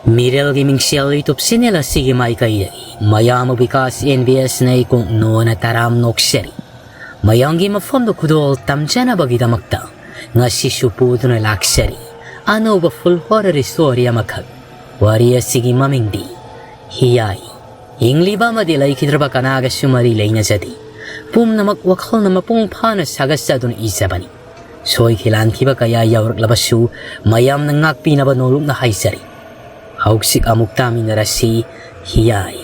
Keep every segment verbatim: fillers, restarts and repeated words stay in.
ꯃꯤꯔꯦꯜꯒꯤ ꯃꯤꯡꯁꯦꯜ YouTube channel ꯑꯁꯤꯒꯤ ꯃꯥꯏꯀꯩꯗꯒꯤ ꯃꯌꯥꯝ ꯕꯤꯀꯥꯁ ꯑꯦꯟ ꯕꯤ ꯑꯦꯁꯅ ꯏꯀꯣꯛ ꯅꯣꯅ ꯇꯔꯥꯝ ꯅꯣꯛꯆꯔꯤ꯫ ꯃꯌꯥꯝꯒꯤ ꯃꯐꯝꯗ ꯈꯨꯗꯣꯜ ꯇꯝꯖꯅꯕꯒꯤꯗꯃꯛꯇ ꯉꯁꯤꯁꯨ ꯄꯨꯗꯨꯅ ꯂꯥꯛꯆꯔꯤ ꯑꯅꯧꯕ full horror story ꯑꯃꯈꯛ꯫ ꯋꯥꯔꯤ ꯑꯁꯤꯒꯤ ꯃꯃꯤꯡꯗꯤ ꯍꯤꯌꯥꯏ꯫ ꯍꯤꯡꯂꯤꯕ ꯑꯃꯗꯤ ꯂꯩꯈꯤꯗ꯭ꯔꯕ ꯀꯅꯥꯒꯁꯨ ꯃꯔꯤ ꯂꯩꯅꯖꯗꯦ꯫ ꯄꯨꯝꯅꯃꯛ ꯋꯥꯈꯜꯅ ꯃꯄꯨꯡ ꯐꯥꯅ ꯁꯥꯒꯠꯆꯗꯨꯅ ꯏꯖꯕꯅꯤ꯫ ꯁꯣꯏꯈꯤ ꯂꯥꯟꯈꯤꯕ ꯀꯌꯥ ꯌꯥꯎꯔꯛꯂꯕꯁꯨ ꯃꯌꯥꯝꯅ ꯉꯥꯛꯄꯤꯅꯕ ꯅꯣꯂꯨꯛꯅ ꯍꯥꯏꯖꯔꯤ꯫ ꯍꯧꯖꯤꯛ ꯑꯃꯨꯛ ꯇꯥꯃꯤꯟꯅꯔꯁꯤ ꯍꯤꯌꯥꯏ꯫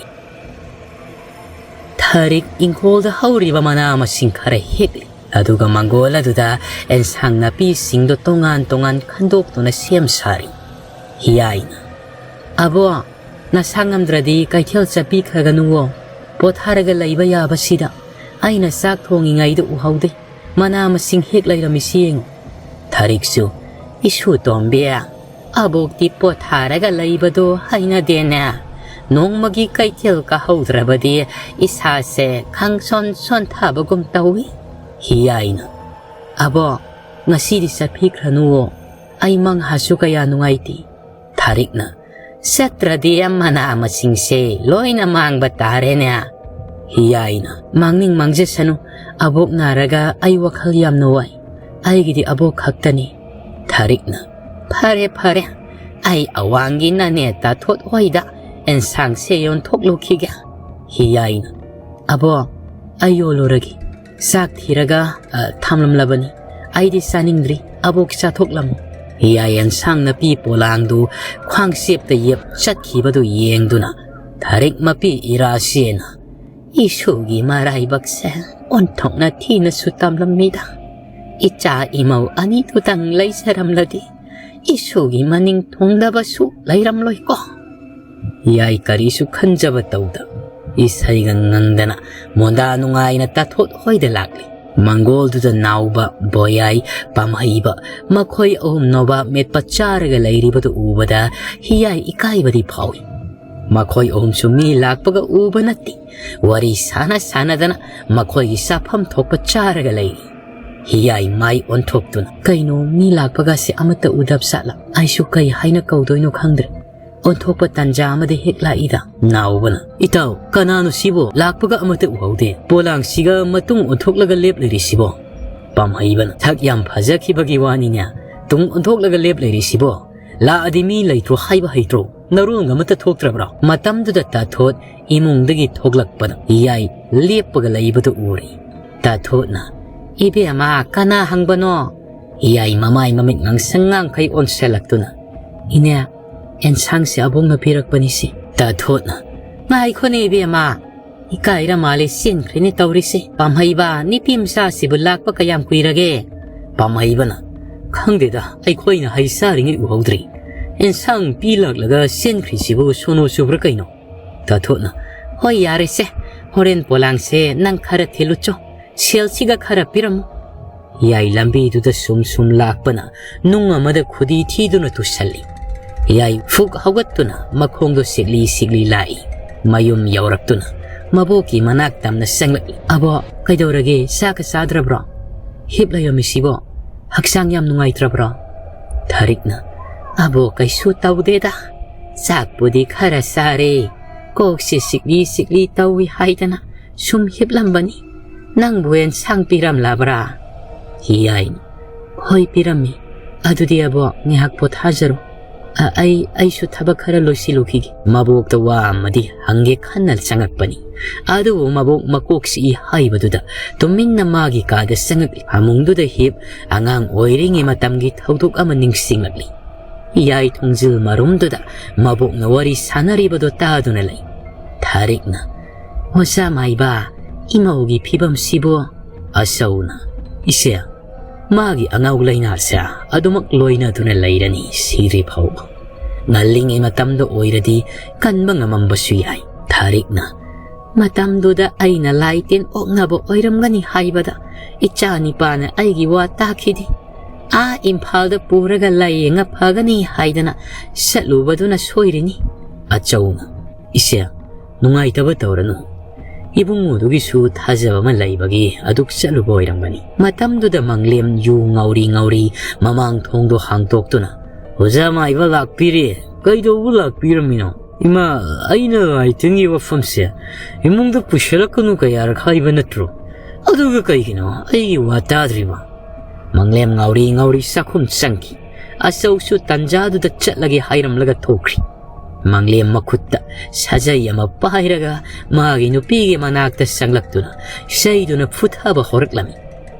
ꯊꯔꯤꯛ ꯏꯪꯈꯣꯜꯗ ꯍꯧꯔꯤꯕ ꯃꯅꯥ ꯃꯁꯤꯡ ꯈꯔ ꯍꯦꯛꯂꯤ꯫ ꯑꯗꯨꯒ ꯃꯪꯒꯣꯜ ꯑꯗꯨꯗ ꯑꯦꯟꯁꯥꯡ ꯅꯥꯄꯤꯁꯤꯡꯗꯨ ꯇꯣꯉꯥꯟ ꯇꯣꯉꯥꯟ ꯈꯟꯗꯣꯛꯇꯨꯅ ꯁꯦꯝ ꯁꯥꯔꯤ꯫ ꯍꯤꯌꯥꯏꯅ, "ꯑꯕꯣ, ꯅꯁꯥ ꯉꯝꯗ꯭ꯔꯗꯤ ꯀꯩꯊꯦꯜ ꯆꯠꯄꯤꯈ꯭ꯔꯒꯅꯨꯋꯣ꯫ ꯄꯣꯊꯥꯔꯒ ꯂꯩꯕ ꯌꯥꯕꯁꯤꯗ ꯑꯩꯅ ꯆꯥꯛ ꯊꯣꯡꯉꯤꯉꯩꯗ ꯎꯍꯧꯗꯦ꯫ ꯃꯅꯥ ꯃꯁꯤꯡ ꯍꯦꯛ ꯂꯩꯔꯝꯃꯤꯁꯤ ꯌꯦꯡꯉꯨ꯫" ꯊꯔꯤꯛꯁꯨ, "ꯏꯁꯨ ꯇꯣꯝꯕꯤ, ꯑꯕꯣꯛꯇꯤ ꯄꯣꯊꯥꯔꯒ ꯂꯩꯕꯗꯣ ꯍꯩꯅꯗꯦꯅꯦ꯫ ꯅꯣꯡꯃꯒꯤ ꯀꯩꯊꯦꯜ ꯀꯥꯍꯧꯗ꯭ꯔꯕꯗꯤ ꯏꯁꯥꯁꯦ ꯈꯪꯁꯣꯟ ꯁꯣꯟꯊꯕꯒꯨꯝ ꯇꯧꯏ꯫" ꯍꯤꯌꯥꯏꯅ, "ꯑꯕꯣ, ꯉꯁꯤꯗꯤ ꯆꯠꯄꯤꯈ꯭ꯔꯅꯨꯋꯣ꯫ ꯑꯩ ꯃꯪꯍꯥꯁꯨ ꯀꯌꯥ ꯅꯨꯡꯉꯥꯏꯇꯦ꯫" ꯊꯔꯤꯛꯅ, "ꯆꯠꯇ꯭ꯔꯗꯤ ꯃꯅꯥ ꯃꯁꯤꯡꯁꯦ ꯂꯣꯏꯅ ꯃꯥꯡꯕ ꯇꯥꯔꯦꯅꯦ꯫" ꯍꯤꯌꯥꯏꯅ, "ꯃꯥꯡꯅꯤꯡ ꯃꯥꯡꯖꯁꯅꯨ꯫ ꯑꯕꯣꯛ ꯅꯥꯔꯒ ꯑꯩ ꯋꯥꯈꯜ ꯌꯥꯝꯅ ꯋꯥꯏ꯫ ꯑꯩꯒꯤꯗꯤ ꯑꯕꯣꯛ ꯈꯛꯇꯅꯤ꯫" ꯊꯔꯤꯛꯅ, "ꯐꯔꯦ, ꯐꯔꯦ꯫ ꯑꯩ ꯑꯋꯥꯡꯒꯤ ꯅꯅꯦ ꯇꯥꯊꯣꯠ ꯍꯣꯏꯗ ꯑꯦꯟꯁꯥꯡꯁꯦ ꯌꯣꯟꯊꯣꯛꯂꯨꯈꯤꯒꯦ꯫" ꯍꯤꯌꯥꯏꯅ, "ꯑꯕꯣ, ꯑꯩ ꯌꯣꯜꯂꯨꯔꯒꯦ꯫ ꯆꯥꯛ ꯊꯤꯔꯒ, ꯑ, ꯊꯝꯂꯝꯂꯕꯅꯤ꯫ ꯑꯩꯗꯤ ꯆꯥꯅꯤꯡꯗ꯭ꯔꯤ꯫ ꯑꯕꯣꯛ ꯆꯥꯊꯣꯛꯂꯝꯃꯨ꯫" ꯍꯤꯌꯥꯏ ꯑꯦꯟꯁꯥꯡ ꯅꯥꯄꯤ ꯄꯣꯂꯥꯡꯗꯨ ꯈ꯭ꯋꯥꯡꯆꯦꯞꯇ ꯌꯦꯞ ꯆꯠꯈꯤꯕꯗꯨ ꯌꯦꯡꯗꯨꯅ ꯊꯔꯤꯛ ꯃꯄꯤ ꯏꯔꯥꯁꯤꯅ, "ꯏꯁꯨꯒꯤ ꯃꯔꯥꯏꯕꯛꯁꯦ ꯑꯣꯟꯊꯣꯛꯅ ꯊꯤꯅꯁꯨ ꯇꯝꯂꯝꯃꯤꯗ꯫ ꯏꯆꯥ ꯏꯃꯧ ꯑꯅꯤꯗꯨꯇꯪ ꯂꯩꯖꯔꯝꯂꯗꯤ ꯏꯁꯨꯒꯤ ꯃꯅꯤꯡ ꯊꯨꯡꯗꯕꯁꯨ ꯂꯩꯔꯝꯂꯣꯏꯀꯣ꯫" ꯍꯤꯌꯥꯏ ꯀꯔꯤꯁꯨ ꯈꯟꯖꯕ ꯇꯧꯗ ꯏꯁꯩꯒ ꯉꯪꯗꯅ ꯃꯣꯟꯗꯥ ꯅꯨꯡꯉꯥꯏꯅ ꯇꯥꯊꯣꯠ ꯍꯣꯏꯗ ꯂꯥꯛꯂꯤ꯫ ꯃꯪꯒꯣꯜꯗꯨꯗ ꯅꯥꯎꯕ, ꯕꯣꯌꯥꯏ, ꯄꯥꯝꯍꯩꯕ, ꯃꯈꯣꯏ ꯑꯍꯨꯝ ꯅꯣꯕꯥꯞ ꯃꯦꯠꯄ ꯆꯥꯔꯒ ꯂꯩꯔꯤꯕꯗꯨ ꯎꯕꯗ ꯍꯤꯌꯥꯏ ꯏꯀꯥꯏꯕꯗꯤ ꯐꯥꯎꯏ꯫ ꯃꯈꯣꯏ ꯑꯍꯨꯝꯁꯨ ꯃꯤ ꯂꯥꯛꯄꯒ ꯎꯕ ꯅꯠꯇꯦ꯫ ꯋꯥꯔꯤ ꯁꯥꯟꯅ ꯁꯥꯟꯅꯗꯅ ꯃꯈꯣꯏꯒꯤ ꯆꯥꯐꯝ ꯊꯣꯛꯄ ꯆꯥꯔꯒ ꯂꯩꯔꯤ꯫ ꯍꯤꯌꯥꯏ ꯃꯥꯏ ꯑꯣꯟꯊꯣꯛꯇꯨꯅ, "ꯀꯩꯅꯣ, ꯃꯤ ꯂꯥꯛꯄꯒꯁꯦ ꯑꯃꯠꯇ ꯎꯗꯕ ꯖꯥꯠꯂ? ꯑꯩꯁꯨ ꯀꯩ ꯍꯥꯏꯅ ꯀꯧꯗꯣꯏꯅꯣ ꯈꯪꯗ꯭ꯔꯦ꯫ ꯑꯣꯟꯊꯣꯛꯄ ꯇꯥꯟꯖꯥ ꯑꯃꯗ ꯍꯦꯛ ꯂꯥꯛꯏꯗ꯫ ꯅꯥꯎꯕꯅ, "ꯏꯇꯥꯎ, ꯀꯅꯥꯅꯣ ꯁꯤꯕꯣ? ꯂꯥꯛꯄꯒ ꯑꯃꯠꯇ ꯎꯍꯧꯗꯦ꯫ ꯄꯣꯂꯥꯡꯁꯤꯒ ꯃꯇꯨꯡ ꯑꯣꯟꯊꯣꯛꯂꯒ ꯂꯦꯞ ꯂꯩꯔꯤꯁꯤꯕꯣ?" ꯄꯥꯝꯍꯩꯕꯅ, "ꯁꯛ ꯌꯥꯝ ꯐꯖꯈꯤꯕꯒꯤ ꯋꯥꯅꯤꯅꯦ, ꯇꯨꯡ ꯑꯣꯟꯊꯣꯛꯂꯒ ꯂꯦꯞ ꯂꯩꯔꯤꯁꯤꯕꯣ? ꯂꯥꯛꯑꯗꯤ ꯃꯤ ꯂꯩꯇ꯭ꯔꯣ ꯍꯥꯏꯕ ꯍꯩꯇ꯭ꯔꯣ? ꯅꯔꯣꯟꯒ ꯑꯃꯠꯇ ꯊꯣꯛꯇ꯭ꯔꯕ꯭ꯔꯣ?" ꯃꯇꯝꯗꯨꯗ ꯇꯥꯊꯣꯠ ꯏꯃꯨꯡꯗꯒꯤ ꯊꯣꯛꯂꯛꯄꯗ ꯏꯌꯥꯏ ꯂꯦꯞꯄꯒ ꯂꯩꯕꯗꯨ ꯎꯔꯦ꯫ ꯇꯥꯊꯣꯠꯅ, "ꯏꯕꯦꯝꯃ, ꯀꯅꯥ ꯍꯪꯕꯅꯣ?" ꯏꯌꯥꯏ ꯃꯃꯥꯏ ꯃꯃꯤꯠ ꯉꯥꯡꯁꯪ ꯉꯥꯡꯈꯩ ꯑꯣꯟꯁꯤꯜꯂꯛꯇꯨꯅ, "ꯏꯅꯦ, ꯑꯦꯟꯁꯥꯡꯁꯦ ꯑꯕꯣꯛꯅ ꯄꯤꯔꯛꯄꯅꯤ ꯁꯤ꯫" ꯇꯥꯊꯣꯠꯅ, "ꯉꯥꯏꯈꯣꯅꯦ ꯏꯕꯦꯝꯃ, ꯏꯀꯥꯏꯔ ꯃꯥꯜꯂꯦ ꯆꯦꯟꯈ꯭ꯔꯦꯅꯦ ꯇꯧꯔꯤꯁꯦ꯫ ꯄꯥꯝꯍꯩꯕ, ꯅꯨꯄꯤ ꯃꯆꯥꯁꯤꯕꯨ ꯂꯥꯛꯄ ꯀꯌꯥꯝ ꯀꯨꯏꯔꯒꯦ?" ꯄꯥꯝꯍꯩꯕꯅ, "ꯈꯪꯗꯦꯗ, ꯑꯩꯈꯣꯏꯅ ꯍꯩ ꯆꯥꯔꯤꯉꯩ ꯎꯍꯧꯗ꯭ꯔꯤ꯫ ꯑꯦꯟꯁꯥꯡ ꯄꯤ ꯂꯥꯛꯂꯒ ꯆꯦꯟꯈ꯭ꯔꯤꯁꯤꯕꯨ ꯁꯣꯅꯣ ꯆꯨꯕ꯭ꯔꯥ ꯀꯩꯅꯣ?" ꯇꯥꯊꯣꯠꯅ, "ꯍꯣꯏ, ꯌꯥꯔꯦꯁꯦ, ꯍꯣꯔꯦꯟ ꯄꯣꯂꯥꯡꯁꯦ ꯅꯪ ꯈꯔ ꯊꯤꯜꯂꯨꯆꯣ, ꯁꯦꯜꯁꯤꯒ ꯈꯔ ꯄꯤꯔꯝꯃꯨ꯫" ꯌꯥꯏ ꯂꯝꯕꯤꯗꯨꯗ ꯁꯨꯝ ꯁꯨꯝ ꯂꯥꯛꯄꯅ ꯅꯨꯡ ꯑꯃꯗ ꯈꯨꯗꯤ ꯊꯤꯗꯨꯅ ꯇꯨꯁꯜꯂꯤ꯫ ꯌꯥꯏ ꯐꯨꯛ ꯍꯧꯒꯠꯇꯨꯅ ꯃꯈꯣꯡꯗꯣ ꯁꯤꯛꯂꯤ ꯁꯤꯛꯂꯤ ꯂꯥꯛꯏ꯫ ꯃꯌꯨꯝ ꯌꯧꯔꯛꯇꯨꯅ ꯃꯕꯣꯛꯀꯤ ꯃꯅꯥꯛ ꯇꯝꯅ ꯆꯪꯂꯛꯂꯤ꯫ "ꯑꯕꯣ, ꯀꯩꯗꯧꯔꯒꯦ? ꯆꯥꯛꯀ ꯆꯥꯗ꯭ꯔꯕ꯭ꯔꯣ? ꯍꯤꯞ ꯂꯩꯔꯝꯃꯤꯁꯤꯕꯣ? ꯍꯛꯆꯥꯡ ꯌꯥꯝ ꯅꯨꯡꯉꯥꯏꯇ꯭ꯔꯕ꯭ꯔꯣ?" ꯊꯥꯔꯤꯛꯅ, "ꯑꯕꯣ, ꯀꯩꯁꯨ ꯇꯧꯗꯦꯗ꯫ ꯆꯥꯛꯄꯨꯗꯤ ꯈꯔ ꯆꯥꯔꯦ꯫ ꯀꯣꯛꯁꯦ ꯁꯤꯛꯂꯤ ꯁꯤꯛꯂꯤ ꯇꯧꯏ ꯍꯥꯏꯗꯅ ꯁꯨꯝ ꯍꯤꯞꯂꯝꯕꯅꯤ꯫ ꯅꯪꯕꯨ ꯑꯦꯟꯁꯥꯡ ꯄꯤꯔꯝꯂꯕ꯭ꯔꯥ?" ꯍꯤꯌꯥꯏꯅ, "ꯍꯣꯏ, ꯄꯤꯔꯝꯃꯤ꯫ ꯑꯗꯨꯗꯤ ꯑꯕꯣ, ꯉꯥꯏꯍꯥꯛ ꯄꯣꯊꯥꯖꯔꯣ꯫ ꯑ-, ꯑꯩ, ꯑꯩꯁꯨ ꯊꯕꯛ ꯈꯔ ꯂꯣꯏꯁꯤꯜꯂꯨꯈꯤꯒꯦ꯫" ꯃꯕꯣꯛꯇ ꯋꯥ ꯑꯃꯗꯤ ꯍꯪꯒꯦ ꯈꯟꯅ ꯆꯪꯉꯛꯄꯅꯤ꯫ ꯑꯗꯨꯕꯨ ꯃꯕꯣꯛ ꯃꯀꯣꯛ ꯆꯤꯛꯏ ꯍꯥꯏꯕꯗꯨꯗ ꯇꯨꯃꯤꯟꯅ ꯃꯥꯒꯤ ꯀꯥꯗ ꯆꯪꯉꯛꯂꯤ꯫ ꯐꯃꯨꯡꯗꯨꯗ ꯍꯤꯞ ꯑꯉꯥꯡ ꯑꯣꯏꯔꯤꯉꯩ ꯃꯇꯝꯒꯤ ꯊꯧꯗꯣꯛ ꯑꯃ ꯅꯤꯡꯁꯤꯡꯂꯛꯂꯤ꯫ ꯌꯥꯏ ꯊꯣꯡꯖꯤꯜ ꯃꯔꯨꯝꯗꯨꯗ ꯃꯕꯣꯛꯅ ꯋꯥꯔꯤ ꯁꯥꯟꯅꯔꯤꯕꯗꯨ ꯇꯥꯗꯨꯅ ꯂꯩ꯫ ꯊꯥꯔꯤꯛꯅ, "ꯑꯣꯖꯥ ꯃꯥꯏꯕ, ꯏꯃꯧꯒꯤ ꯐꯤꯕꯝꯁꯤꯕꯨ?" ꯑꯆꯧꯅ, "ꯏꯆꯦ, ꯃꯥꯒꯤ ꯑꯉꯥꯎ ꯂꯥꯏꯅꯥꯁꯦ ꯑꯗꯨꯃꯛ ꯂꯣꯏꯅꯗꯨꯅ ꯂꯩꯔꯅꯤ ꯁꯤꯗ꯭ꯔꯤ ꯐꯥꯎꯕ꯫ ꯉꯜꯂꯤꯉꯩ ꯃꯇꯝꯗ ꯑꯣꯏꯔꯗꯤ ꯀꯟꯕ ꯉꯝꯃꯝꯕꯁꯨ ꯌꯥꯏ꯫" ꯊꯥꯔꯤꯛꯅ, "ꯃꯇꯝꯗꯨꯗ ꯑꯩꯅ ꯂꯥꯏ ꯇꯤꯟ ꯑꯣꯛꯅꯕ ꯑꯣꯏꯔꯝꯒꯅꯤ ꯍꯥꯏꯕꯗ ꯏꯆꯥ ꯅꯤꯄꯥꯅ ꯑꯩꯒꯤ ꯋꯥ ꯇꯥꯈꯤꯗꯦ꯫ ꯑꯥ ꯏꯝꯐꯥꯜꯗ ꯄꯨꯔꯒ ꯂꯥꯏꯌꯦꯡꯉ ꯐꯒꯅꯤ ꯍꯥꯏꯗꯅ ꯆꯠꯂꯨꯕꯗꯨꯅ ꯁꯣꯏꯔꯤꯅꯤ꯫" ꯑꯆꯧꯅ, "ꯏꯆꯦ, ꯅꯨꯡꯉꯥꯏꯇꯕ ꯇꯧꯔꯅꯨ꯫ ꯏꯕꯨꯡꯉꯣꯗꯨꯒꯤꯁꯨ ꯊꯥꯖꯕ ꯑꯃ ꯂꯩꯕꯒꯤ ꯑꯗꯨꯛ ꯆꯠꯂꯨꯕ ꯑꯣꯏꯔꯝꯒꯅꯤ꯫" ꯃꯇꯝꯗꯨꯗ ꯃꯪꯂꯦꯝ ꯌꯨ ꯉꯥꯎꯔꯤ ꯉꯥꯎꯔꯤ ꯃꯃꯥꯡ ꯊꯣꯡꯗꯣ ꯍꯥꯡꯇꯣꯛꯇꯨꯅ, "ꯑꯣꯖꯥ ꯃꯥꯏꯕ ꯂꯥꯛꯄꯤꯔꯦ, "ꯀꯩꯗꯧꯕ ꯂꯥꯛꯄꯤꯔꯝꯃꯤꯅꯣ?" "ꯏꯃꯥ, ꯑꯩꯅ ꯂꯥꯏ ꯇꯤꯟꯒꯤ ꯋꯥꯐꯝꯁꯦ ꯏꯃꯨꯡꯗ ꯄꯨꯁꯤꯜꯂꯛꯀꯅꯨ ꯀꯌꯥꯔꯛ ꯍꯥꯏꯕ ꯅꯠꯇ꯭ꯔꯣ? ꯑꯗꯨꯒ ꯀꯩꯒꯤꯅꯣ ꯑꯩꯒꯤ ꯋꯥ ꯇꯥꯗ꯭ꯔꯤꯕ?" ꯃꯪꯂꯦꯝ ꯉꯥꯎꯔꯤ ꯉꯥꯎꯔꯤ ꯆꯥꯛꯈꯨꯝ ꯆꯪꯈꯤ꯫ ꯑꯆꯧꯁꯨ ꯇꯟꯖꯥꯗꯨꯗ ꯆꯠꯂꯒꯦ ꯍꯥꯏꯔꯝꯂꯒ ꯊꯣꯛꯈ꯭ꯔꯤ꯫ ꯃꯪꯂꯦꯝ ꯃꯈꯨꯠꯇ ꯁꯥꯖꯩ ꯑꯃ ꯄꯥꯏꯔꯒ ꯃꯥꯒꯤ ꯅꯨꯄꯤꯒꯤ ꯃꯅꯥꯛꯇ ꯆꯪꯂꯛꯇꯨꯅ ꯆꯩꯗꯨꯅ ꯐꯨꯊꯕ ꯍꯧꯔꯛꯂꯝꯃꯤ꯫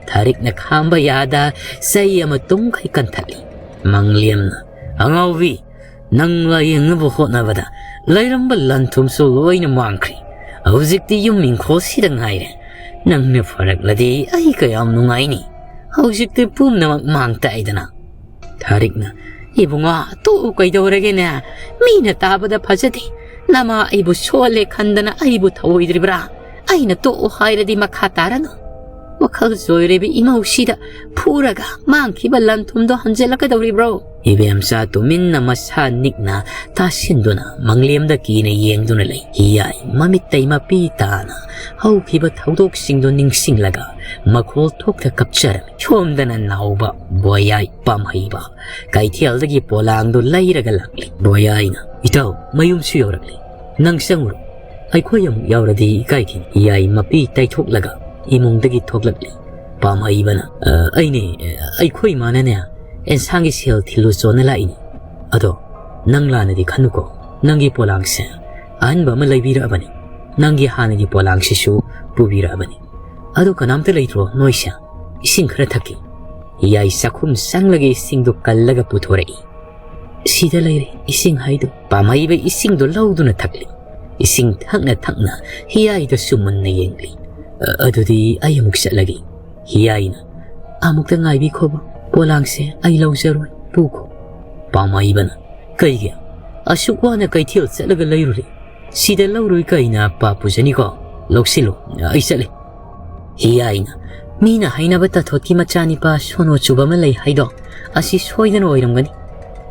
ꯊꯥꯔꯤꯛꯅ ꯈꯥꯝꯕ ꯌꯥꯗ ꯆꯩ ꯑꯃ ꯇꯨꯝꯈꯩ ꯀꯟꯊꯠꯂꯤ꯫ ꯃꯪꯂꯦꯝꯅ, "ꯑꯉꯥꯎꯕꯤ, ꯅꯪ ꯂꯥꯌꯦꯡꯅꯕ ꯍꯣꯠꯅꯕꯗ ꯂꯩꯔꯝꯕ ꯂꯟ ꯊꯨꯝꯁꯨ ꯂꯣꯏꯅ ꯃꯥꯡꯈ꯭ꯔꯦ꯫ ꯍꯧꯖꯤꯛꯇꯤ ꯌꯨꯝ ꯏꯪꯈꯣꯜꯁꯤꯗ ꯉꯥꯏꯔꯦ꯫ ꯅꯪꯅ ꯐꯔꯛꯂꯗꯤ ꯑꯩ ꯀꯌꯥꯝ ꯅꯨꯡꯉꯥꯏꯅꯤ꯫ ꯍꯧꯖꯤꯛꯇꯤ ꯄꯨꯝꯅꯃꯛ ꯃꯥꯡ ꯇꯥꯛꯏꯗꯅ꯫" ꯊꯥꯔꯤꯛꯅ, "ꯏꯕꯨꯡꯉꯣ, ꯇꯣꯛꯎ ꯀꯩꯗꯧꯔꯒꯦꯅꯦ? ꯃꯤꯅ ꯇꯥꯕꯗ ꯐꯖꯗꯦ꯫ ꯅꯃꯥ ꯑꯩꯕꯨ ꯁꯣꯜꯂꯦ ꯈꯟꯗꯅ ꯑꯩꯕꯨ ꯊꯧꯑꯣꯏꯗ꯭ꯔꯤꯕ꯭ꯔꯥ? ꯑꯩꯅ ꯇꯣꯛꯎ ꯍꯥꯏꯔꯗꯤ ꯃꯈꯥ ꯇꯥꯔꯅꯨ꯫ ꯋꯥꯈꯜ ꯆꯣꯏꯔꯕꯤ ꯏꯃꯧꯁꯤꯗ ꯐꯨꯔꯒ ꯃꯥꯡꯈꯤꯕ ꯂꯟ ꯊꯨꯝꯗꯣ ꯍꯟꯖꯤꯜꯂꯛꯀꯗꯧꯔꯤꯕ꯭ꯔꯣ?" ꯏꯕꯦꯝꯆꯥ ꯇꯨꯃꯤꯟꯅ ꯃꯁꯥ ꯅꯤꯛꯅ ꯇꯥꯁꯤꯟꯗꯨꯅ ꯃꯪꯂꯦꯝꯗ ꯀꯤꯅ ꯌꯦꯡꯗꯨꯅ ꯂꯩ꯫ ꯍꯤꯌꯥꯏ ꯃꯃꯤꯠꯇꯩ ꯃꯄꯤ ꯇꯥꯅ ꯍꯧꯈꯤꯕ ꯊꯧꯗꯣꯛꯁꯤꯡꯗꯣ ꯅꯤꯡꯁꯤꯡꯂꯒ ꯃꯈꯣꯜ ꯊꯣꯛꯇ ꯀꯞꯆꯔꯝꯃꯤ꯫ ꯁꯣꯝꯗꯅ ꯅꯥꯎꯕ ꯕꯣꯌꯥꯏ ꯄꯥꯝꯍꯩꯕ ꯀꯩꯊꯦꯜꯗꯒꯤ ꯄꯣꯂꯥꯡꯗꯣ ꯂꯩꯔꯒ ꯂꯥꯛꯂꯤ꯫ ꯕꯣꯌꯥꯏꯅ, "ꯏꯇꯥꯎ, ꯃꯌꯨꯝꯁꯨ ꯌꯧꯔꯛꯂꯤ꯫ ꯅꯪ ꯆꯪꯉꯨꯔꯣ꯫ ꯑꯩꯈꯣꯏ ꯑꯃꯨꯛ ꯌꯥꯎꯔꯗꯤ ꯏꯀꯥꯏꯈꯤꯅꯤ꯫" ꯍꯤꯌꯥꯏ ꯃꯄꯤ ꯇꯩꯊꯣꯛꯂꯒ ꯏꯃꯨꯡꯗꯒꯤ ꯊꯣꯛꯂꯛꯂꯤ꯫ ꯄꯥꯝꯍꯩꯕꯅ, "ꯑ, ꯑꯩꯅꯦ, ꯑ, ꯑꯩꯈꯣꯏ ꯏꯃꯥꯅꯅꯦ ꯑꯦꯟꯁꯥꯡꯒꯤ ꯁꯦꯜ ꯊꯤꯜꯂꯨ ꯆꯣꯅ ꯂꯥꯛꯏꯅꯤ꯫ ꯑꯗꯣ ꯅꯪ ꯂꯥꯟꯅꯗꯤ ꯈꯟꯅꯨꯀꯣ꯫ ꯅꯪꯒꯤ ꯄꯣꯂꯥꯡꯁꯦ ꯑꯍꯟꯕ ꯑꯃ ꯂꯩꯕꯤꯔꯛꯑꯕꯅꯤ꯫ ꯅꯪꯒꯤ ꯍꯥꯟꯅꯒꯤ ꯄꯣꯂꯥꯡꯁꯤꯁꯨ ꯄꯨꯕꯤꯔꯛꯑꯕꯅꯤ꯫ ꯑꯗꯣ ꯀꯅꯥꯝꯇ ꯂꯩꯇ꯭ꯔꯣ ꯅꯣꯏꯁꯦ? ꯏꯁꯤꯡ ꯈꯔ ꯊꯛꯀꯦ꯫" ꯍꯤꯌꯥꯏ ꯆꯥꯛꯈꯨꯝ ꯆꯪꯂꯒ ꯏꯁꯤꯡꯗꯣ ꯀꯜꯂꯒ ꯄꯨꯊꯣꯔꯛꯏ꯫ "ꯁꯤꯗ ꯂꯩꯔꯦ ꯏꯁꯤꯡ ꯍꯥꯏꯗꯣ꯫" ꯄꯥꯝꯍꯩꯕ ꯏꯁꯤꯡꯗꯣ ꯂꯧꯗꯨꯅ ꯊꯛꯂꯤ꯫ ꯏꯁꯤꯡ ꯊꯛꯅ ꯊꯛꯅ ꯍꯤꯌꯥꯏꯗꯁꯨ ꯃꯨꯟꯅ ꯌꯦꯡꯂꯤ꯫ "ꯑ-, ꯑꯗꯨꯗꯤ ꯑꯩ ꯑꯃꯨꯛ ꯆꯠꯂꯒꯦ꯫" ꯍꯤꯌꯥꯏꯅ, "ꯑꯃꯨꯛꯇ ꯉꯥꯏꯕꯤꯈꯣꯕ, ꯄꯣꯂꯥꯡꯁꯦ ꯑꯩ ꯂꯧꯖꯔꯣꯏ, ꯄꯨꯈꯣ꯫" ꯄꯥꯝꯍꯩꯕꯅ, "ꯀꯩꯒꯤ? ꯑꯁꯨꯛ ꯋꯥꯅ ꯀꯩꯊꯦꯜ ꯆꯠꯂꯒ ꯂꯩꯔꯨꯔꯦ꯫ ꯁꯤꯗ ꯂꯧꯔꯣꯏ ꯀꯩꯅ ꯄꯥꯞ ꯄꯨꯖꯅꯤꯀꯣ? ꯂꯧꯁꯤꯜꯂꯨ, ꯑꯩ ꯆꯠꯂꯦ꯫" ꯍꯤꯌꯥꯏꯅ, "ꯃꯤꯅ ꯍꯥꯏꯅꯕ ꯇꯥꯊꯣꯠꯀꯤ ꯃꯆꯥꯅꯤꯄꯥ ꯁꯣꯅꯣ ꯆꯨꯕ ꯑꯃ ꯂꯩ ꯍꯥꯏꯗꯣ, ꯑꯁꯤ ꯁꯣꯏꯗꯅ ꯑꯣꯏꯔꯝꯒꯅꯤ꯫"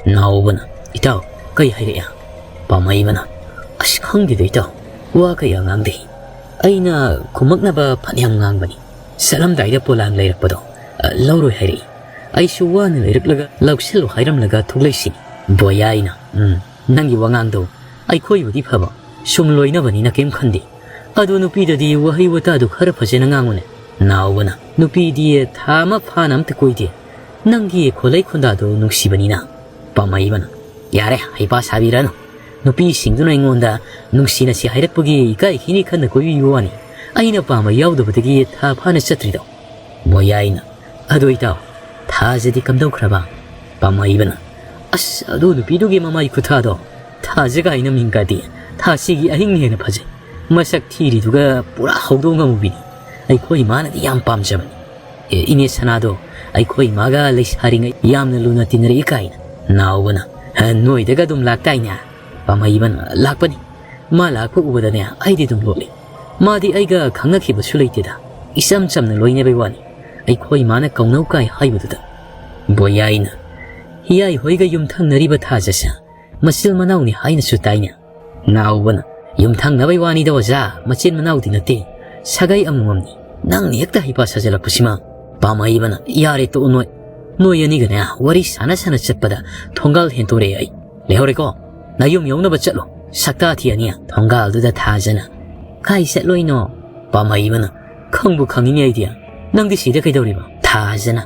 ꯅꯥꯎꯕꯅ, "ꯏꯇꯥꯎ, ꯀꯩ ꯍꯥꯏꯔꯛꯑꯦ?" ꯄꯥꯝꯍꯩꯕꯅ, "ꯑꯁ, ꯈꯪꯗꯦꯗ ꯏꯇꯥꯎ, ꯋꯥ ꯀꯌꯥ ꯉꯥꯡꯗꯦ꯫ ꯑꯩꯅ ꯈꯨꯝꯃꯛꯅꯕ ꯐꯅꯌꯥꯝ ꯉꯥꯡꯕꯅꯤ꯫ ꯆꯠꯂꯝꯗꯥꯏꯗ ꯄꯣꯂꯥꯡ ꯂꯩꯔꯛꯄꯗꯣ, ꯑ, ꯂꯧꯔꯣꯏ ꯍꯥꯏꯔꯛꯏ꯫ ꯑꯩꯁꯨ ꯋꯥꯅ ꯂꯩꯔꯛꯂꯒ ꯂꯧꯁꯤꯜꯂꯨ ꯍꯥꯏꯔꯝꯂꯒ ꯊꯣꯛꯂꯛꯏꯁꯤꯅꯤ꯫ ꯕꯣꯌꯥꯏꯅ, "ꯎꯝ, ꯅꯪꯒꯤ ꯋꯥꯉꯥꯡꯗꯣ ꯑꯩꯈꯣꯏꯕꯨꯗꯤ ꯐꯕ, ꯁꯨꯝ ꯂꯣꯏꯅꯕꯅꯤꯅ ꯀꯩꯝ ꯈꯟꯗꯦ꯫ ꯑꯗꯣ ꯅꯨꯄꯤꯗꯗꯤ ꯋꯥꯍꯩ ꯋꯥꯇꯥꯗꯨ ꯈꯔ ꯐꯖꯅ ꯉꯥꯡꯉꯨꯅꯦ"꯫ ꯅꯥꯎꯕꯅ, "ꯅꯨꯄꯤꯗꯤ ꯊꯥ ꯑꯃ ꯐꯥꯅ ꯑꯝꯇ ꯀꯣꯏꯗꯦ꯫ ꯅꯪꯒꯤ ꯈꯣꯂꯩ ꯈꯣꯟꯗꯥꯗꯣ ꯅꯨꯡꯁꯤꯕꯅꯤꯅ"꯫ ꯄꯥꯃꯩꯕꯅ, "ꯌꯥꯔꯦ, ꯍꯩꯄꯥ ꯁꯥꯕꯤꯔꯅꯨ꯫ ꯅꯨꯄꯤꯁꯤꯡꯗꯨꯅ ꯑꯩꯉꯣꯟꯗ ꯅꯨꯡꯁꯤꯅꯁꯤ ꯍꯥꯏꯔꯛꯄꯒꯤ ꯏꯀꯥꯏꯈꯤꯅꯤ ꯈꯟꯅ ꯀꯣꯏꯕꯤꯕ ꯋꯥꯅꯤ꯫ ꯑꯩꯅ ꯄꯥꯝꯕ ꯌꯥꯎꯗꯕꯗꯒꯤ ꯊꯥ ꯐꯥꯅ ꯆꯠꯇ꯭ꯔꯤꯗꯣ"꯫ ꯕꯣꯌꯥꯏꯅ, "ꯑꯗꯣ ꯏꯇꯥꯎ, ꯊꯥꯖꯗꯤ ꯀꯝꯗꯧꯈ꯭ꯔꯕ?" ꯄꯥꯃꯩꯕꯅ, "ꯑꯁ, ꯑꯗꯨ ꯅꯨꯄꯤꯗꯨꯒꯤ ꯃꯃꯥꯏ ꯈꯨꯊꯥꯗꯣ, ꯊꯥꯖ ꯀꯥꯏꯅ ꯃꯤꯡ ꯀꯥꯗꯦ꯫ ꯊꯥꯁꯤꯒꯤ ꯑꯍꯤꯡꯅ ꯍꯦꯟꯅ ꯐꯖꯩ꯫ ꯃꯁꯛ ꯊꯤꯔꯤꯗꯨꯒ ꯄꯨꯔꯥ ꯍꯧꯗꯣꯡ ꯑꯃꯨꯕꯤꯅꯤ꯫ ꯑꯩꯈꯣꯏ ꯏꯃꯥꯅꯗꯤ ꯌꯥꯝ ꯄꯥꯝꯖꯕꯅꯤ꯫ ꯑꯦ, ꯏꯅꯦ ꯁꯅꯥꯗꯣ ꯑꯩꯈꯣꯏ ꯏꯃꯥꯒ ꯂꯩꯁꯥꯔꯤꯉꯩ ꯌꯥꯝꯅ ꯂꯨꯅ ꯇꯤꯟꯅꯔꯛꯏ ꯀꯥꯏꯅ"꯫ ꯅꯥꯎꯕꯅ, "ꯑꯦ, ꯅꯣꯏꯗꯒ ꯑꯗꯨꯝ ꯂꯥꯛꯇꯥꯏꯅꯦ?" ꯄꯥꯃꯩꯕꯅ, "ꯂꯥꯛꯄꯅꯤ꯫ ꯃꯥ ꯂꯥꯛꯄ ꯎꯕꯗꯅꯦ ꯑꯩꯗꯤ ꯑꯗꯨꯝ ꯂꯣꯠꯂꯤ꯫ ꯃꯥꯗꯤ ꯑꯩꯒ ꯈꯪꯅꯈꯤꯕꯁꯨ ꯂꯩꯇꯦꯗ꯫ ꯏꯆꯝ ꯆꯝꯅ ꯂꯣꯏꯅꯕꯩ ꯋꯥꯅꯤ꯫ ꯑꯩꯈꯣꯏ ꯏꯃꯥꯅ ꯀꯧꯅꯧ ꯀꯥꯏ ꯍꯥꯏꯕꯗꯨꯗ"꯫ ꯕꯣꯌꯥꯏꯅ, "ꯍꯤꯌꯥꯏ ꯍꯣꯏꯒ ꯌꯨꯝꯊꯪꯅꯔꯤꯕ ꯊꯥꯖꯁꯦ ꯃꯆꯤꯜ ꯃꯅꯥꯎꯅꯤ ꯍꯥꯏꯅꯁꯨ ꯇꯥꯏꯅꯦ"꯫ ꯅꯥꯎꯕꯅ, "ꯌꯨꯝꯊꯪꯅꯕꯩ ꯋꯥꯅꯤꯗ ꯑꯣꯖꯥ, ꯃꯆꯤꯟ ꯃꯅꯥꯎꯗꯤ ꯅꯠꯇꯦ꯫ ꯁꯥꯒꯩ ꯑꯃꯃꯝꯅꯤ꯫ ꯅꯪꯅ ꯍꯦꯛꯇ ꯍꯩꯄꯥ ꯁꯥꯖꯤꯜꯂꯛꯄꯁꯤꯃ"꯫ ꯄꯥꯃꯩꯕꯅ, "ꯌꯥꯔꯦ, ꯇꯣꯛꯑꯣ ꯅꯣꯏ꯫ ꯅꯣꯏ ꯑꯅꯤꯒꯅꯦ ꯋꯥꯔꯤ ꯁꯥꯟꯅ ꯁꯥꯟꯅ ꯆꯠꯄꯗ ꯊꯣꯡꯒꯥꯜ ꯍꯦꯟꯇꯣꯔꯛꯑꯦ ꯑꯩ꯫ ꯂꯩꯍꯧꯔꯦꯀꯣ? ꯅꯌꯨꯝ ꯌꯧꯅꯕ ꯆꯠꯂꯣ꯫ ꯁꯛꯇꯥ ꯊꯤ ꯑꯅꯤ"꯫ ꯊꯣꯡꯒꯥꯜꯗꯨꯗ ꯊꯥꯖꯅ, "ꯀꯥꯏ ꯆꯠꯂꯣꯏꯅꯣ?" ꯄꯥꯃꯩꯕꯅ, "ꯈꯪꯕꯨ ꯈꯪꯉꯤꯅꯦ ꯑꯩꯗꯤ꯫ ꯅꯪꯗꯤ ꯁꯤꯗ ꯀꯩꯗꯧꯔꯤꯕ?" ꯊꯥꯖꯅ,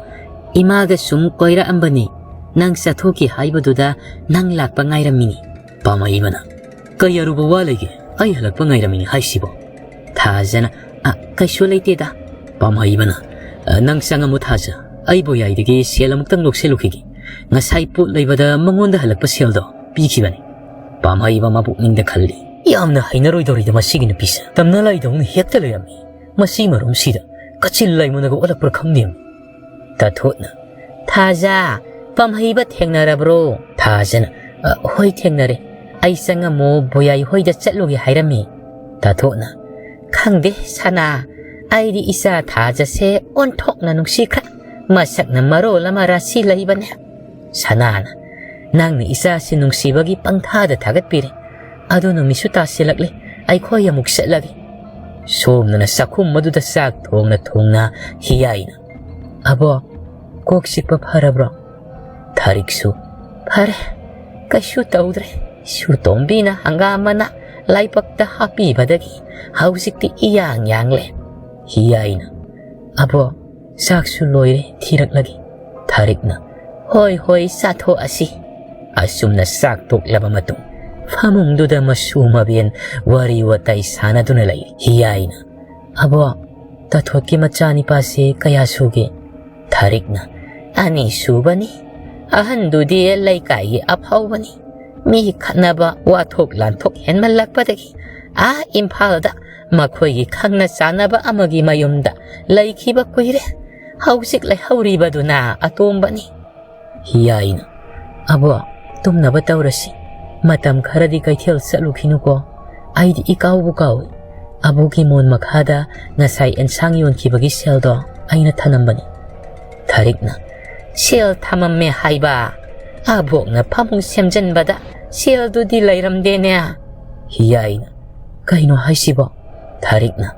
"ꯏꯃꯥꯒ ꯁꯨꯝ ꯀꯣꯏꯔꯛꯑꯝꯕꯅꯤ꯫ ꯅꯪ ꯆꯠꯊꯣꯛꯈꯤ ꯍꯥꯏꯕꯗꯨꯗ ꯅꯪ ꯂꯥꯛꯄ ꯉꯥꯏꯔꯝꯃꯤꯅꯤ"꯫ ꯄꯥꯃꯩꯕꯅ, "ꯀꯩ ꯑꯔꯨꯕ ꯋꯥ ꯂꯩꯒꯦ ꯑꯩ ꯍꯜꯂꯛꯄ ꯉꯥꯏꯔꯝꯃꯤꯅꯤ ꯍꯥꯏꯁꯤꯕꯣ?" ꯊꯥꯖꯅ, "ꯑ, ꯀꯩꯁꯨ ꯂꯩꯇꯦꯗ"꯫ ꯄꯥꯃꯩꯕꯅ, "ꯑ, ꯅꯪ ꯆꯪꯉꯝꯃꯨ ꯊꯥꯖ, ꯑꯩ ꯕꯣꯌꯥꯏꯗꯒꯤ ꯁꯦꯜ ꯑꯃꯨꯛꯇꯪ ꯂꯧꯁꯤꯜꯂꯨꯈꯤꯒꯦ꯫ ꯉꯁꯥꯏ ꯄꯣꯠ ꯂꯩꯕꯗ ꯃꯉꯣꯟꯗ ꯍꯜꯂꯛꯄ ꯁꯦꯜꯗꯣ ꯄꯤꯈꯤꯕꯅꯤ"꯫ ꯄꯥꯃꯩꯕ ꯃꯄꯨꯛꯅꯤꯡꯗ ꯈꯜꯂꯤ, "ꯌꯥꯝꯅ ꯍꯩꯅꯔꯣꯏꯗꯧꯔꯤꯗ ꯃꯁꯤꯒꯤ ꯅꯨꯄꯤꯁꯦ꯫ ꯇꯝꯅ ꯂꯥꯏꯗꯧꯅ ꯍꯦꯛꯇ ꯂꯩꯔꯝꯃꯤ꯫ ꯃꯁꯤ ꯃꯔꯨꯝꯁꯤꯗ ꯀꯆꯤꯜ ꯂꯥꯏꯃꯨꯅꯒ ꯑꯣꯜꯂꯛꯄ꯭ꯔꯥ ꯈꯪꯗꯦ"꯫ ꯇꯥꯊꯣꯠꯅ, "ꯊꯥꯖ, ꯄꯥꯝꯍꯩꯕ ꯊꯦꯡꯅꯔꯕ꯭ꯔꯣ?" ꯊꯥꯖꯅ, "ꯑ, ꯍꯣꯏ, ꯊꯦꯡꯅꯔꯦ꯫ ꯑꯩ ꯆꯪꯉꯝꯃꯨ ꯕꯣꯌꯥꯏ ꯍꯣꯏꯗ ꯆꯠꯂꯨꯒꯦ ꯍꯥꯏꯔꯝꯃꯤ"꯫ ꯇꯥꯊꯣꯠꯅ, "ꯈꯪꯗꯦ ꯁꯅꯥ, ꯑꯩꯗꯤ ꯏꯆꯥ ꯊꯥꯖꯁꯦ ꯑꯣꯟꯊꯣꯛꯅ ꯅꯨꯡꯁꯤꯈ꯭ꯔꯦ꯫ ꯃꯁꯛꯅ ꯃꯔꯣꯜ ꯑꯃ ꯔꯥꯁꯤ ꯂꯩꯕꯅꯦ"꯫ ꯁꯅꯥꯅ, "ꯅꯪꯅ ꯏꯆꯥꯁꯤ ꯅꯨꯡꯁꯤꯕꯒꯤ ꯄꯪꯊꯥꯗ ꯊꯥꯒꯠꯄꯤꯔꯦ꯫ ꯑꯗꯨ ꯅꯨꯃꯤꯠꯁꯨ ꯇꯥꯁꯤꯜꯂꯛꯂꯦ, ꯑꯩꯈꯣꯏ ꯑꯃꯨꯛ ꯆꯠꯂꯒꯦ"꯫ ꯁꯣꯝꯗꯅ ꯆꯥꯛꯈꯨꯝ ꯑꯗꯨꯗ ꯆꯥꯛ ꯊꯣꯡꯅ ꯊꯣꯡꯅ ꯍꯤꯌꯥꯏꯅ, "ꯑꯕꯣ, ꯀꯣꯛ ꯆꯤꯛꯄ ꯐꯔꯕ꯭ꯔꯣ?" ꯊꯥꯔꯤꯛꯁꯨ, "ꯐꯔꯦ, "ꯀꯩꯁꯨ ꯇꯧꯗ꯭ꯔꯦ꯫ ꯁꯨꯇꯣꯝꯕꯤꯅ ꯍꯪꯒꯥꯝ ꯃꯅꯥ ꯂꯥꯏꯕꯛꯇ ꯍꯥꯞꯄꯤꯕꯗꯒꯤ ꯍꯧꯖꯤꯛꯇꯤ ꯏꯌꯥꯡ ꯌꯥꯡꯂꯦ꯫" ꯍꯤꯌꯥꯏꯅ, "ꯑꯕꯣ, ꯆꯥꯛꯁꯨ ꯂꯣꯏꯔꯦ, ꯊꯤꯔꯛꯂꯒꯦ꯫" ꯊꯥꯔꯤꯛꯅ, "ꯍꯣꯏ ꯍꯣꯏ, ꯆꯥꯊꯣꯛꯑꯁꯤ꯫" ꯑꯁꯨꯝꯅ ꯆꯥꯛ ꯇꯣꯛꯂꯕ ꯃꯇꯨꯡ ꯐꯃꯨꯡꯗꯨꯗ ꯃꯁꯨ ꯃꯕꯦꯟ ꯋꯥꯔꯤ ꯋꯥꯇꯥꯏ ꯁꯥꯟꯅꯗꯨꯅ ꯂꯩ꯫ ꯍꯤꯌꯥꯏꯅ, "ꯑꯕꯣ, ꯇꯥꯊꯣꯠꯀꯤ ꯃꯆꯥꯅꯤꯄꯥꯁꯦ ꯀꯌꯥ ꯁꯨꯒꯦ?" ꯊꯥꯔꯤꯛꯅ, "ꯑꯅꯤ ꯁꯨꯕꯅꯤ꯫ ꯑꯍꯟꯗꯨꯗꯤ ꯂꯩꯀꯥꯏꯒꯤ ꯑꯐꯥꯎꯕꯅꯤ꯫ ꯃꯤ ꯈꯠꯅꯕ, ꯋꯥꯊꯣꯛ ꯂꯥꯟꯊꯣꯛ ꯍꯦꯟꯃꯜꯂꯛꯄꯗꯒꯤ ꯑꯥ ꯏꯝꯐꯥꯜꯗ ꯃꯈꯣꯏꯒꯤ ꯈꯪꯅ ꯆꯥꯟꯅꯕ ꯑꯃꯒꯤ ꯃꯌꯨꯝꯗ ꯂꯩꯈꯤꯕ ꯀꯨꯏꯔꯦ꯫ ꯍꯧꯖꯤꯛ ꯂꯩꯍꯧꯔꯤꯕꯗꯨꯅ ꯑꯇꯣꯝꯕꯅꯤ꯫" ꯍꯤꯌꯥꯏꯅ, "ꯑꯕꯣ, ꯇꯨꯝꯅꯕ ꯇꯧꯔꯁꯤ꯫ ꯃꯇꯝ ꯈꯔꯗꯤ ꯀꯩꯊꯦꯜ ꯆꯠꯂꯨꯈꯤꯅꯨꯀꯣ꯫ ꯑꯩꯗꯤ ꯏꯀꯥꯎꯕꯨ ꯀꯥꯎꯏ꯫ ꯑꯕꯣꯛꯀꯤ ꯃꯣꯟ ꯃꯈꯥꯗ ꯉꯁꯥꯏ ꯑꯦꯟꯁꯥꯡ ꯌꯣꯟꯈꯤꯕꯒꯤ ꯁꯦꯜꯗꯣ ꯑꯩꯅ ꯊꯅꯝꯕꯅꯤ꯫" ꯊꯥꯔꯤꯛꯅ, "ꯁꯦꯜ ꯊꯝꯃꯝꯃꯦ ꯍꯥꯏꯕ? ꯑꯕꯣꯛꯅ ꯐꯃꯨꯡ ꯁꯦꯝꯖꯟꯕꯗ ꯁꯦꯜꯗꯨꯗꯤ ꯂꯩꯔꯝꯗꯦꯅꯦ꯫" ꯍꯤꯌꯥꯏꯅ, "ꯀꯩꯅꯣ ꯍꯥꯏꯁꯤꯕꯣ?" ꯊꯥꯔꯤꯛꯅ,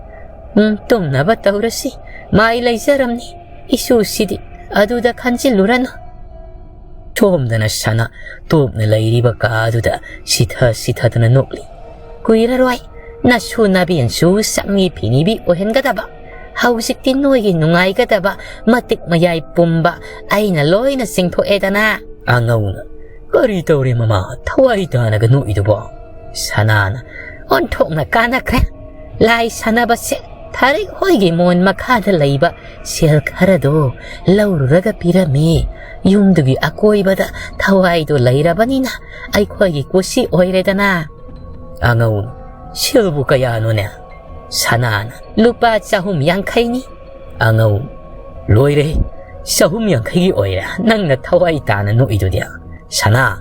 "ꯎꯝ, ꯇꯨꯝꯅꯕ ꯇꯧꯔꯁꯤ꯫ ꯃꯥꯏ ꯂꯩꯖꯔꯝꯅꯤ꯫ ꯏꯁꯨꯁꯤꯗꯤ ꯑꯗꯨꯗ ꯈꯟꯖꯤꯜꯂꯨꯔꯅꯨ꯫" ꯁꯣꯝꯗꯅ ꯁꯅꯥ ꯇꯣꯛꯅ ꯂꯩꯔꯤꯕ ꯀꯥꯗꯨꯗ ꯁꯤꯊ ꯁꯤꯊꯗꯅ ꯅꯣꯛꯂꯤ꯫ "ꯀꯨꯏꯔꯔꯣꯏ ꯅꯁꯨ ꯅꯕꯦꯟꯁꯨ ꯆꯞꯃꯤ ꯐꯤꯅꯤꯕꯤ ꯑꯣꯏꯍꯟꯒꯗꯕ꯫ ꯍꯧꯖꯤꯛꯇꯤ ꯅꯣꯏꯒꯤ ꯅꯨꯡꯉꯥꯏꯒꯗꯕ ꯃꯇꯤꯛ ꯃꯌꯥꯏ ꯄꯨꯝꯕ ꯑꯩꯅ ꯂꯣꯏꯅ ꯆꯤꯡꯊꯣꯛꯑꯦꯗꯅ꯫" ꯑꯉꯧꯅ, "ꯀꯔꯤ ꯇꯧꯔꯦ ꯃꯃꯥ, ꯊꯋꯥꯏ ꯇꯥꯅꯒ ꯅꯣꯛꯏꯗꯨꯕꯣ?" ꯁꯅꯥꯅ, "ꯑꯣꯟꯊꯣꯛꯅ ꯀꯥꯟꯅꯈ꯭ꯔꯦ꯫ ꯂꯥꯏ ꯁꯥꯟꯅꯕꯁꯦ ꯊꯥꯔꯤꯛ ꯍꯣꯏꯒꯤ ꯃꯣꯟ ꯃꯈꯥꯗ ꯂꯩꯕ ꯁꯦꯜ ꯈꯔꯗꯣ ꯂꯧꯔꯨꯔꯒ ꯄꯤꯔꯝꯃꯤ꯫ ꯌꯨꯝꯗꯨꯒꯤ ꯑꯀꯣꯏꯕꯗ ꯊꯋꯥꯏꯗꯣ ꯂꯩꯔꯕꯅꯤꯅ ꯑꯩꯈꯣꯏꯒꯤ ꯀꯨꯁꯤ ꯑꯣꯏꯔꯦꯗꯅ꯫" ꯑꯉꯧ, "ꯁꯦꯜꯕꯨ ꯀꯌꯥꯅꯣꯅꯦ?" ꯁꯅꯥꯅ, "ꯂꯨꯄꯥ ꯆꯍꯨꯝ ꯌꯥꯡꯈꯩꯅꯤ꯫" ꯑꯉꯧ, "ꯂꯣꯏꯔꯦ, ꯆꯍꯨꯝ ꯌꯥꯡꯈꯩꯒꯤ ꯑꯣꯏꯔꯦ ꯅꯪꯅ ꯊꯋꯥꯏ ꯇꯥꯅ ꯅꯣꯛꯏꯗꯨꯗꯤ?" ꯁꯅꯥ,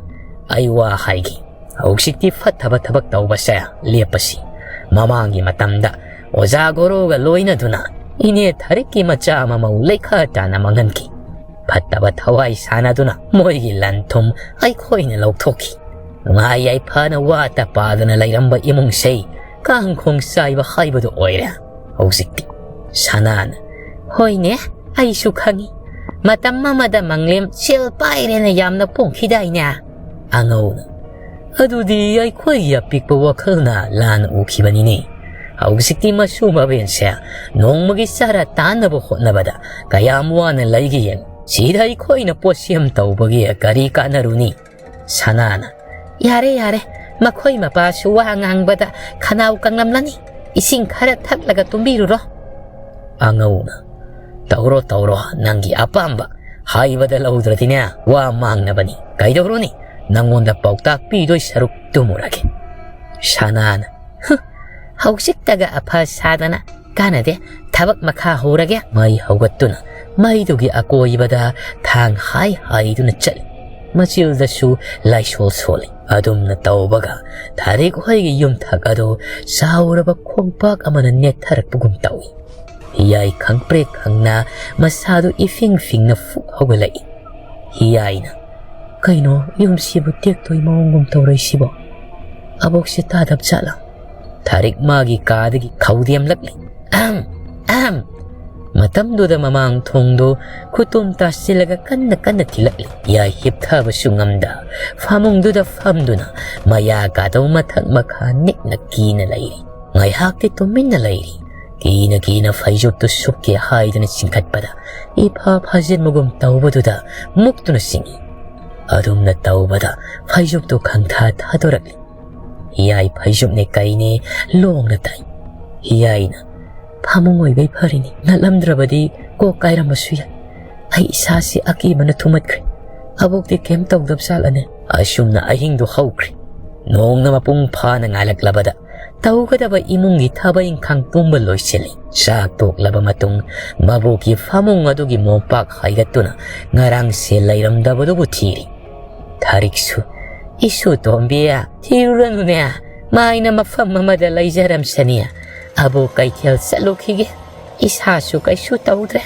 "ꯑꯩ ꯋꯥ ꯍꯥꯏꯒꯦ, ꯍꯧꯖꯤꯛꯇꯤ ꯐꯠꯇꯕ ꯊꯕꯛ ꯇꯧꯕꯁꯦ ꯂꯦꯞꯄꯁꯤ꯫ ꯃꯃꯥꯡꯒꯤ ꯃꯇꯝꯗ ꯑꯣꯖꯥ ꯒꯣꯔꯣꯒ ꯂꯣꯏꯅꯗꯨꯅ ꯏꯅꯦ ꯊꯥꯔꯤꯛꯀꯤ ꯃꯆꯥ ꯃꯃꯧ ꯂꯩꯈꯥ ꯇꯥꯅ ꯃꯥꯡꯍꯟꯈꯤ꯫ ꯐꯠꯇꯕ ꯊꯋꯥꯏ ꯁꯥꯟꯅꯗꯨꯅ ꯃꯣꯏꯒꯤ ꯂꯟ ꯊꯨꯝ ꯑꯩꯈꯣꯏꯅ ꯂꯧꯊꯣꯛꯈꯤ꯫ ꯅꯨꯡꯉꯥꯏ ꯌꯥꯏꯐꯅ ꯋꯥꯇ ꯄꯥꯗꯅ ꯂꯩꯔꯝꯕ ꯏꯃꯨꯡꯁꯦ ꯀꯥꯡꯈꯣꯡ ꯆꯥꯏꯕ ꯍꯥꯏꯕꯗꯨ ꯑꯣꯏꯔꯦ ꯍꯧꯖꯤꯛꯇꯤ꯫" ꯁꯅꯥꯅ, "ꯍꯣꯏꯅꯦ, ꯑꯩꯁꯨ ꯈꯪꯉꯤ꯫ ꯃꯇꯝ ꯑꯃꯗ ꯃꯪꯂꯦꯝ ꯁꯦꯜ ꯄꯥꯏꯔꯦꯅ ꯌꯥꯝꯅ ꯄꯣꯡꯈꯤꯗꯥꯏꯅꯦ?" ꯑꯉꯧꯅ, "ꯑꯗꯨꯗꯤ ꯑꯩꯈꯣꯏꯒꯤ ꯑꯄꯤꯛꯄ ꯋꯥꯈꯜꯅ ꯂꯥꯟꯅ ꯎꯈꯤꯕꯅꯤꯅꯦ꯫ ꯍꯧꯖꯤꯛꯇꯤ ꯃꯁꯨ ꯃꯕꯦꯟꯁꯦ ꯅꯣꯡꯃꯒꯤ ꯆꯥꯔ ꯇꯥꯟꯅꯕ ꯍꯣꯠꯅꯕꯗ ꯀꯌꯥꯝ ꯋꯥꯅ ꯂꯩꯒꯦ ꯌꯦꯡꯉꯨ꯫ ꯁꯤꯗ ꯑꯩꯈꯣꯏꯅ ꯄꯣꯠꯁꯦꯝ ꯇꯧꯕꯒꯤ ꯀꯔꯤ ꯀꯥꯟꯅꯔꯨꯅꯤ?" ꯁꯅꯥꯅ, "ꯌꯥꯔꯦ, ꯌꯥꯔꯦ, ꯃꯈꯣꯏ ꯃꯄꯥꯁꯨ ꯋꯥ ꯉꯥꯡꯕꯗ ꯈꯅꯥꯎ ꯀꯪꯂꯝꯂꯅꯤ꯫ ꯏꯁꯤꯡ ꯈꯔ ꯊꯛꯂꯒ ꯇꯨꯝꯕꯤꯔꯨꯔꯣ꯫" ꯑꯉꯧꯅ, "ꯇꯧꯔꯣ, ꯇꯧꯔꯣ, ꯅꯪꯒꯤ ꯑꯄꯥꯝꯕ꯫ ꯍꯥꯏꯕꯗ ꯂꯧꯗ꯭ꯔꯗꯤꯅꯦ, ꯋꯥ ꯃꯥꯡꯅꯕꯅꯤ꯫ ꯀꯩꯗꯧꯔꯨꯅꯤ? ꯅꯪꯉꯣꯟꯗ ꯄꯥꯎꯇꯥꯛ ꯄꯤꯗꯣꯏ ꯁꯔꯨꯛ ꯇꯨꯝꯃꯨꯔꯒꯦ꯫" ꯁꯅꯥꯅ, "ꯍꯨ, ꯍꯧꯖꯤꯛꯇꯒ ꯑꯐ ꯁꯥꯗꯅ ꯀꯥꯟꯅꯗꯦ, ꯊꯕꯛ ꯃꯈꯥ ꯍꯧꯔꯒꯦ꯫" ꯃꯩ ꯍꯧꯒꯠꯇꯨꯅ ꯃꯩꯗꯨꯒꯤ ꯑꯀꯣꯏꯕꯗ ꯊꯥꯡ ꯍꯥꯏ ꯍꯥꯏꯗꯨꯅ ꯆꯠꯂꯤ꯫ ꯃꯆꯤꯜꯗꯁꯨ ꯂꯥꯏꯁꯣꯜ ꯁꯣꯜꯂꯤ꯫ ꯑꯗꯨꯝꯅ ꯇꯧꯕꯒ ꯊꯥꯔꯤꯛ ꯍꯣꯏꯒꯤ ꯌꯨꯝꯊꯛ ꯑꯗꯨ ꯆꯥꯎꯔꯕ ꯈꯣꯡꯄꯥꯛ ꯑꯃꯅ ꯅꯦꯠꯊꯔꯛꯄꯒꯨꯝ ꯇꯧꯏ꯫ ꯍꯤꯌꯥꯏ ꯈꯪꯄ꯭ꯔꯦꯛ ꯈꯪꯅ ꯃꯁꯥꯗꯨ ꯏꯐꯤꯡ ꯐꯤꯡꯅ ꯐꯨꯛ ꯍꯧꯒꯠꯂꯛꯏ꯫ ꯍꯤꯌꯥꯏꯅ, "ꯀꯩꯅꯣ, ꯌꯨꯝꯁꯤꯕꯨ ꯇꯦꯛꯇꯣꯏ ꯃꯑꯣꯡꯒꯨꯝ ꯇꯧꯔꯛꯏꯁꯤꯕꯣ? ꯑꯕꯣꯛꯁꯦ ꯇꯥꯗꯕ ꯖꯥꯠꯂꯥ?" ꯊꯥꯔꯤꯛ ꯃꯥꯒꯤ ꯀꯥꯗꯒꯤ ꯈꯧꯗꯦꯝꯂꯛꯂꯤ꯫ "ꯑꯍꯝ! ꯑꯍꯝ!" ꯃꯇꯝꯗꯨꯗ ꯃꯃꯥꯡ ꯊꯣꯡꯗꯨ ꯈꯨꯇꯨꯝ ꯇꯥꯁꯤꯜꯂꯒ ꯀꯟꯅ ꯀꯟꯅ ꯊꯤꯜꯂꯛꯂꯤ꯫ ꯍꯤꯌꯥꯏ ꯍꯤꯞꯊꯕꯁꯨ ꯉꯝꯗ ꯐꯃꯨꯡꯗꯨꯗ ꯐꯝꯗꯨꯅ ꯃꯌꯥ ꯀꯥꯗꯧ ꯃꯊꯛ ꯃꯈꯥ ꯅꯤꯛꯅ ꯀꯤꯅ ꯂꯩꯔꯤ꯫ ꯉꯥꯏꯍꯥꯛꯇꯤ ꯇꯨꯃꯤꯟꯅ ꯂꯩꯔꯤ꯫ ꯀꯤꯅ ꯀꯤꯅ ꯐꯩꯖꯨꯞꯇꯨ ꯁꯨꯞꯀꯦ ꯍꯥꯏꯗꯨꯅ ꯆꯤꯡꯈꯠꯄꯗ ꯏꯐꯥ ꯐꯥꯖꯤꯟꯕꯒꯨꯝ ꯇꯧꯕꯗꯨꯗ ꯃꯨꯛꯇꯨꯅ ꯆꯤꯡꯏ꯫ ꯑꯗꯨꯝꯅ ꯇꯧꯕꯗ ꯐꯩꯖꯨꯞꯇꯨ ꯈꯪꯊꯥ ꯊꯥꯗꯣꯔꯛꯂꯤ꯫ ꯍꯤꯌꯥꯏ ꯐꯩꯖꯨꯞꯅꯦ ꯀꯩꯅꯦ ꯂꯣꯡꯅ ꯇꯥꯏ꯫ ꯍꯤꯌꯥꯏꯅ, "ꯐꯃꯨꯡ ꯑꯣꯏꯕꯩ ꯐꯔꯤꯅꯤ, ꯅꯠꯂꯝꯗ꯭ꯔꯕꯗꯤ ꯀꯣꯛ ꯀꯥꯏꯔꯝꯕꯁꯨ ꯌꯥꯏ꯫ ꯑꯩ ꯏꯁꯥꯁꯤ ꯑꯀꯤꯕꯅ ꯊꯨꯝꯃꯠꯈ꯭ꯔꯦ꯫ ꯑꯕꯣꯛꯇꯤ ꯀꯩꯝ ꯇꯧꯗꯕ ꯖꯥꯠꯂꯅꯦ?" ꯑꯁꯨꯝꯅ ꯑꯍꯤꯡꯗꯨ ꯍꯧꯈ꯭ꯔꯦ꯫ ꯅꯣꯡꯅ ꯃꯄꯨꯡ ꯐꯥꯅ ꯉꯥꯜꯂꯛꯂꯕꯗ ꯇꯧꯒꯗꯕ ꯏꯃꯨꯡꯒꯤ ꯊꯕꯛ ꯏꯪꯈꯥꯡ ꯄꯨꯝꯕ ꯂꯣꯏꯁꯤꯜꯂꯤ꯫ ꯆꯥꯛ ꯇꯣꯛꯂꯕ ꯃꯇꯨꯡ ꯃꯕꯣꯛꯀꯤ ꯐꯃꯨꯡ ꯑꯗꯨꯒꯤ ꯃꯣꯝꯄꯥꯛ ꯍꯥꯏꯒꯠꯇꯨꯅ ꯉꯔꯥꯡꯁꯦ ꯂꯩꯔꯝꯗꯕꯗꯨꯕꯨ ꯊꯤꯔꯤ꯫ ꯊꯥꯔꯤꯛꯁꯨ, "ꯏꯁꯨ ꯇꯣꯝꯕꯤ, ꯊꯤꯔꯨꯔꯅꯨꯅꯦ, ꯃꯥꯏꯅ ꯃꯐꯝ ꯑꯃꯗ ꯂꯩꯖꯔꯝꯁꯅꯤ꯫ ꯑꯕꯣꯛ ꯀꯩꯊꯦꯜ ꯆꯠꯂꯨꯈꯤꯒꯦ, ꯏꯁꯥꯁꯨ ꯀꯩꯁꯨ ꯇꯧꯗ꯭ꯔꯦ꯫"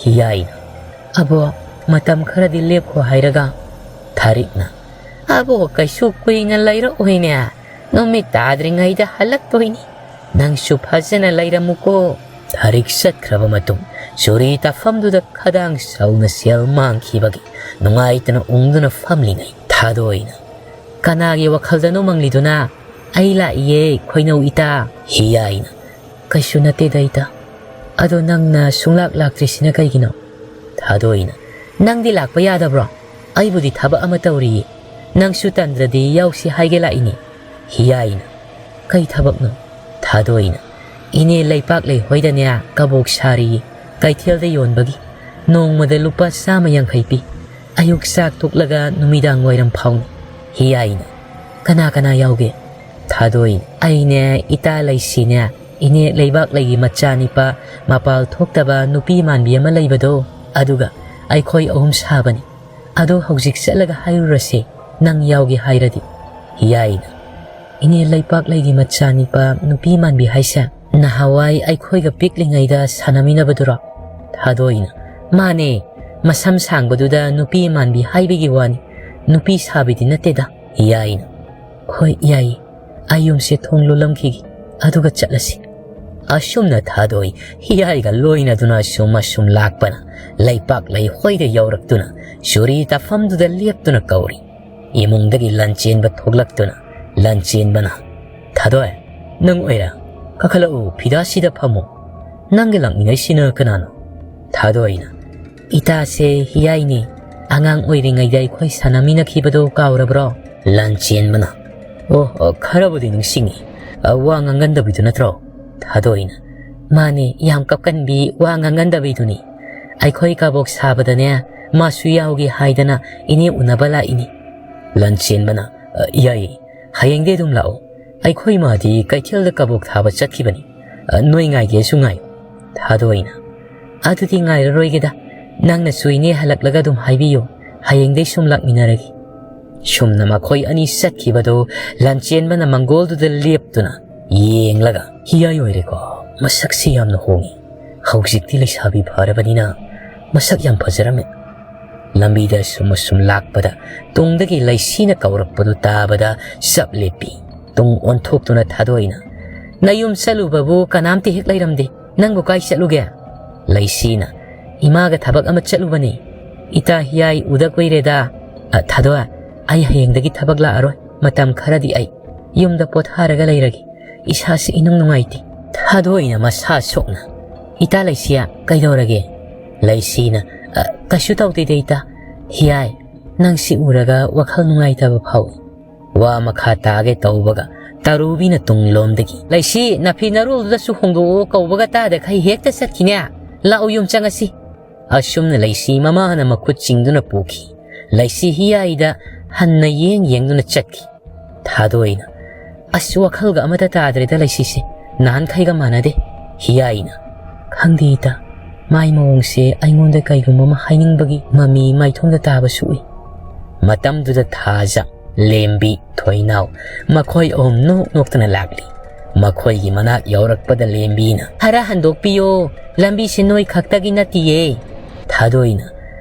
ꯍꯤꯌꯥꯏꯅ, "ꯑꯕꯣꯛ, ꯃꯇꯝ ꯈꯔꯗꯤ ꯂꯦꯞꯈꯣ ꯍꯥꯏꯔꯒ?" ꯊꯥꯔꯤꯛꯅ, "ꯑꯕꯣꯛ ꯀꯩꯁꯨ ꯀꯨꯏꯅ ꯂꯩꯔꯛꯑꯣꯏꯅꯦ, ꯅꯨꯃꯤꯠ ꯇꯥꯗ꯭ꯔꯤꯉꯩꯗ ꯍꯜꯂꯛꯇꯣꯏꯅꯤ꯫ ꯅꯪꯁꯨ ꯐꯖꯅ ꯂꯩꯔꯝꯃꯨꯀꯣ꯫" ꯊꯥꯔꯤꯛ ꯆꯠꯈ꯭ꯔꯕ ꯃꯇꯨꯡ ꯆꯨꯔꯤ ꯇꯥꯐꯝꯗꯨꯗ ꯈꯗꯥꯡ ꯁꯥꯎꯅ ꯁꯦꯜ ꯃꯥꯡꯈꯤꯕꯒꯤ ꯅꯨꯡꯉꯥꯏꯇꯅ ꯎꯪꯗꯨꯅ ꯐꯝꯂꯤꯉꯩ, ꯊꯥꯗꯣꯏꯅ, "ꯀꯅꯥꯒꯤ ꯋꯥꯈꯜꯗꯅꯣ ꯃꯪꯂꯤꯗꯨꯅ?" "ꯑꯩ ꯂꯥꯛꯏꯌꯦ, ꯈꯣꯏꯅꯧ ꯏꯇꯥ"꯫ ꯍꯤꯌꯥꯏꯅ, "ꯀꯩꯁꯨ ꯅꯠꯇꯦꯗ ꯏꯇꯥ꯫ ꯑꯗꯣ ꯅꯪꯅ ꯁꯨꯡꯂꯥꯛ ꯂꯥꯛꯇ꯭ꯔꯤꯁꯤꯅ ꯀꯩꯒꯤꯅꯣ?" ꯊꯥꯗꯣꯏꯅ, "ꯅꯪꯗꯤ ꯂꯥꯛꯄ ꯌꯥꯗꯕ꯭ꯔꯣ? ꯑꯩꯕꯨꯗꯤ ꯊꯕꯛ ꯑꯃ ꯇꯧꯔꯤꯌꯦ꯫ ꯅꯪꯁꯨ ꯇꯟꯗ꯭ꯔꯗꯤ ꯌꯥꯎꯁꯤ ꯍꯥꯏꯒꯦ ꯂꯥꯛꯏꯅꯤ"꯫ ꯍꯤꯌꯥꯏꯅ, "ꯀꯩ ꯊꯕꯛꯅꯣ?" ꯊꯥꯗꯣꯏꯅ, "ꯏꯅꯦ ꯂꯩꯄꯥꯛ ꯂꯩꯍꯣꯏꯗꯅꯦ ꯀꯕꯣꯛ ꯁꯥꯔꯤꯌꯦ, ꯀꯩꯊꯦꯜꯗ ꯌꯣꯟꯕꯒꯤ꯫ ꯅꯣꯡꯃꯗ ꯂꯨꯄꯥ ꯆꯥꯝꯃ ꯌꯥꯡꯈꯩ ꯄꯤ꯫ ꯑꯌꯨꯛ ꯆꯥꯛ ꯇꯣꯛꯂꯒ ꯅꯨꯃꯤꯗꯥꯡ ꯋꯥꯏꯔꯝ ꯐꯥꯎꯅꯤ"꯫ ꯍꯤꯌꯥꯏꯅ, "ꯀꯅꯥ ꯀꯅꯥ ꯌꯥꯎꯒꯦ?" ꯊꯥꯗꯣꯏꯅ, "ꯑꯩꯅꯦ, ꯏꯇꯥ ꯂꯩꯁꯤꯅꯦ, ꯏꯅꯦ ꯂꯩꯕꯥꯛ ꯂꯩꯒꯤ ꯃꯆꯥꯅꯤꯄꯥ, ꯃꯄꯥꯜ ꯊꯣꯛꯇꯕ ꯅꯨꯄꯤ ꯃꯥꯟꯕꯤ ꯑꯃ ꯂꯩꯕꯗꯣ, ꯑꯗꯨꯒ ꯑꯩꯈꯣꯏ ꯑꯍꯨꯝ ꯁꯥꯕꯅꯤ꯫ ꯑꯗꯣ ꯍꯧꯖꯤꯛ ꯆꯠꯂꯒ ꯍꯥꯏꯔꯨꯔꯁꯦ, ꯅꯪ ꯌꯥꯎꯒꯦ ꯍꯥꯏꯔꯗꯤ"꯫ ꯍꯤꯌꯥꯏꯅ, "ꯏꯅꯦ ꯂꯩꯄꯥꯛ ꯂꯩꯒꯤ ꯃꯆꯥꯅꯤꯄꯥ ꯅꯨꯄꯤ ꯃꯥꯟꯕꯤ ꯍꯥꯏꯁꯦ ꯅꯍꯥꯟꯋꯥꯏ ꯑꯩꯈꯣꯏꯒ ꯄꯤꯛꯂꯤꯉꯩꯗ ꯁꯥꯟꯅꯃꯤꯟꯅꯕꯗꯨꯔꯣ?" ꯊꯥꯗꯣꯏꯅ, "ꯃꯥꯅꯦ, ꯃꯁꯝ ꯁꯥꯡꯕꯗꯨꯗ ꯅꯨꯄꯤ ꯃꯥꯟꯕꯤ ꯍꯥꯏꯕꯒꯤ ꯋꯥꯅꯤ, ꯅꯨꯄꯤ ꯁꯥꯕꯤꯗꯤ ꯅꯠꯇꯦꯗ"꯫ ꯍꯤꯌꯥꯏꯅ, "ꯍꯣꯏ ꯌꯥꯏꯌꯦ, ꯑꯩ ꯌꯨꯝꯁꯦ ꯊꯣꯡ ꯂꯣꯜꯂꯝꯈꯤꯒꯦ, ꯑꯗꯨꯒ ꯆꯠꯂꯁꯤ"꯫ ꯑꯁꯨꯝꯅ ꯊꯥꯗꯣꯏ ꯍꯤꯌꯥꯏꯒ ꯂꯣꯏꯅꯗꯨꯅ ꯑꯁꯨꯝ ꯑꯁꯨꯝ ꯂꯥꯛꯄꯅ ꯂꯩꯄꯥꯛ ꯂꯩꯍꯣꯏꯗ ꯌꯧꯔꯛꯇꯨꯅ ꯆꯨꯔꯤ ꯇꯥꯐꯝꯗꯨꯗ ꯂꯦꯞꯇꯨꯅ ꯀꯧꯔꯤ꯫ ꯏꯃꯨꯡꯗꯒꯤ ꯂꯟꯆꯦꯟꯕ ꯊꯣꯛꯂꯛꯇꯨꯅ ꯂꯟꯆꯦꯟꯕꯅ, "ꯊꯥꯗꯣꯏ, ꯅꯪ ꯑꯣꯏꯔꯦ? ꯀꯥꯈꯠꯂꯛꯎ, ꯐꯤꯗꯥꯁꯤꯗ ꯐꯝꯃꯨ꯫ ꯅꯪꯒ ꯂꯥꯛꯃꯤꯟꯅꯩꯁꯤꯅ ꯀꯅꯥꯅꯣ?" ꯊꯥꯗꯣꯏꯅ, "ꯏꯇꯥꯁꯦ ꯍꯤꯌꯥꯏꯅꯤ, ꯑꯉꯥꯡ ꯑꯣꯏꯔꯤꯉꯩꯗ ꯑꯩꯈꯣꯏ ꯁꯥꯟꯅꯃꯤꯟꯅꯈꯤꯕꯗꯣ ꯀꯥꯎꯔꯕ꯭ꯔꯣ?" ꯂꯟꯆꯦꯟꯕꯅ, "ꯑꯣ, ꯑꯣ, ꯈꯔꯕꯨꯗꯤ ꯅꯤꯡꯁꯤꯡꯉꯤ꯫ ꯑ, ꯋꯥ ꯉꯥꯡꯒꯟꯗꯕꯤꯗꯨ ꯅꯠꯇ꯭ꯔꯣ?" ꯊꯥꯗꯣꯏꯅ, "ꯃꯥꯅꯦ, ꯌꯥꯝ ꯀꯞꯀꯟꯕꯤ, ꯋꯥ ꯉꯥꯡꯒꯟꯗꯕꯤꯗꯨꯅꯤ꯫ ꯑꯩꯈꯣꯏ ꯀꯕꯣꯛ ꯁꯥꯕꯗꯅꯦ, ꯃꯥꯁꯨ ꯌꯥꯎꯒꯦ ꯍꯥꯏꯗꯅ ꯏꯅꯦ ꯎꯅꯕ ꯂꯥꯛꯏꯅꯤ"꯫ ꯂꯟꯆꯦꯟꯕꯅ, "ꯑ, ꯌꯥꯏꯌꯦ, ꯍꯌꯦꯡꯗꯤ ꯑꯗꯨꯝ ꯂꯥꯛꯑꯣ꯫ ꯑꯩꯈꯣꯏ ꯃꯥꯗꯤ ꯀꯩꯊꯦꯜꯗ ꯀꯕꯣꯛ ꯊꯥꯕ ꯆꯠꯈꯤꯕꯅꯤ꯫ ꯑ, ꯅꯣꯏ ꯉꯥꯏꯒꯦꯁꯨ ꯉꯥꯏꯌꯨ"꯫ ꯊꯥꯗꯣꯏꯅ, "ꯑꯗꯨꯗꯤ ꯉꯥꯏꯔꯔꯣꯏꯒꯦꯗ꯫ ꯅꯪꯅꯁꯨ ꯏꯅꯦ ꯍꯜꯂꯛꯂꯒ ꯑꯗꯨꯝ ꯍꯥꯏꯕꯤꯌꯨ꯫ ꯍꯌꯦꯡꯗꯩ ꯁꯨꯝ ꯂꯥꯛꯃꯤꯟꯅꯔꯒꯦ"꯫ ꯁꯨꯝꯅ ꯃꯈꯣꯏ ꯑꯅꯤ ꯆꯠꯈꯤꯕꯗꯨ ꯂꯟꯆꯦꯟꯕꯅ ꯃꯪꯒꯣꯜꯗꯨꯗ ꯂꯦꯞꯇꯨꯅ ꯌꯦꯡꯂꯒ, "ꯍꯤꯌꯥꯏ ꯑꯣꯏꯔꯦꯀꯣ, ꯃꯁꯛꯁꯤ ꯌꯥꯝꯅ ꯍꯣꯡꯉꯤ꯫ ꯍꯧꯖꯤꯛꯇꯤ ꯂꯩꯁꯥꯕꯤ ꯐꯔꯕꯅꯤꯅ ꯃꯁꯛ ꯌꯥꯝ ꯐꯖꯔꯝꯃꯦ"꯫ ꯂꯝꯕꯤꯗ ꯁꯨꯝ ꯑꯁꯨꯝ ꯂꯥꯛꯄꯗ ꯇꯨꯡꯗꯒꯤ ꯂꯩꯁꯤꯅ ꯀꯧꯔꯛꯄꯗꯨ ꯇꯥꯕꯗ ꯆꯞ ꯂꯦꯞꯄꯤ꯫ ꯇꯨꯡ ꯑꯣꯟꯊꯣꯛꯇꯨꯅ ꯊꯥꯗꯣꯏꯅ, "ꯅꯌꯨꯝ ꯆꯠꯂꯨꯕꯕꯨ ꯀꯅꯥꯝꯇ ꯍꯦꯛ ꯂꯩꯔꯝꯗꯦ꯫ ꯅꯪꯕꯨ ꯀꯥꯏ ꯆꯠꯂꯨꯒꯦ?" ꯂꯩꯁꯤꯅ, "ꯏꯃꯥꯒ ꯊꯕꯛ ꯑꯃ ꯆꯠꯂꯨꯕꯅꯤ꯫ ꯏꯇꯥ ꯍꯤꯌꯥꯏ ꯎꯗ ꯀꯨꯏꯔꯦꯗ꯫ ꯑ, ꯊꯥꯗꯣꯏ, ꯑꯩ ꯍꯌꯦꯡꯗꯒꯤ ꯊꯕꯛ ꯂꯥꯛꯑꯔꯣꯏ꯫ ꯃꯇꯝ ꯈꯔꯗꯤ ꯑꯩ ꯌꯨꯝꯗ ꯄꯣꯊꯥꯔꯒ ꯂꯩꯔꯒꯦ꯫ ꯏꯁꯥꯁꯤ ꯏꯅꯨꯡ ꯅꯨꯡꯉꯥꯏꯇꯦ꯫ ꯊꯥꯗꯣꯏꯅ ꯃꯁꯥ ꯁꯣꯛꯅ, "ꯏꯇꯥ ꯂꯩꯁꯤꯌꯥ, ꯀꯩꯗꯧꯔꯒꯦ?" ꯂꯩꯁꯤꯅ, "ꯑ, ꯀꯩꯁꯨ ꯇꯧꯗꯦꯗ ꯏꯇꯥ꯫ ꯍꯤꯌꯥꯏ, ꯅꯪ ꯁꯤ ꯎꯔꯒ ꯋꯥꯈꯜ ꯅꯨꯡꯉꯥꯏꯇꯕ ꯐꯥꯎꯏ꯫" ꯋꯥ ꯃꯈꯥ ꯇꯥꯒꯦ ꯇꯧꯕꯒ ꯇꯔꯨꯕꯤꯅ ꯇꯨꯡꯂꯣꯝꯗꯒꯤ, "ꯂꯩꯁꯤ, ꯅꯐꯤ ꯅꯔꯣꯜꯗꯨꯗꯁꯨ ꯍꯣꯡꯗꯣꯛꯑꯣ, ꯀꯧꯕꯒ ꯇꯥꯗꯈꯩ ꯍꯦꯛꯇ ꯆꯠꯈꯤꯅꯦ꯫ ꯂꯥꯛꯎ, ꯌꯨꯝ ꯆꯪꯉꯁꯤ꯫" ꯑꯁꯨꯝꯅ ꯂꯩꯁꯤ ꯃꯃꯥꯅ ꯃꯈꯨꯠ ꯆꯤꯡꯗꯨꯅ ꯄꯨꯈꯤ꯫ ꯂꯩꯁꯤ ꯍꯤꯌꯥꯏꯗ ꯍꯟꯅ ꯌꯦꯡ ꯌꯦꯡꯗꯨꯅ ꯆꯠꯈꯤ꯫ ꯊꯥꯗꯣꯏꯅ, "ꯑꯁ, ꯋꯥꯈꯜꯒ ꯑꯃꯠꯇ ꯇꯥꯗ꯭ꯔꯦꯗ ꯂꯩꯁꯤꯁꯦ, ꯅꯍꯥꯟꯈꯩꯒ ꯃꯥꯟꯅꯗꯦ꯫" ꯍꯤꯌꯥꯏꯅ, "ꯈꯪꯗꯦ ꯏꯇꯥ, ꯃꯥꯏ ꯃꯑꯣꯡꯁꯦ ꯑꯩꯉꯣꯟꯗ ꯀꯩꯒꯨꯝꯕ ꯑꯃ ꯍꯥꯏꯅꯤꯡꯕꯒꯤ ꯃꯃꯤ ꯃꯥꯏꯊꯣꯡꯗ ꯇꯥꯕꯁꯨ ꯎꯏ꯫" ꯃꯇꯝꯗꯨꯗ ꯊꯥꯖ, ꯂꯦꯝꯕꯤ, ꯊꯣꯏꯅꯥꯎ, ꯃꯈꯣꯏ ꯑꯍꯨꯝ ꯅꯣꯛ ꯅꯣꯛꯇꯅ ꯂꯥꯛꯂꯤ꯫ ꯃꯈꯣꯏꯒꯤ ꯃꯅꯥꯛ ꯌꯧꯔꯛꯄꯗ ꯂꯦꯝꯕꯤꯅ, "ꯈꯔ ꯍꯟꯗꯣꯛꯄꯤꯌꯣ, ꯂꯝꯕꯤꯁꯦ ꯅꯣꯏ ꯈꯛꯇꯒꯤ ꯅꯠꯇꯤꯌꯦ꯫" ꯊꯥꯗꯣꯏꯅ,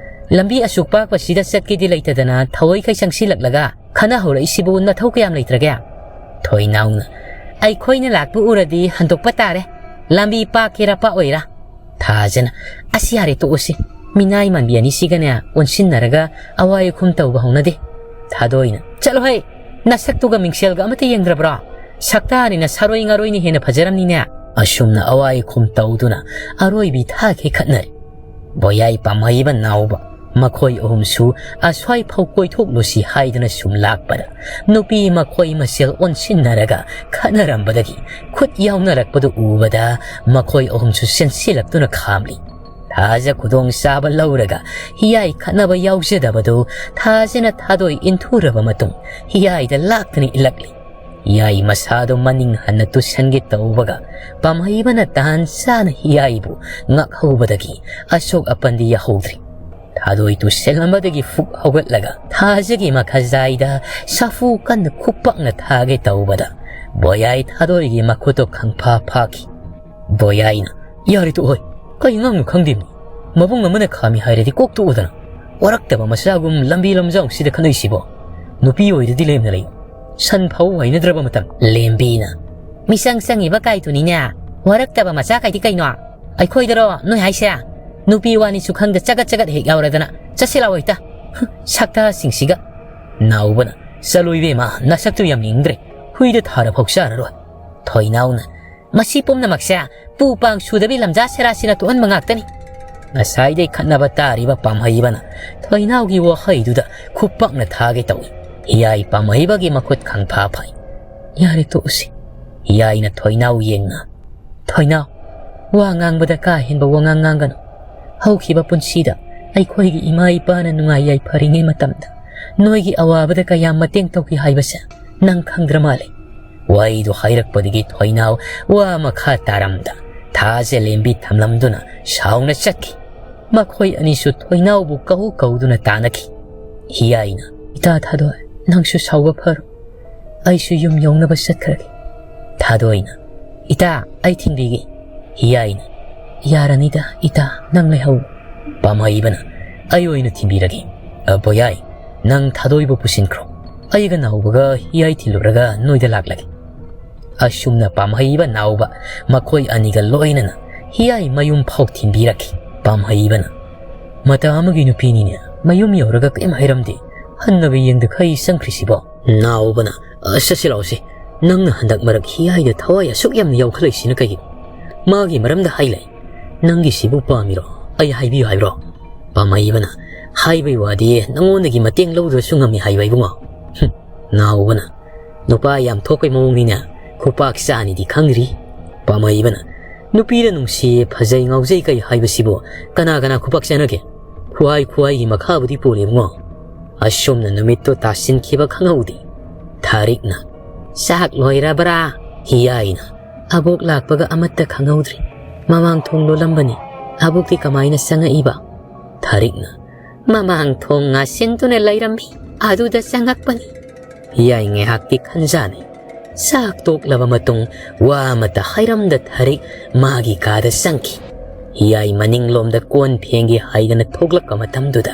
"ꯂꯝꯕꯤ ꯑꯁꯨꯛ ꯄꯥꯛꯄꯁꯤꯗ ꯆꯠꯀꯦꯗꯤ ꯂꯩꯇꯗꯅ ꯊꯑꯣꯏꯈꯩ ꯆꯪꯁꯤꯜꯂꯛꯂꯒ ꯈꯟꯅ ꯍꯧꯔꯛꯏꯁꯤꯕꯨ ꯅꯊꯧ ꯀꯌꯥꯝ ꯂꯩꯇ꯭ꯔꯒꯦ?" ꯊꯣꯏꯅꯥꯎꯅ, "ꯑꯩꯈꯣꯏꯅ ꯂꯥꯛꯄ ꯎꯔꯗꯤ ꯍꯟꯗꯣꯛꯄ ꯇꯥꯔꯦ, ꯂꯝꯕꯤ ꯄꯥꯛꯀꯦꯔꯥ ꯄꯥꯛꯑꯣꯏꯔꯥ꯫" ꯊꯥꯖꯅ, "ꯑꯁ, ꯌꯥꯔꯦ, ꯇꯣꯛꯑꯁꯤ꯫ ꯃꯤꯅꯥꯏ ꯃꯥꯟꯕꯤ ꯑꯅꯤꯁꯤꯒꯅꯦ ꯑꯣꯟꯁꯤꯟꯅꯔꯒ ꯑꯋꯥꯏ ꯑꯈꯨꯝ ꯇꯧꯕ ꯍꯧꯅꯗꯦ꯫" ꯊꯥꯗꯣꯏꯅ, "ꯆꯠꯂꯣꯍꯦ, ꯅꯁꯛꯇꯨꯒ ꯃꯤꯡꯁꯦꯜꯒ ꯑꯃꯠꯇ ꯌꯦꯡꯗ꯭ꯔꯕ꯭ꯔꯣ? ꯁꯛꯇꯥꯅꯤꯅ ꯁꯥꯔꯣꯏ ꯉꯥꯔꯣꯏꯅ ꯍꯦꯟꯅ ꯐꯖꯔꯝꯅꯤꯅꯦ꯫" ꯑꯁꯨꯝꯅ ꯑꯋꯥꯏ ꯑꯈꯨꯝ ꯇꯧꯗꯨꯅ ꯑꯔꯣꯏꯕꯤ ꯊꯥꯛꯈꯤ ꯈꯠꯅꯔꯦ꯫ ꯕꯣꯌꯥꯏ, ꯄꯥꯝꯍꯩꯕ, ꯅꯥꯎꯕ, ꯃꯈꯣꯏ ꯑꯍꯨꯝꯁꯨ ꯑꯁ꯭ꯋꯥꯏ ꯐꯥꯎ ꯀꯣꯏꯊꯣꯛꯂꯨꯁꯤ ꯍꯥꯏꯗꯨꯅ ꯁꯨꯝ ꯂꯥꯛꯄꯗ, ꯅꯨꯄꯤ ꯃꯈꯣꯏ ꯃꯁꯦꯜ ꯑꯣꯟꯁꯤꯟꯅꯔꯒ ꯈꯠꯅꯔꯝꯕꯗꯒꯤ ꯈꯨꯠ ꯌꯥꯎꯅꯔꯛꯄꯗꯨ ꯎꯕꯗ ꯃꯈꯣꯏ ꯑꯍꯨꯝꯁꯨ ꯆꯦꯟꯁꯤꯜꯂꯛꯇꯨꯅ ꯈꯥꯝꯂꯤ꯫ ꯊꯥꯖ ꯈꯨꯗꯣꯡ ꯆꯥꯕ ꯂꯧꯔꯒ ꯍꯤꯌꯥꯏ ꯈꯠꯅꯕ ꯌꯥꯎꯖꯗꯕꯗꯨ ꯊꯥꯖꯅ ꯊꯥꯗꯣꯏ ꯏꯟꯊꯨꯔꯕ ꯃꯇꯨꯡ ꯍꯤꯌꯥꯏꯗ ꯂꯥꯛꯇꯨꯅ ꯏꯜꯂꯛꯂꯤ꯫ ꯍꯤꯌꯥꯏ ꯃꯁꯥꯗꯨ ꯃꯅꯤꯡ ꯍꯟꯅ ꯇꯨꯁꯟꯒꯦ ꯇꯧꯕꯒ, ꯄꯥꯝꯍꯩꯕꯅ ꯇꯥꯟ ꯆꯥꯅ ꯍꯤꯌꯥꯏꯕꯨ ꯉꯥꯛꯍꯧꯕꯗꯒꯤ ꯑꯁꯣꯛ ꯑꯄꯟꯗꯤ ꯌꯥꯍꯧꯗ꯭ꯔꯤ꯫ ꯊꯥꯗꯣꯏ ꯇꯨꯁꯦꯜ ꯑꯃꯗꯒꯤ ꯐꯨꯛ ꯍꯧꯒꯠꯂꯒ ꯊꯥꯖꯒꯤ ꯃꯈꯥꯖꯥꯏꯗ ꯁꯥꯐꯨ ꯀꯟꯅ ꯈꯨꯄꯥꯛꯅ ꯊꯥꯒꯦ ꯇꯧꯕꯗ, ꯕꯣꯌꯥꯏ ꯊꯥꯗꯣꯏꯒꯤ ꯃꯈꯨꯠꯇꯨ ꯈꯪꯐꯥ ꯐꯥꯈꯤ꯫ ꯕꯣꯌꯥꯏꯅ, "ꯌꯥꯔꯦ, ꯇꯣꯛꯑꯣ꯫ ꯀꯩ ꯉꯥꯡꯅꯣ ꯈꯪꯗꯦ꯫ ꯃꯕꯨꯡ ꯑꯃꯅ ꯈꯥꯝꯃꯤ ꯍꯥꯏꯔꯗꯤ ꯀꯣꯛ ꯇꯣꯛꯎꯗꯅ꯫ ꯋꯥꯔꯛꯇꯕ ꯃꯆꯥꯒꯨꯝ ꯂꯝꯕꯤ ꯂꯝꯖꯥꯎꯁꯤꯗ ꯈꯠꯅꯩꯁꯤꯕꯣ꯫ ꯅꯨꯄꯤ ꯑꯣꯏꯔꯗꯤ ꯂꯦꯝꯅ ꯂꯩꯌꯨ꯫ ꯁꯟ ꯐꯥꯎ ꯍꯩꯅꯗ꯭ꯔꯕ ꯃꯇꯝ꯫" ꯂꯦꯝꯕꯤꯅ, "ꯃꯤꯆꯪ ꯆꯪꯉꯤꯕ ꯀꯥꯏꯗꯨꯅꯤꯅꯦ꯫ ꯋꯥꯔꯛꯇꯕ ꯃꯆꯥ ꯀꯥꯏꯗꯤ ꯀꯩꯅꯣ? ꯑꯩꯈꯣꯏꯗꯔꯣ ꯅꯣꯏ ꯍꯥꯏꯁꯦ? ꯅꯨꯄꯤ ꯋꯥꯅꯤꯁꯨ ꯈꯪꯗ ꯆꯒꯠ ꯆꯒꯠ ꯍꯦꯛ ꯌꯥꯎꯔꯗꯅ꯫ ꯆꯠꯁꯤ ꯂꯥꯛꯑꯣ ꯍꯦꯛꯇ꯫ ꯍꯨꯝ, ꯁꯛꯇꯥꯁꯤꯡꯁꯤꯒ꯫" ꯅꯥꯎꯕꯅ, "ꯆꯠꯂꯣ ꯏꯕꯦꯝꯃ, ꯅꯁꯛꯇꯨ ꯌꯥꯝ ꯌꯦꯡꯅꯤꯡꯗ꯭ꯔꯦ꯫ ꯍꯨꯏꯗ ꯊꯥꯔꯐꯥꯎ ꯆꯥꯔꯔꯣꯏ꯫" ꯊꯣꯏꯅꯥꯎꯅ, "ꯃꯁꯤ ꯄꯨꯝꯅꯃꯛꯁꯦ ꯄꯨ ꯄꯥꯡ ꯁꯨꯗꯕꯤ ꯂꯝꯖꯥ ꯁꯦꯔꯥꯁꯤꯅ ꯊꯣꯛꯍꯟꯕ ꯉꯥꯛꯇꯅꯤ꯫" ꯉꯁꯥꯏꯗꯩ ꯈꯠꯅꯕ ꯇꯥꯔꯤꯕ ꯄꯥꯝꯍꯩꯕꯅ ꯊꯣꯏꯅꯥꯎꯒꯤ ꯋꯥꯍꯩꯗꯨꯗ ꯈꯨꯄꯥꯛꯅ ꯊꯥꯒꯦ ꯇꯧꯏ꯫ ꯍꯤꯌꯥꯏ ꯄꯥꯝꯍꯩꯕꯒꯤ ꯃꯈꯨꯠ ꯈꯪꯐꯥ ꯐꯥꯏ꯫ "ꯌꯥꯔꯦ, ꯇꯣꯛꯎꯁꯤ꯫" ꯍꯤꯌꯥꯏꯅ ꯊꯣꯏꯅꯥꯎ ꯌꯦꯡꯅ, "ꯊꯣꯏꯅꯥꯎ, ꯋꯥ ꯉꯥꯡꯕꯗ ꯀꯥ ꯍꯦꯟꯕ ꯋꯥꯉꯥꯡ ꯉꯥꯡꯒꯅꯨ꯫ ꯍꯧꯈꯤꯕ ꯄꯨꯟꯁꯤꯗ ꯑꯩꯈꯣꯏꯒꯤ ꯏꯃꯥ ꯏꯄꯥꯅ ꯅꯨꯡꯉꯥꯏ ꯌꯥꯏꯐꯔꯤꯉꯩ ꯃꯇꯝꯗ ꯅꯣꯏꯒꯤ ꯑꯋꯥꯕꯗ ꯀꯌꯥꯝ ꯃꯇꯦꯡ ꯇꯧꯈꯤ ꯍꯥꯏꯕꯁꯦ ꯅꯪ ꯈꯪꯗ꯭ꯔ ꯃꯥꯜꯂꯦ꯫" ꯋꯥꯍꯩꯗꯨ ꯍꯥꯏꯔꯛꯄꯗꯒꯤ ꯊꯣꯏꯅꯥꯎ ꯋꯥ ꯃꯈꯥ ꯇꯥꯔꯝꯗ ꯊꯥꯖ ꯂꯦꯝꯕꯤ ꯊꯝꯂꯝꯗꯨꯅ ꯁꯥꯎꯅ ꯆꯠꯈꯤ꯫ ꯃꯈꯣꯏ ꯑꯅꯤꯁꯨ ꯊꯣꯏꯅꯥꯎꯕꯨ ꯀꯧ ꯀꯧꯗꯨꯅ ꯇꯥꯅꯈꯤ꯫ ꯍꯤꯌꯥꯏꯅ, "ꯏꯇꯥ ꯊꯥꯗꯣꯏ, ꯅꯪꯁꯨ ꯁꯥꯎꯕ ꯐꯔꯣ꯫ ꯑꯩꯁꯨ ꯌꯨꯝ ꯌꯧꯅꯕ ꯆꯠꯈ꯭ꯔꯒꯦ꯫" ꯊꯥꯗꯣꯏꯅ, "ꯏꯇꯥ, ꯑꯩ ꯊꯤꯟꯕꯤꯒꯦ꯫" ꯍꯤꯌꯥꯏꯅ, "ꯌꯥꯔꯅꯤꯗ ꯏꯇꯥ, ꯅꯪ ꯂꯩꯍꯧ꯫" ꯄꯥꯝꯍꯩꯕꯅ, "ꯑꯩ ꯑꯣꯏꯅ ꯊꯤꯟꯕꯤꯔꯒꯦ꯫ ꯑ, ꯄꯣꯌꯥꯏ, ꯅꯪ ꯊꯥꯗꯣꯏꯕꯨ ꯄꯨꯁꯤꯟꯈ꯭ꯔꯣ꯫ ꯑꯩꯒ ꯅꯥꯎꯕꯒ ꯍꯤꯌꯥꯏ ꯊꯤꯜꯂꯨꯔꯒ ꯅꯣꯏꯗ ꯂꯥꯛꯂꯒꯦ꯫" ꯑꯁꯨꯝꯅ ꯄꯥꯝꯍꯩꯕ ꯅꯥꯎꯕ ꯃꯈꯣꯏ ꯑꯅꯤꯒ ꯂꯣꯏꯅꯅ ꯍꯤꯌꯥꯏ ꯃꯌꯨꯝ ꯐꯥꯎ ꯊꯤꯟꯕꯤꯔꯛꯈꯤ꯫ ꯄꯥꯝꯍꯩꯕꯅ, "ꯃꯇꯥ ꯑꯃꯒꯤ ꯅꯨꯄꯤꯅꯤꯅꯦ, ꯃꯌꯨꯝ ꯌꯧꯔꯒ ꯀꯔꯤꯝ ꯍꯥꯏꯔꯝꯗꯦ, ꯍꯟꯅꯕ ꯌꯦꯡꯗꯈꯩ ꯆꯪꯈ꯭ꯔꯤꯁꯤꯕꯣ?" ꯅꯥꯎꯕꯅ, "ꯑ, ꯆꯠꯁꯤ ꯂꯥꯛꯑꯣꯁꯦ, ꯅꯪꯅ ꯍꯟꯗꯛ ꯃꯔꯛ ꯍꯤꯌꯥꯏꯗ ꯊꯋꯥꯏ ꯑꯁꯨꯛ ꯌꯥꯝꯅ ꯌꯥꯎꯈꯠꯂꯛꯏꯁꯤꯅ ꯀꯩꯒꯤꯅꯣ? ꯃꯥꯒꯤ ꯃꯔꯝꯗ ꯍꯥꯏ ꯂꯩ꯫ ꯅꯪꯒꯤꯁꯤꯕꯨ ꯄꯥꯝꯃꯤꯔꯣ? ꯑꯩ ꯍꯥꯏꯕꯤꯌꯨ ꯍꯥꯏꯕ꯭ꯔꯣ?" ꯄꯥꯝꯍꯩꯕꯅ, "ꯍꯥꯏꯕꯒꯤ ꯋꯥꯗꯤ ꯅꯉꯣꯟꯗꯒꯤ ꯃꯇꯦꯡ ꯂꯧꯗ꯭ꯔꯁꯨ ꯉꯝꯃꯤ ꯍꯥꯏꯕ ꯏꯕꯨꯡꯉꯣ꯫" ꯍꯨꯝ, ꯅꯥꯎꯕꯅ, "ꯅꯨꯄꯥ ꯌꯥꯝ ꯊꯣꯛꯄꯩ ꯃꯑꯣꯡꯅꯤꯅꯦ, ꯈꯨꯄꯥꯛ ꯆꯥꯅꯤꯗꯤ ꯈꯪꯗ꯭ꯔꯤ꯫" ꯄꯥꯝꯍꯩꯕꯅ, "ꯅꯨꯄꯤꯗ ꯅꯨꯡꯁꯤ, ꯐꯖꯩ, ꯉꯥꯎꯖꯩ ꯀꯩ ꯍꯥꯏꯕꯁꯤꯕꯨ ꯀꯅꯥ ꯀꯅꯥ ꯈꯨꯄꯥꯛ ꯆꯥꯅꯒꯦ? ꯈꯨꯍꯥꯏ ꯈꯨꯍꯥꯏꯒꯤ ꯃꯈꯥꯕꯨꯗꯤ ꯄꯣꯜꯂꯦ ꯏꯕꯨꯡꯉꯣ꯫" ꯑꯁꯨꯝꯅ ꯅꯨꯃꯤꯠꯇꯨ ꯇꯥꯁꯤꯟꯈꯤꯕ ꯈꯪꯍꯧꯗꯦ꯫ ꯊꯥꯔꯤꯛꯅ, "ꯆꯥꯛ ꯂꯣꯏꯔꯕ꯭ꯔꯥ?" ꯍꯤꯌꯥꯏꯅ, "ꯑꯕꯣꯛ ꯂꯥꯛꯄꯒ ꯑꯃꯠꯇ ꯈꯪꯍꯧꯗ꯭ꯔꯤ꯫ ꯃꯃꯥꯡ ꯊꯣꯡ ꯂꯣꯜꯂꯝꯕꯅꯤ꯫ ꯑꯕꯣꯛꯇꯤ ꯀꯃꯥꯏꯅ ꯆꯪꯉꯛꯏꯕ?" ꯊꯥꯔꯤꯛꯅ, "ꯃꯃꯥꯡ ꯊꯣꯡ ꯉꯥꯁꯤꯟꯗꯨꯅ ꯂꯩꯔꯝꯃꯤ, ꯑꯗꯨꯗ ꯆꯪꯉꯛꯄꯅꯤ꯫" ꯍꯤꯌꯥꯏ ꯉꯥꯏꯍꯥꯛꯇꯤ ꯈꯟꯖꯥꯅꯩ꯫ ꯆꯥꯛ ꯇꯣꯛꯂꯕ ꯃꯇꯨꯡ ꯋꯥ ꯑꯃꯠꯇ ꯍꯥꯏꯔꯝꯗ ꯊꯥꯔꯤꯛ ꯃꯥꯒꯤ ꯀꯥꯗ ꯆꯪꯈꯤ꯫ ꯍꯤꯌꯥꯏ ꯃꯅꯤꯡꯂꯣꯝꯗ ꯀꯣꯟ ꯐꯦꯡꯒꯦ ꯍꯥꯏꯗꯅ ꯊꯣꯛꯂꯛꯄ ꯃꯇꯝꯗꯨꯗ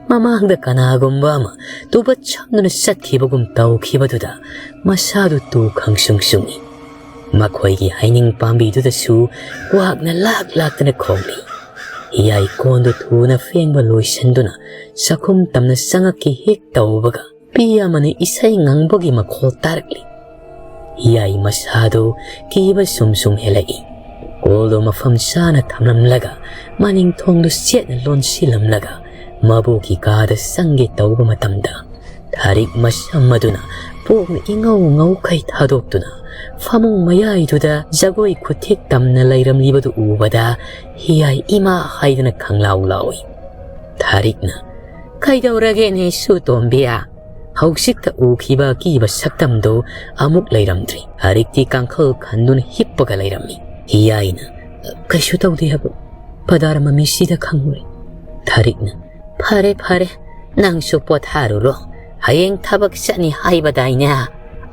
ꯃꯃꯥꯡꯗ ꯀꯅꯥꯒꯨꯝꯕ ꯑꯃ ꯇꯨꯕꯠ ꯁꯝꯗꯨꯅ ꯆꯠꯈꯤꯕꯒꯨꯝ ꯇꯧꯈꯤꯕꯗꯨꯗ ꯃꯁꯥꯗꯨ ꯇꯨ ꯈꯪꯁꯨꯡ ꯁꯨꯡꯏ꯫ ꯃꯈꯣꯏꯒꯤ ꯍꯩꯅꯤꯡ ꯄꯥꯝꯕꯤꯗꯨꯗꯁꯨ ꯀ꯭ꯋꯥꯛꯅ ꯂꯥꯛ ꯂꯥꯛꯇꯅ ꯈꯣꯡꯂꯤ꯫ ꯍꯤꯌꯥꯏ ꯀꯣꯟꯗꯨ ꯊꯨꯅ ꯐꯦꯡꯕ ꯂꯣꯏꯁꯤꯟꯗꯨꯅ ꯆꯥꯛꯈꯨꯝ ꯇꯝꯅ ꯆꯪꯉꯛꯀꯦ ꯍꯦꯛ ꯇꯧꯕꯒ ꯅꯨꯄꯤ ꯑꯃꯅ ꯏꯁꯩ ꯉꯪꯕꯒꯤ ꯃꯈꯣꯜ ꯇꯥꯔꯛꯂꯤ꯫ ꯍꯤꯌꯥꯏ ꯃꯁꯥꯗꯨ ꯀꯤꯕ ꯁꯨꯝ ꯁꯨꯝ ꯍꯦꯜꯂꯛꯏ꯫ ꯀꯣꯜꯗꯨ ꯃꯐꯝ ꯆꯥꯅ ꯊꯝꯂꯝꯂꯒ ꯃꯅꯤꯡ ꯊꯣꯡꯗꯨ ꯆꯦꯠꯅ ꯂꯣꯟꯁꯤꯜꯂꯝꯂꯒ ꯃꯕꯣꯛꯀꯤ ꯀꯥꯗ ꯆꯪꯒꯦ ꯇꯧꯕ ꯃꯇꯝꯗ, ꯊꯥꯔꯤꯛ ꯃꯁꯝ ꯑꯗꯨꯅ ꯄꯣꯛꯅ ꯏꯉꯧ ꯉꯧꯈꯩ ꯊꯥꯗꯣꯛꯇꯨꯅ ꯐꯃꯨꯡ ꯃꯌꯥꯏꯗꯨꯗ ꯖꯒꯣꯏ ꯈꯨꯊꯦꯛ ꯇꯝꯅ ꯂꯩꯔꯝꯂꯤꯕꯗꯨ ꯎꯕꯗ ꯍꯤꯌꯥꯏ ꯏꯃꯥ ꯍꯥꯏꯗꯨꯅ ꯈꯪꯂꯥꯎ ꯂꯥꯎꯏ꯫ ꯊꯥꯔꯤꯛꯅ, "ꯀꯩꯗꯧꯔꯒꯦꯅꯦ ꯁꯨ ꯇꯣꯝꯕꯤꯌꯥ? ꯍꯧꯖꯤꯛꯇ ꯎꯈꯤꯕ ꯑꯀꯤꯕ ꯁꯛꯇꯝꯗꯨ ꯑꯃꯨꯛ ꯂꯩꯔꯝꯗ꯭ꯔꯤ꯫" ꯊꯥꯔꯤꯛꯇꯤ ꯀꯥꯡꯈꯜ ꯈꯟꯗꯨꯅ ꯍꯤꯞꯄꯒ ꯂꯩꯔꯝꯃꯤ꯫ ꯍꯤꯌꯥꯏꯅ, "ꯀꯩꯁꯨ ꯇꯧꯗꯦ ꯍꯥꯏꯕ, ꯄꯗꯥꯔ ꯃꯃꯤꯁꯤꯗ ꯈꯪꯉꯨꯔꯦ꯫" ꯊꯥꯔꯤꯛꯅ, "ꯐꯔꯦ ꯐꯔꯦ, ꯅꯪꯁꯨ ꯄꯣꯊꯥꯔꯨꯔꯣ꯫ ꯍꯌꯦꯡ ꯊꯕꯛ ꯆꯠꯅꯤ ꯍꯥꯏꯕꯗꯥꯏꯅꯦ?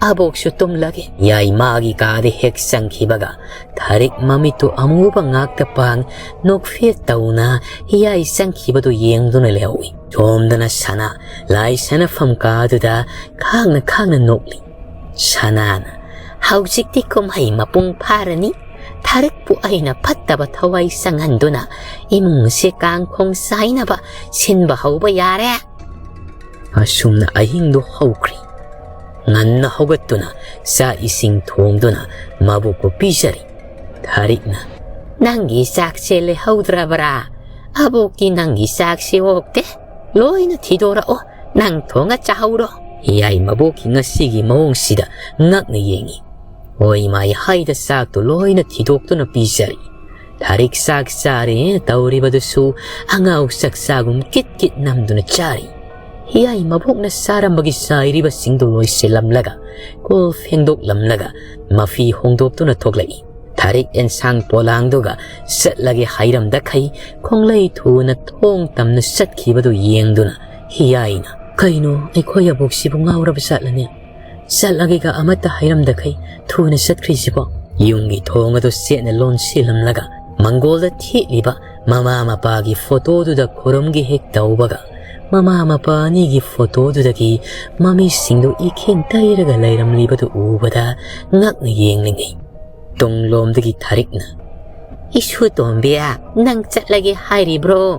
ꯑꯕꯣꯛꯁꯨ ꯇꯨꯝꯂꯒꯦ꯫" ꯍꯤꯌꯥꯏ ꯃꯥꯒꯤ ꯀꯥꯗ ꯍꯦꯛ ꯆꯪꯈꯤꯕꯒ ꯊꯥꯔꯤꯛ ꯃꯃꯤꯠꯇꯨ ꯑꯃꯨꯕ ꯉꯥꯛꯇ ꯄꯥꯡ ꯅꯣꯛꯐꯦꯠ ꯇꯧꯅ ꯍꯤꯌꯥꯏ ꯆꯪꯈꯤꯕꯗꯨ ꯌꯦꯡꯗꯨꯅ ꯂꯩꯍꯧꯏ꯫ ꯁꯣꯝꯗꯅ ꯁꯅꯥ ꯂꯥꯏ ꯁꯥꯟꯅꯐꯝ ꯀꯥꯗꯨꯗ ꯈꯥꯡꯅ ꯈꯥꯡꯅ ꯅꯣꯛꯂꯤ꯫ ꯁꯅꯥꯅ, "ꯍꯧꯖꯤꯛꯇꯤ ꯀꯨꯝꯍꯩ ꯃꯄꯨꯡ ꯐꯥꯔꯅꯤ꯫ ꯊꯥꯔꯤꯛꯄꯨ ꯑꯩꯅ ꯐꯠꯇꯕ ꯊꯋꯥꯏ ꯆꯪꯍꯟꯗꯨꯅ ꯏꯃꯨꯡ ꯑꯁꯤ ꯀꯥꯡꯈꯣꯡ ꯆꯥꯏꯅꯕ ꯁꯤꯟꯕ ꯍꯧꯕ ꯌꯥꯔꯦ꯫" ꯑꯁꯨꯝꯅ ꯑꯍꯤꯡꯗꯨ ꯍꯧꯈ꯭ꯔꯤ꯫ ꯉꯟꯅ ꯍꯧꯒꯠꯇꯨꯅ ꯆꯥꯛ ꯏꯁꯤꯡ ꯊꯣꯡꯗꯨꯅ ꯃꯕꯣꯛꯄꯨ ꯄꯤꯖꯔꯤ꯫ ꯊꯥꯔꯤꯛꯅ, "ꯅꯪꯒꯤ ꯆꯥꯛꯁꯦ ꯂꯩꯍꯧꯗ꯭ꯔꯕ꯭ꯔꯥ? ꯑꯕꯣꯛꯀꯤ ꯅꯪꯒꯤ ꯆꯥꯛꯁꯦ ꯑꯣꯛꯇꯦ꯫ ꯂꯣꯏꯅ ꯊꯤꯗꯣꯔꯛꯑꯣ, ꯅꯪ ꯊꯣꯡꯉ ꯆꯥꯍꯧꯔꯣ꯫" ꯍꯤꯌꯥꯏ ꯃꯕꯣꯛꯀꯤ ꯉꯁꯤꯒꯤ ꯃꯑꯣꯡꯁꯤꯗ ꯉꯛꯅ ꯌꯦꯡꯏ꯫ ꯍꯣꯏ ꯃꯥꯏ ꯍꯥꯏꯗ ꯆꯥꯛꯇꯨ ꯂꯣꯏꯅ ꯊꯤꯗꯣꯛꯇꯨꯅ ꯄꯤꯖꯔꯤ꯫ ꯊꯥꯔꯤꯛ ꯆꯥꯛ ꯆꯥꯔꯦꯅ ꯇꯧꯔꯤꯕꯗꯨꯁꯨ ꯑꯉꯥꯎ ꯆꯥꯛꯆꯥꯒꯨꯝ ꯀꯤꯠ ꯀꯤꯠ ꯅꯝꯗꯨꯅ ꯆꯥꯔꯤ꯫ ꯍꯤꯌꯥꯏ ꯃꯕꯣꯛꯅ ꯆꯥꯔꯝꯕꯒꯤ ꯆꯥꯏꯔꯤꯕꯁꯤꯡꯗꯨ ꯂꯣꯏꯁꯤꯜꯂꯝꯂꯒ, ꯀꯣꯜ ꯐꯦꯡꯗꯣꯛꯂꯝꯂꯒ, ꯃꯐꯤ ꯍꯣꯡꯗꯣꯛꯇꯨꯅ ꯊꯣꯛꯂꯛꯏ꯫ ꯊꯥꯔꯤꯛ ꯑꯦꯟꯁꯥꯡ ꯄꯣꯂꯥꯡꯗꯨꯒ ꯆꯠꯂꯒꯦ ꯍꯥꯏꯔꯝꯗꯈꯩ ꯈꯣꯡꯂꯩ ꯊꯨꯅ ꯊꯣꯡ ꯇꯝꯅ ꯆꯠꯈꯤꯕꯗꯨ ꯌꯦꯡꯗꯨꯅ ꯍꯤꯌꯥꯏꯅ, "ꯀꯩꯅꯣ, ꯑꯩꯈꯣꯏ ꯑꯕꯣꯛꯁꯤꯕꯨ ꯉꯥꯎꯔꯕ ꯖꯥꯠꯂꯅꯦ? ꯆꯠꯂꯒꯦꯒ ꯑꯃꯠꯇ ꯍꯥꯏꯔꯝꯗꯈꯩ ꯊꯨꯅ ꯆꯠꯈ꯭ꯔꯤꯁꯤꯕꯣ?" ꯌꯨꯝꯒꯤ ꯊꯣꯡ ꯑꯗꯨ ꯆꯦꯠꯅ ꯂꯣꯟꯁꯤꯜꯂꯝꯂꯒ ꯃꯪꯒꯣꯜꯗ ꯊꯦꯠꯂꯤꯕ ꯃꯃꯥ ꯃꯄꯥꯒꯤ ꯐꯣꯇꯣꯗꯨꯗ ꯈꯨꯔꯨꯝꯒꯦ ꯍꯦꯛ ꯇꯧꯕꯒ, ꯃꯃꯥ ꯃꯄꯥ ꯑꯅꯤꯒꯤ ꯐꯣꯇꯣꯗꯨꯗꯒꯤ ꯃꯃꯤꯁꯤꯡꯗꯨ ꯏꯈꯦꯡ ꯇꯩꯔꯒ ꯂꯩꯔꯝꯂꯤꯕꯗꯨ ꯎꯕꯗ ꯉꯛꯅ ꯌꯦꯡꯂꯤꯉꯩ, ꯇꯨꯡꯂꯣꯝꯗꯒꯤ ꯊꯥꯔꯤꯛꯅ, "ꯏꯁꯨ ꯇꯣꯝꯕꯤꯌꯥ, ꯅꯪ ꯆꯠꯂꯒꯦ ꯍꯥꯏꯔꯤꯕ꯭ꯔꯣ?"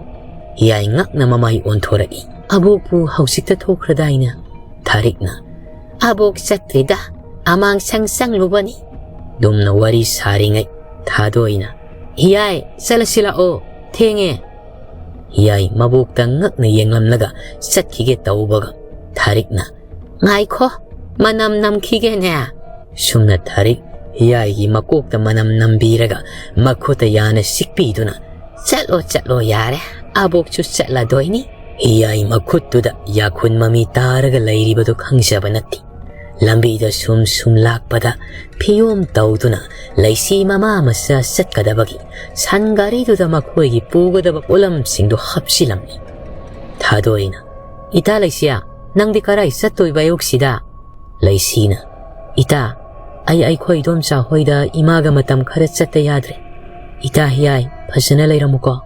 ꯍꯤꯌꯥꯏ ꯉꯛꯅ ꯃꯃꯥꯏ ꯑꯣꯟꯊꯣꯔꯛꯏ꯫ "ꯑꯕꯣꯛꯄꯨ ꯍꯧꯖꯤꯛꯇ ꯊꯣꯛꯈ꯭ꯔꯗꯥꯏꯅꯦ?" ꯊꯥꯔꯤꯛꯅ, "ꯑꯕꯣꯛ ꯆꯠꯇ꯭ꯔꯤꯗ, ꯑꯃꯥꯡꯁꯪ ꯆꯪꯂꯨꯕꯅꯤ"꯫ ꯑꯗꯨꯝꯅ ꯋꯥꯔꯤ ꯁꯥꯔꯤꯉꯩ ꯊꯥꯗꯣꯏꯅ, "ꯍꯤꯌꯥꯏ, ꯆꯠꯂꯁꯤ ꯂꯥꯛꯑꯣ, ꯊꯦꯡꯉꯦ"꯫ ꯍꯤꯌꯥꯏ ꯃꯕꯣꯛꯇ ꯉꯛꯅ ꯌꯦꯡꯂꯝꯂꯒ ꯆꯠꯈꯤꯒꯦ ꯇꯧꯕꯒ ꯊꯥꯔꯤꯛꯅ, "ꯉꯥꯏꯈꯣ, ꯃꯅꯝ ꯅꯝꯈꯤꯒꯦꯅꯦ"꯫ ꯁꯨꯝꯅ ꯊꯥꯔꯤꯛ ꯍꯤꯌꯥꯏꯒꯤ ꯃꯀꯣꯛꯇ ꯃꯅꯝ ꯅꯝꯕꯤꯔꯒ ꯃꯈꯨꯠꯇ ꯌꯥꯅ ꯁꯤꯛꯄꯤꯗꯨꯅ, "ꯆꯠꯂꯣ, ꯆꯠꯂꯣ, ꯌꯥꯔꯦ, ꯑꯕꯣꯛꯁꯨ ꯆꯠꯂꯗꯣꯏꯅꯤ"꯫ ꯍꯤꯌꯥꯏ ꯃꯈꯨꯠꯇꯨꯗ ꯌꯥꯈꯨꯟ ꯃꯃꯤ ꯇꯥꯔꯒ ꯂꯩꯔꯤꯕꯗꯨ ꯈꯪꯖꯕ ꯅꯠꯇꯦ꯫ ꯂꯝꯕꯤꯗ ꯁꯨꯝ ꯁꯨꯝ ꯂꯥꯛꯄꯗ ꯐꯤꯌꯣꯝ ꯇꯧꯗꯨꯅ ꯂꯩꯁꯤ ꯃꯃꯥ ꯃꯆꯥ ꯆꯠꯀꯗꯕꯒꯤ ꯁꯟ ꯒꯥꯔꯤꯗꯨꯗ ꯃꯈꯣꯏꯒꯤ ꯄꯨꯒꯗꯕ ꯄꯣꯠꯂꯝꯁꯤꯡꯗꯨ ꯍꯥꯞꯆꯤꯜꯂꯝꯃꯤ꯫ ꯊꯥꯗꯣꯏꯅ, "ꯏꯇꯥ ꯂꯩꯁꯤꯌꯥ, ꯅꯪꯗꯤ ꯀꯔꯥꯏ ꯆꯠꯇꯣꯏꯕ ꯑꯌꯨꯛꯁꯤꯗ?" ꯂꯩꯁꯤꯅ, "ꯏꯇꯥ, ꯑꯩ ꯑꯩꯈꯣꯏ ꯏꯗꯣꯝꯆꯥ ꯍꯣꯏꯗ ꯏꯃꯥꯒ ꯃꯇꯝ ꯈꯔ ꯆꯠꯇ ꯌꯥꯗ꯭ꯔꯦ꯫ ꯏꯇꯥ ꯍꯤꯌꯥꯏ, ꯐꯖꯅ ꯂꯩꯔꯝꯃꯨꯀꯣ"꯫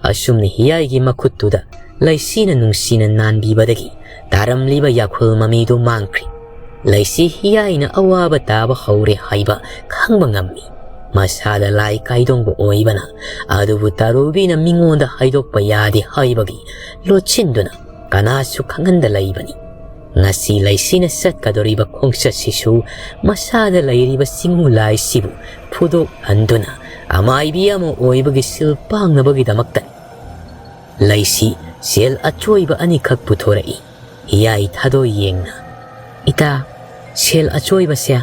ꯑꯁꯨꯝꯅ ꯍꯤꯌꯥꯏꯒꯤ ꯃꯈꯨꯠꯇꯨꯗ ꯂꯩꯁꯤꯅ ꯅꯨꯡꯁꯤꯅ ꯅꯥꯟꯕꯤꯕꯗꯒꯤ ꯇꯥꯔꯝꯂꯤꯕ ꯌꯥꯈꯨꯜ ꯃꯃꯤꯗꯨ ꯃꯥꯡꯈ꯭ꯔꯤ꯫ ꯂꯩꯁꯤ ꯍꯤꯌꯥꯏꯅ ꯑꯋꯥꯕ ꯇꯥꯕ ꯍꯧꯔꯦ ꯍꯥꯏꯕ ꯈꯪꯕ ꯉꯝꯃꯤ꯫ ꯃꯁꯥꯗ ꯂꯥꯏ ꯀꯥꯏꯗꯣꯡꯕ ꯑꯣꯏꯕꯅ ꯑꯗꯨꯕꯨ ꯇꯥꯔꯨꯕꯤꯅ ꯃꯤꯉꯣꯟꯗ ꯍꯥꯏꯗꯣꯛꯄ ꯌꯥꯗꯦ ꯍꯥꯏꯕꯒꯤ ꯂꯣꯠꯁꯤꯟꯗꯨꯅ ꯀꯅꯥꯁꯨ ꯈꯪꯍꯟꯗ ꯂꯩꯕꯅꯤ꯫ ꯉꯁꯤ ꯂꯩꯁꯤꯅ ꯆꯠꯀꯗꯧꯔꯤꯕ ꯈꯣꯡꯆꯠꯁꯤꯁꯨ ꯃꯁꯥꯗ ꯂꯩꯔꯤꯕ ꯆꯤꯡꯃꯨ ꯂꯥꯏꯁꯤꯕꯨ ꯐꯨꯗꯣꯛꯍꯟꯗꯨꯅ ꯑꯃꯥꯏꯕꯤ ꯑꯃ ꯑꯣꯏꯕꯒꯤ ꯁꯤꯜ ꯄꯥꯡꯅꯕꯒꯤꯗꯃꯛꯇꯅꯤ꯫ ꯂꯩꯁꯤ ꯁꯦꯜ ꯑꯆꯣꯏꯕ ꯑꯅꯤꯈꯛ ꯄꯨꯊꯣꯔꯛꯏ꯫ ꯍꯤꯌꯥꯏ ꯊꯥꯗꯣꯏ ꯌꯦꯡꯅ, "ꯏꯇꯥ, ꯁꯦꯜ ꯑꯆꯣꯏꯕꯁꯦ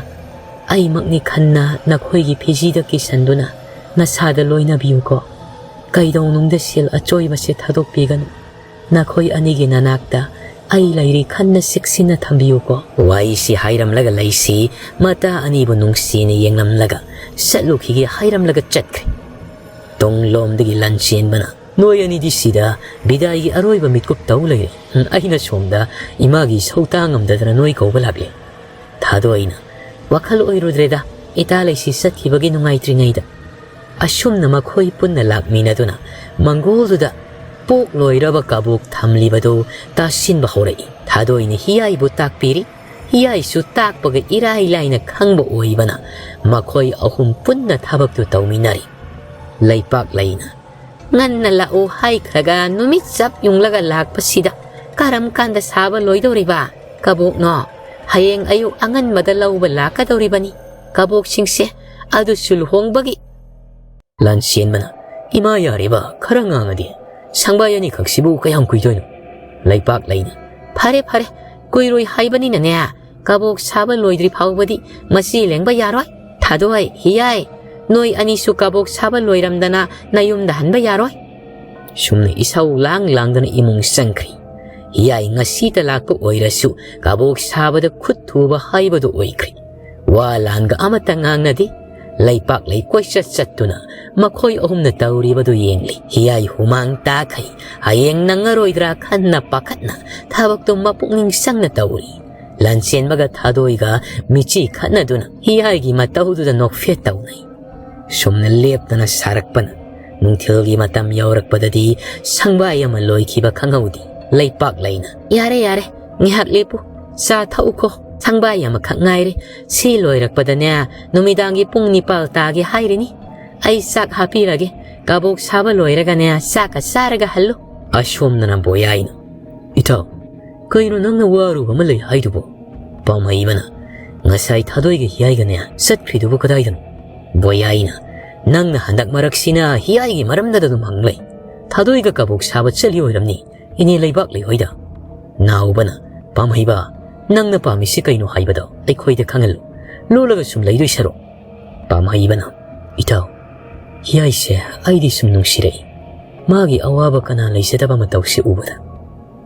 ꯑꯩꯃꯛꯅꯤ ꯈꯟꯅ ꯅꯈꯣꯏꯒꯤ ꯐꯤꯖꯤꯗ ꯀꯤꯁꯟꯗꯨꯅ ꯅꯁꯥꯗ ꯂꯣꯏꯅꯕꯤꯌꯨꯀꯣ꯫ ꯀꯩꯗꯧꯅꯨꯡꯗ ꯁꯦꯜ ꯑꯆꯣꯏꯕꯁꯦ ꯊꯥꯗꯣꯛꯄꯤꯒꯅꯨ꯫ ꯅꯈꯣꯏ ꯑꯅꯤꯒꯤ ꯅꯅꯥꯛꯇ ꯑꯩ ꯂꯩꯔꯤ ꯈꯟꯅ ꯆꯦꯛꯁꯤꯟꯅ ꯊꯝꯕꯤꯌꯨꯀꯣ"꯫ ꯋꯥꯍꯩꯁꯤ ꯍꯥꯏꯔꯝꯂꯒ ꯂꯩꯁꯤ ꯃꯇꯥ ꯑꯅꯤꯕꯨ ꯅꯨꯡꯁꯤꯅ ꯌꯦꯡꯂꯝꯂꯒ ꯆꯠꯂꯨꯈꯤꯒꯦ ꯍꯥꯏꯔꯝꯂꯒ ꯆꯠꯈ꯭ꯔꯦ꯫ ꯇꯨꯡꯂꯣꯝꯗꯒꯤ ꯂꯟ ꯆꯦꯟꯕꯅ, "ꯅꯣꯏ ꯑꯅꯤꯗꯤ ꯁꯤꯗ ꯕꯤꯗꯥꯏꯒꯤ ꯑꯔꯣꯏꯕ ꯃꯤꯠꯀꯨꯞ ꯇꯧ ꯂꯩꯔꯦ꯫ ꯎꯝ, ꯑꯩꯅ ꯁꯣꯝꯗ ꯏꯃꯥꯒꯤ ꯁꯧꯇꯥ ꯉꯝꯗꯗꯅ ꯅꯣꯏ ꯀꯧꯕ ꯂꯥꯛꯂꯦ"꯫ ꯊꯥꯗꯣꯏꯅ, "ꯋꯥꯈꯜ ꯑꯣꯏꯔꯨꯗ꯭ꯔꯦꯗ, ꯏꯇꯥ ꯂꯩꯁꯤ ꯆꯠꯈꯤꯕꯒꯤ ꯅꯨꯡꯉꯥꯏꯇ꯭ꯔꯤꯉꯩꯗ"꯫ ꯑꯁꯨꯝꯅ ꯃꯈꯣꯏ ꯄꯨꯟꯅ ꯂꯥꯛꯃꯤꯟꯅꯗꯨꯅ ꯃꯪꯒꯣꯜꯗꯨꯗ ꯄꯣꯛ ꯂꯣꯏꯔꯕ ꯀꯕꯣꯛ ꯊꯝꯂꯤꯕꯗꯨ ꯇꯥꯁꯤꯟꯕ ꯍꯧꯔꯛꯏ꯫ ꯊꯥꯗꯣꯏꯅ ꯍꯤꯌꯥꯏꯕꯨ ꯇꯥꯛꯄꯤꯔꯤ꯫ ꯍꯤꯌꯥꯏꯁꯨ ꯇꯥꯛꯄꯒ ꯏꯔꯥꯏ ꯂꯥꯏꯅ ꯈꯪꯕ ꯑꯣꯏꯕꯅ ꯃꯈꯣꯏ ꯑꯍꯨꯝ ꯄꯨꯟꯅ ꯊꯕꯛꯇꯨ ꯇꯧꯃꯤꯟꯅꯔꯤ꯫ ꯂꯩꯄꯥꯛ ꯂꯩꯅ, "ꯉꯟꯅ ꯂꯥꯛꯎ ꯍꯥꯏꯈ꯭ꯔꯒ ꯅꯨꯃꯤꯠ ꯆꯞ ꯌꯨꯡꯂꯒ ꯂꯥꯛꯄꯁꯤꯗ ꯀꯔꯝ ꯀꯥꯟꯗ ꯁꯥꯕ ꯂꯣꯏꯗꯧꯔꯤꯕ?" ꯀꯕꯣꯛꯅꯣ? ꯍꯌꯦꯡ ꯑꯌꯨꯛ ꯑꯉꯟꯕꯗ ꯂꯧꯕ ꯂꯥꯛꯀꯗꯧꯔꯤꯕꯅꯤ꯫ ꯀꯕꯣꯛꯁꯤꯡꯁꯦ ꯑꯗꯨꯁꯨ ꯂꯨꯍꯣꯡꯕꯒꯤ꯫ ꯂꯥꯟꯆꯦꯟꯕꯅ, "ꯏꯃꯥ, ꯌꯥꯔꯦꯕ, ꯈꯔ ꯉꯥꯡꯉꯗꯤ꯫ ꯁꯪꯕꯥꯏ ꯑꯅꯤꯈꯛꯁꯤꯕꯨ ꯀꯌꯥꯝ ꯀꯨꯏꯗꯣꯏꯅꯣ?" ꯂꯩꯄꯥꯛ ꯂꯩꯅ, "ꯐꯔꯦ, ꯐꯔꯦ, ꯀꯨꯏꯔꯣꯏ ꯍꯥꯏꯕꯅꯤꯅꯅꯦ, ꯀꯕꯣꯛ ꯁꯥꯕ ꯂꯣꯏꯗ꯭ꯔꯤ ꯐꯥꯎꯕꯗꯤ ꯃꯆꯤ ꯂꯦꯡꯕ ꯌꯥꯔꯣꯏ꯫ ꯊꯥꯗꯣꯏ, ꯍꯤꯌꯥꯏ, ꯅꯣꯏ ꯑꯅꯤꯁꯨ ꯀꯕꯣꯛ ꯁꯥꯕ ꯂꯣꯏꯔꯝꯗꯅ ꯅꯌꯨꯝꯗ ꯍꯟꯕ ꯌꯥꯔꯣꯏ꯫" ꯁꯨꯝꯅ ꯏꯁꯧ ꯂꯥꯡ ꯂꯥꯡꯗꯅ ꯏꯃꯨꯡ ꯆꯪꯈ꯭ꯔꯤ꯫ ꯍꯤꯌꯥꯏ ꯉꯁꯤꯇ ꯂꯥꯛꯄ ꯑꯣꯏꯔꯁꯨ ꯀꯕꯣꯛ ꯁꯥꯕꯗ ꯈꯨꯠ ꯊꯨꯕ ꯍꯥꯏꯕꯗꯨ ꯑꯣꯏꯈ꯭ꯔꯤ꯫ ꯋꯥ ꯂꯥꯟꯒ ꯑꯃꯠꯇ ꯉꯥꯡꯅꯗꯦ꯫ ꯂꯩꯄꯥꯛ ꯂꯩ ꯀꯣꯏꯆꯠ ꯆꯠꯇꯨꯅ ꯃꯈꯣꯏ ꯑꯍꯨꯝꯅ ꯇꯧꯔꯤꯕꯗꯨ ꯌꯦꯡꯂꯤ꯫ ꯍꯤꯌꯥꯏ ꯍꯨꯃꯥꯡ ꯇꯥꯈꯩ꯫ ꯍꯌꯦꯡ ꯅꯪꯉꯔꯣꯏꯗ꯭ꯔꯥ ꯈꯟꯅ ꯄꯥꯈꯠꯅ ꯊꯕꯛꯇꯨ ꯃꯄꯨꯛꯅꯤꯡ ꯆꯪꯅ ꯇꯧꯔꯤ꯫ ꯂꯥꯟꯆꯦꯟꯕꯒ ꯊꯥꯗꯣꯏꯒ ꯃꯤꯆꯤ ꯈꯠꯅꯗꯨꯅ ꯍꯤꯌꯥꯏꯒꯤ ꯃꯇꯧꯗꯨꯗ ꯅꯣꯛꯐꯦꯠ ꯇꯧꯅꯩ꯫ ꯁꯨꯝꯅ ꯂꯦꯞꯇꯅ ꯁꯥꯔꯛꯄꯅ ꯅꯨꯡꯊꯤꯜꯒꯤ ꯃꯇꯝ ꯌꯧꯔꯛꯄꯗꯗꯤ ꯁꯪꯕꯥꯏ ꯑꯃ ꯂꯣꯏꯈꯤꯕ ꯈꯪꯍꯧꯗꯦ꯫ ꯂꯩꯄꯥꯛ ꯂꯩꯅ, "ꯌꯥꯔꯦ, ꯌꯥꯔꯦ, ꯉꯥꯏꯍꯥꯛ ꯂꯦꯞꯄꯨ꯫ ꯆꯥ ꯊꯛꯎꯀꯣ꯫ ꯁꯪꯕꯥꯏ ꯑꯃꯈꯛ ꯉꯥꯏꯔꯦ꯫ ꯁꯤ ꯂꯣꯏꯔꯛꯄꯗꯅꯦ, ꯅꯨꯃꯤꯗꯥꯡꯒꯤ ꯄꯨꯡ ꯅꯤꯄꯥꯜ ꯇꯥꯒꯦ ꯍꯥꯏꯔꯤꯅꯤ꯫ ꯑꯩ ꯆꯥꯛ ꯍꯥꯞꯄꯤꯔꯒꯦ꯫ ꯀꯕꯣꯛ ꯁꯥꯕ ꯂꯣꯏꯔꯒꯅꯦ, ꯆꯥꯛꯀ ꯆꯥꯔꯒ ꯍꯜꯂꯨ꯫" ꯑꯁꯣꯝꯗꯅ ꯕꯣꯌꯥꯏꯅ, "ꯏꯇꯥꯎ, ꯀꯩꯅꯣ ꯅꯪꯅ ꯋꯥꯔꯨꯕ ꯑꯃ ꯂꯩ ꯍꯥꯏꯗꯨꯕꯣ?" ꯄꯥꯝꯍꯩꯕꯅ, "ꯉꯁꯥꯏ ꯊꯥꯗꯣꯏꯒ ꯍꯤꯌꯥꯏꯒꯅꯦ ꯆꯠꯈ꯭ꯔꯤꯗꯨꯕꯨ ꯀꯗꯥꯏꯗꯅꯣ?" ꯕꯣꯌꯥꯏꯅ, "ꯅꯪꯅ ꯍꯟꯗꯛ ꯃꯔꯛꯁꯤꯅ ꯍꯤꯌꯥꯏꯒꯤ ꯃꯔꯝꯗꯗ ꯑꯗꯨꯝ ꯍꯪ ꯂꯩ꯫ ꯊꯥꯗꯣꯏꯒ ꯀꯕꯣꯛ ꯁꯥꯕ ꯆꯠꯂꯤ ꯑꯣꯏꯔꯝꯅꯤ, ꯏꯅꯦ ꯂꯩꯕꯥꯛ ꯂꯩꯍꯣꯏꯗ꯫" ꯅꯥꯎꯕꯅ, "ꯄꯥꯝꯍꯩꯕ, ꯅꯪꯅ ꯄꯥꯝꯃꯤꯁꯤ ꯀꯩꯅꯣ ꯍꯥꯏꯕꯗꯣ ꯑꯩꯈꯣꯏꯗ ꯈꯪꯍꯜꯂꯨ꯫ ꯂꯣꯜꯂꯒ ꯁꯨꯝ ꯂꯩꯗꯣꯏ ꯁꯔꯨꯛ꯫" ꯄꯥꯝꯍꯩꯕꯅ, "ꯏꯇꯥꯎ, ꯍꯤꯌꯥꯏꯁꯦ ꯑꯩꯗꯤ ꯁꯨꯝ ꯅꯨꯡꯁꯤꯔꯛꯏ꯫ ꯃꯥꯒꯤ ꯑꯋꯥꯕ ꯀꯅꯥ ꯂꯩꯖꯗꯕ ꯃꯇꯧꯁꯤ ꯎꯕꯗ꯫"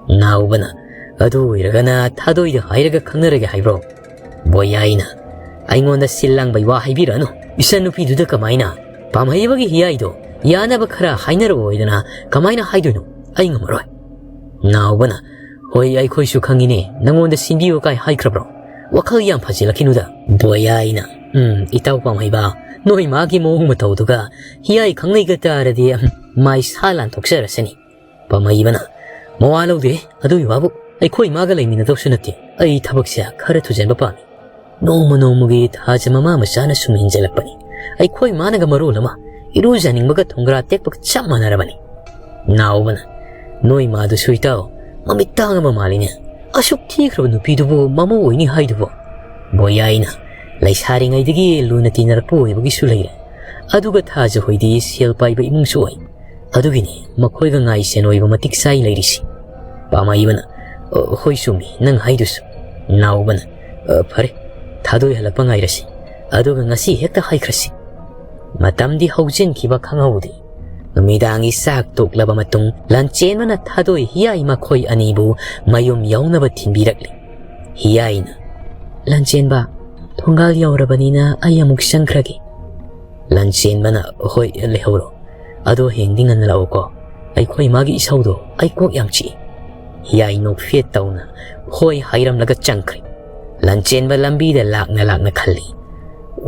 ꯅꯥꯎꯕꯅ, "ꯑꯗꯨ ꯑꯣꯏꯔꯒꯅ ꯊꯥꯗꯣꯏꯗ ꯍꯥꯏꯔꯒ ꯈꯪꯅꯔꯒꯦ ꯍꯥꯏꯕ꯭ꯔꯣ?" ꯕꯣꯌꯥꯏꯅ, "ꯑꯩꯉꯣꯟꯗ ꯁꯤꯜ ꯂꯥꯡꯕꯩ ꯋꯥ ꯍꯥꯏꯕꯤꯔꯛꯑꯅꯨ꯫ ꯏꯆꯟꯅꯨꯄꯤꯗꯨꯗ ꯀꯃꯥꯏꯅ ꯄꯥꯝꯍꯩꯕꯒꯤ ꯍꯤꯌꯥꯏꯗꯣ ꯌꯥꯅꯕ ꯈꯔ ꯍꯥꯏꯅꯔꯛꯑꯣꯏꯗꯅ ꯀꯃꯥꯏꯅ ꯍꯥꯏꯗꯣꯏꯅꯣ? ꯑꯩ ꯉꯝꯃꯔꯣꯏ꯫" ꯅꯥꯎꯕꯅ, "ꯍꯣꯏ, ꯑꯩꯈꯣꯏꯁꯨ ꯈꯪꯉꯤꯅꯦ ꯅꯪꯉꯣꯟꯗ ꯁꯤꯟꯕꯤꯌꯨ ꯀꯥꯏ ꯍꯥꯏꯈ꯭ꯔꯕ꯭ꯔꯣ? ꯋꯥꯈꯜ ꯌꯥꯝ ꯐꯖꯤꯜꯂꯛꯈꯤꯅꯨꯗ꯫" ꯕꯣꯌꯥꯏꯅ, "ꯎꯝ, ꯏꯇꯥꯎ ꯄꯥꯝꯍꯩꯕ, ꯅꯣꯏ ꯃꯥꯒꯤ ꯃꯑꯣꯡ ꯃꯇꯧꯗꯨꯒ ꯍꯤꯌꯥꯏ ꯈꯪꯅꯩꯒ ꯇꯥꯔꯗꯤ, ꯎꯝ, ꯃꯥꯏ ꯁꯥ ꯂꯥꯟꯊꯣꯛꯆꯔꯁꯅꯤ꯫" ꯄꯥꯝꯍꯩꯕꯅ, "ꯃꯋꯥ ꯂꯧꯗꯦ ꯑꯗꯨꯒꯤ ꯋꯥꯕꯨ, ꯑꯩꯈꯣꯏ ꯃꯥꯒ ꯂꯩꯃꯤꯟꯅꯗꯧꯁꯨ ꯅꯠꯇꯦ꯫ ꯑꯩ ꯊꯕꯛꯁꯦ ꯈꯔ ꯊꯨꯖꯟꯕ ꯄꯥꯝꯃꯤ꯫" ꯅꯣꯡꯃ ꯅꯣꯡꯃꯒꯤ ꯊꯥꯖ ꯃꯃꯥ ꯃꯆꯥꯅ ꯁꯨꯝ ꯍꯦꯟꯖꯜꯂꯛꯄꯅꯤ꯫ ꯑꯩꯈꯣꯏ ꯃꯥꯅꯒ ꯃꯔꯣꯜ ꯑꯃ ꯏꯔꯨꯖꯅꯤꯡꯕꯒ ꯊꯣꯡꯒ꯭ꯔꯥ ꯇꯦꯛꯄꯒ ꯆꯞ ꯃꯥꯟꯅꯔꯕꯅꯤ꯫ ꯅꯥꯎꯕꯅ, "ꯅꯣꯏ ꯃꯥꯗꯨꯁꯨ ꯏꯇꯥꯎ ꯃꯃꯤꯠ ꯇꯥꯡꯉꯕ ꯃꯥꯜꯂꯤꯅꯦ꯫ ꯑꯁꯨꯛ ꯊꯤꯈ꯭ꯔꯕ ꯅꯨꯄꯤꯗꯨꯕꯨ ꯃꯃꯧ ꯑꯣꯏꯅꯤ ꯍꯥꯏꯗꯨꯕꯨ? ꯕꯣꯌꯥꯏꯅ ꯂꯩꯁꯥꯔꯤꯉꯩꯗꯒꯤ ꯂꯨꯅ ꯇꯤꯟꯅꯔꯛꯄ ꯑꯣꯏꯕꯒꯤꯁꯨ ꯂꯩꯔꯦ꯫ ꯑꯗꯨꯒ ꯊꯥꯖ ꯍꯣꯏꯗꯤ ꯁꯦꯜ ꯄꯥꯏꯕ ꯏꯃꯨꯡꯁꯨ ꯑꯣꯏ꯫ ꯑꯗꯨꯒꯤꯅꯤ ꯃꯈꯣꯏꯒ ꯉꯥꯏꯁꯦꯟ ꯑꯣꯏꯕ ꯃꯇꯤꯛ ꯆꯥꯏ ꯂꯩꯔꯤꯁꯤ꯫ ꯄꯥꯃꯩꯕꯅ, "ꯑ, ꯍꯣꯏ, ꯆꯨꯝꯃꯤ ꯅꯪ ꯍꯥꯏꯗꯨꯁꯨ꯫" ꯅꯥꯎꯕꯅ, "ꯑ, ꯐꯔꯦ, ꯊꯥꯗꯣꯏ ꯍꯜꯂꯛꯄ ꯉꯥꯏꯔꯁꯤ꯫ ꯑꯗꯨꯒ ꯉꯁꯤ ꯍꯦꯛꯇ ꯍꯥꯏꯈ꯭ꯔꯁꯤ꯫" ꯃꯇꯝꯗꯤ ꯍꯧꯖꯤꯟꯈꯤꯕ ꯈꯪꯍꯧꯗꯦ꯫ ꯅꯨꯃꯤꯗꯥꯡꯒꯤ ꯆꯥꯛ ꯇꯣꯛꯂꯕ ꯃꯇꯨꯡ ꯂꯥꯟꯆꯦꯟꯕꯅ ꯊꯥꯗꯣꯏ ꯍꯤꯌꯥꯏ ꯃꯈꯣꯏ ꯑꯅꯤꯕꯨ ꯃꯌꯨꯝ ꯌꯧꯅꯕ ꯊꯤꯟꯕꯤꯔꯛꯂꯤ꯫ ꯍꯤꯌꯥꯏꯅ, "ꯂꯥꯟꯆꯦꯟꯕ, ꯊꯣꯡꯒꯥꯜ ꯌꯧꯔꯕꯅꯤꯅ ꯑꯩ ꯑꯃꯨꯛ ꯆꯪꯈ꯭ꯔꯒꯦ꯫" ꯂꯥꯟꯆꯦꯟꯕꯅ, "ꯍꯣꯏ, ꯂꯩꯍꯧꯔꯣ꯫ ꯑꯗꯣ ꯍꯌꯦꯡꯗꯤ ꯉꯟꯅ ꯂꯥꯛꯎꯀꯣ꯫ ꯑꯩꯈꯣꯏ ꯃꯥꯒꯤ ꯏꯁꯧꯗꯣ ꯑꯩ ꯀꯣꯛ ꯌꯥꯝ ꯆꯤꯛꯏ꯫" ꯍꯤꯌꯥꯏ ꯅꯣꯛꯐꯦꯠ ꯇꯧꯅ ꯍꯣꯏ ꯍꯥꯏꯔꯝꯂꯒ ꯆꯪꯈ꯭ꯔꯦ꯫ ꯂꯥꯟꯆꯦꯟꯕ ꯂꯝꯕꯤꯗ ꯂꯥꯛꯅ ꯂꯥꯛꯅ ꯈꯜꯂꯤ꯫